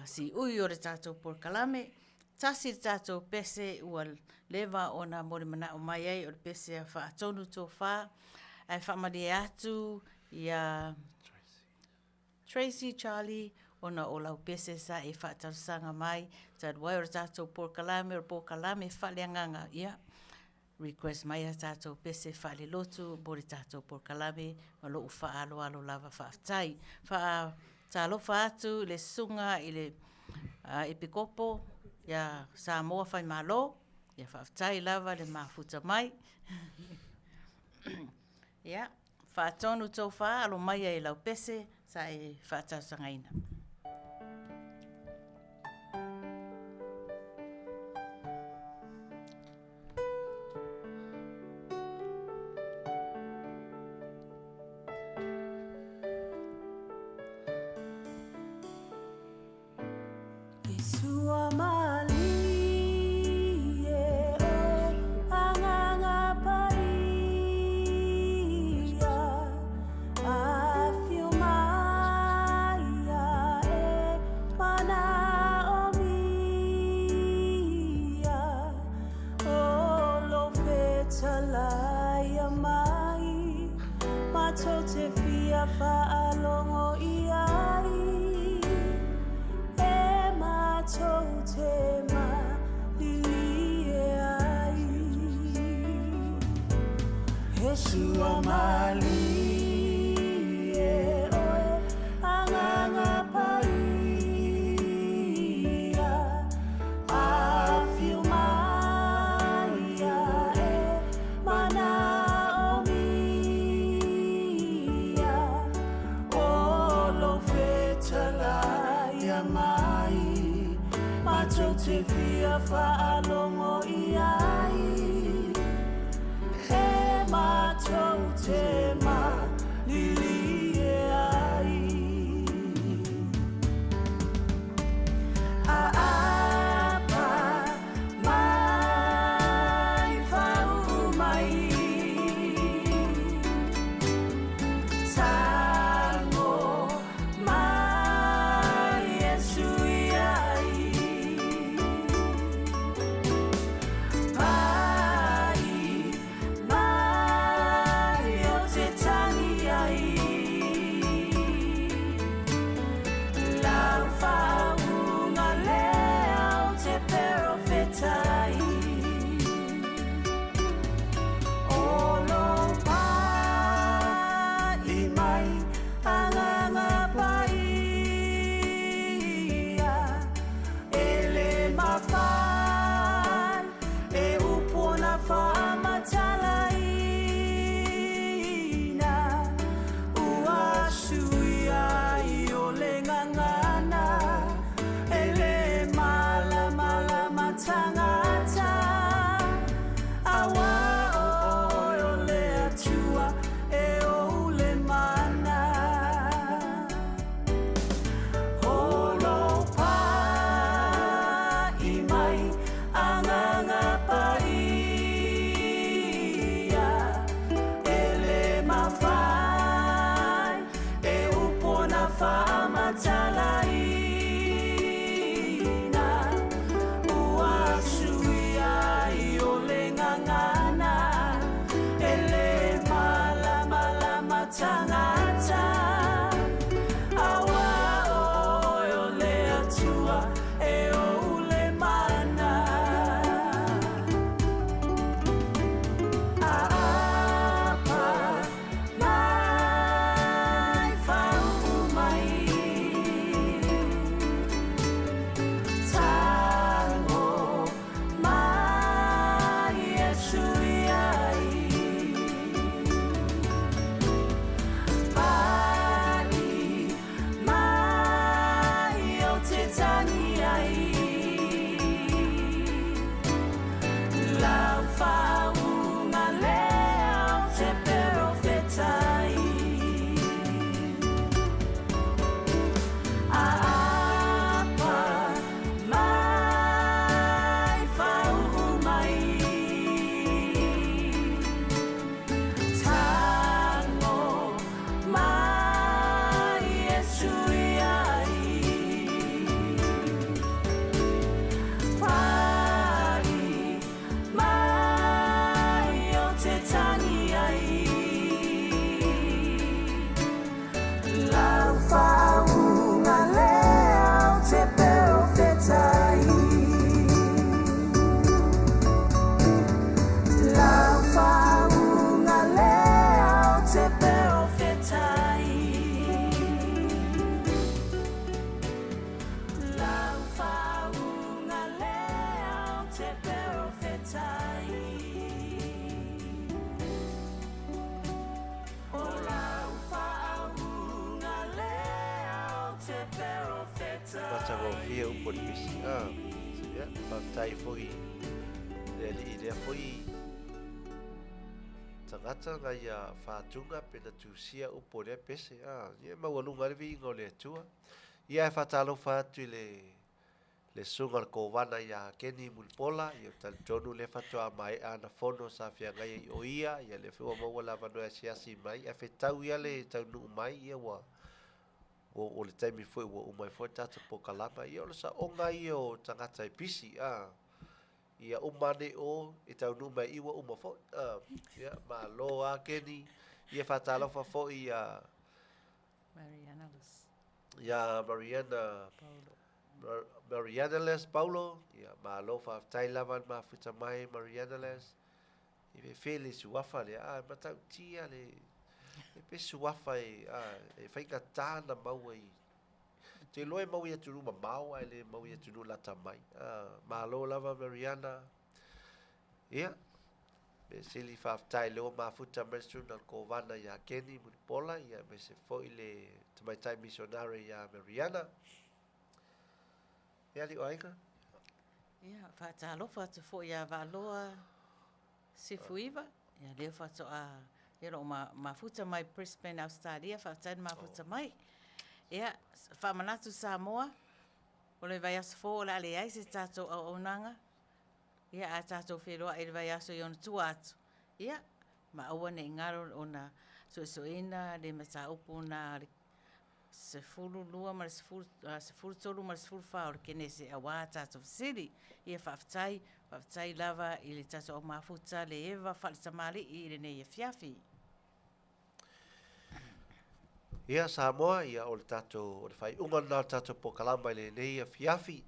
siui o le tatou polokalame. Tasi le tatou pese ua leva ona molimanaʻo mai ai o le pese a Faatonu Tofa, ae faamalie atu ia Tracy Charlie ona o lau pese sa e faatalosaga mai talu ai o le tatou polokalame o le polokalame faaleagaga, ia request mai a tatou pese faalelotu mo le tatou polokalame ma lou faaaloalo lava faafetai. Faatalofa atu i le susuga i le Epikopo ia Samoa Faimalo, ia faafetai lava le mafuta mai. Ia, faatonu tofa alo maia i lau pese sa e faatalosagaina. Matagofie upu o le pese. Ah, ia, faafetai foi i le alii lea foi tagata na ia faatuga pe na tusia upu o lea pese. Ah, ia maualuga ai le viiga o le Atua. Ia e faatalofa atu i le le susuga o le Kovana ia Keni Mulipola, ia ou talitonu lea faatoa maea ana fono sa feagai ai o ia, ia lea foi ua maua le avanoa e asiasi mai, ae fetau ia le taunuu mai, ia ua ua o le taimi foi ua uma ai foi le tatou polokalama. Ia o le saoga ia o tagata e pisi, a, ia uma ane i o, e taunuu mai i ua uma foi. A, ia, malo lava Keni. Ia faatalofa foi ia Mariana Les. Ia Mariana Paulo. Marianeles Paulo, ia malo faafetai lava le mafuta mai Marianeles. I fefe le suafa lea, a matautia le e pe suafa e a e faigata na maua i te iloa e maua i atunuu mamao ae le maua i atunuu lata mai. A malo lava Mariana. Ia, mea sili faafetai lea ua mafuta mai le susuga i le Kovana ia Kenny Mulipola, ia aemaise foi le tamaitai misionare ia Mariana. Ia alii o aiga. Ia, faatalofa atu foi ia Vaaloa Sifuiva, ia lea faatoa ia loo mafuta mai Brisbane, Australia, faafetai le mafuta mai. Ia, faamanatu Samoa, o le vaiaso fou o le a leai se tatou auaunaga, ia ae tatou feiloai i le vaiaso i ona tua atu, ia, ma aua ne i galo ona suesueina le mataupu na le 12 ma le 13 ma le 14 o le Kenese aua a tatou fesili. Ia faafetai, faafetai lava i le tatou au mafuta le eva faale-tamalii i lenei afiafi. Ia Samoa, ia o le tatou, o le faaiuga lena o le tatou polokalama i lenei afiafi.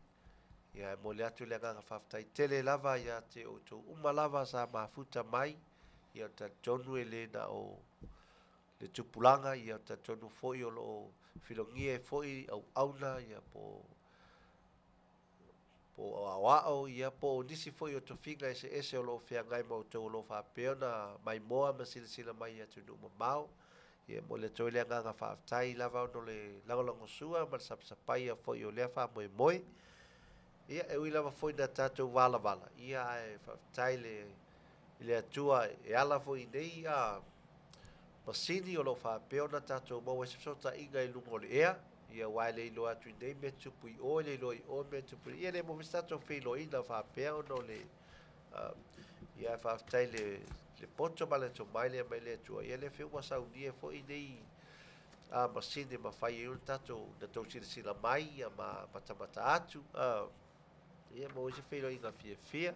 Ia e momoli atu le agaga faafetai tele lava ia te outou uma lava sa mafuta mai. Ia ou te talitonu e le na o le tupulaga, ia talitonu foi o lo o filogia ai foi auauna ia po po o aoao ia po o nisi foi o tofiga eseese o lo o feagai ma outou o lo o faapea ona maimoa ma silasila mai i atunuu mamao. Ia e momoli atu ai le agaga faafetai lava ona o le lagolagosua ma le sapasapaia foi o lea faamoemoe. Ia e ui lava foi ina tatou valavala, ia ae faafetai le i le Atua e ala foi i nei a masini o lo o faapea ona tatou maua ai se fesootaiga i luga o le ea, ia aua e le iloa atu i nei mea tupu i o, e le iloa i o mea tupu i ia e le maua foi se tatou feiloaiga faapea ona o le ia ae faafetai i le le poto ma le tomai lea mai le Atua, ia lea foi ua saunia foi nei a masini e mafai ai ona tatou na tou silasila mai ia ma matamata atu a Ia maua ai se feiloaiga fiafia.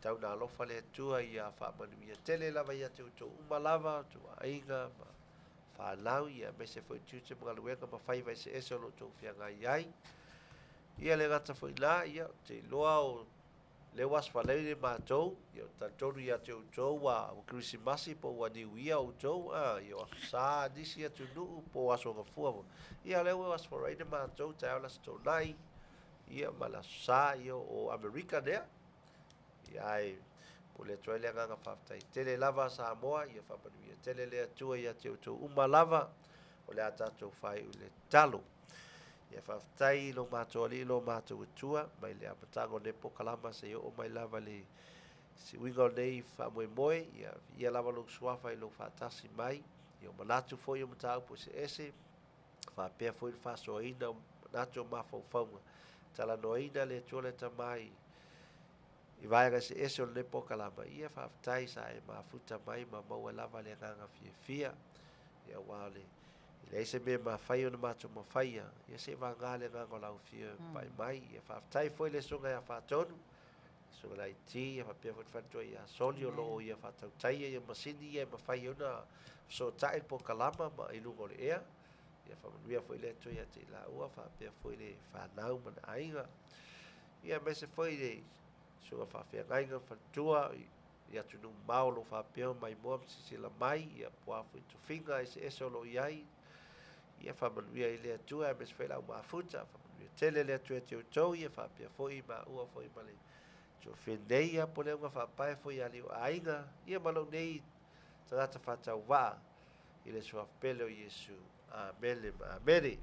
Tau na alofa le Atua ia faamanuia tele lava ia te outou uma lava, outou aiga ma fanau, ia aemaise foi tiute ma galuega ma faiva eseese o lo outou feagai ai. Ia le gata foi la, ia ou te iloa o lea ua aso Faraile matou, ia ou te talitonu ia te outou ua, ua Kerisimasi po ua Niuia outou, a, ia o Aso Sa nisi atunuu po o Aso Gafua. Ia o lea ua aso Faraile matou, taeao le Aso Toonai, Ia ma le Aso Sa ia o Amerika lea. Ia ae momoli atu ai le agaga faafetai tele lava Samoa, ia faamanuia tele le Atua ia te outou uma lava. O le a tatou faaiu i le tatalo. Ia faafetai i lo matou Alii lo matou Atua mai le amataga o lenei polokalama seia oo mai lava le siuiga o lenei faamoemoe. Ia viia lava lou suafa i lou faatasi mai. Ia o manatu foi o mataupu eseese faapea foi le faasoaina o manatu o mafaufauga, talanoaina le Atua le Tama i i vaega eseese o lenei polokalama, ia faafetai sa e mafuta mai ma maua lava le agaga fiafia. Ia aua o le e leai se mea e mafai ona matou mafaia, ia se i vagā le agaga o lau afio e pai mai. Ia faafetai foi le Susuga ia Faatonu, le Susuga ia IT, ia faapea foi le faletua ia Soli o lo o ia faatautaia ia masini ia e mafai ai ona fesootai le polokalama ma i luga o le ea. Ia faamanuia foi le Atua ia te i laua faapea foi le fanau ma le aiga. Ia aemaise foi le susuga faafeagaiga ma faletua i atunuu mamao o lo o faapea ona maimoa ma silasila mai, ia po o a foi tofiga eseese o lo o i ai. Ia faamanuia i le Atua aemaise foi le au mafuta, faamanuia tele le Atua ia te outou, ia faapea foi maua foi ma le tuafafine nei, ia po o le auga faapae foi ia alii o aiga, ia ma lou nei tagata faatauvaa i le suafa pele o Iesu. Amene ma amene.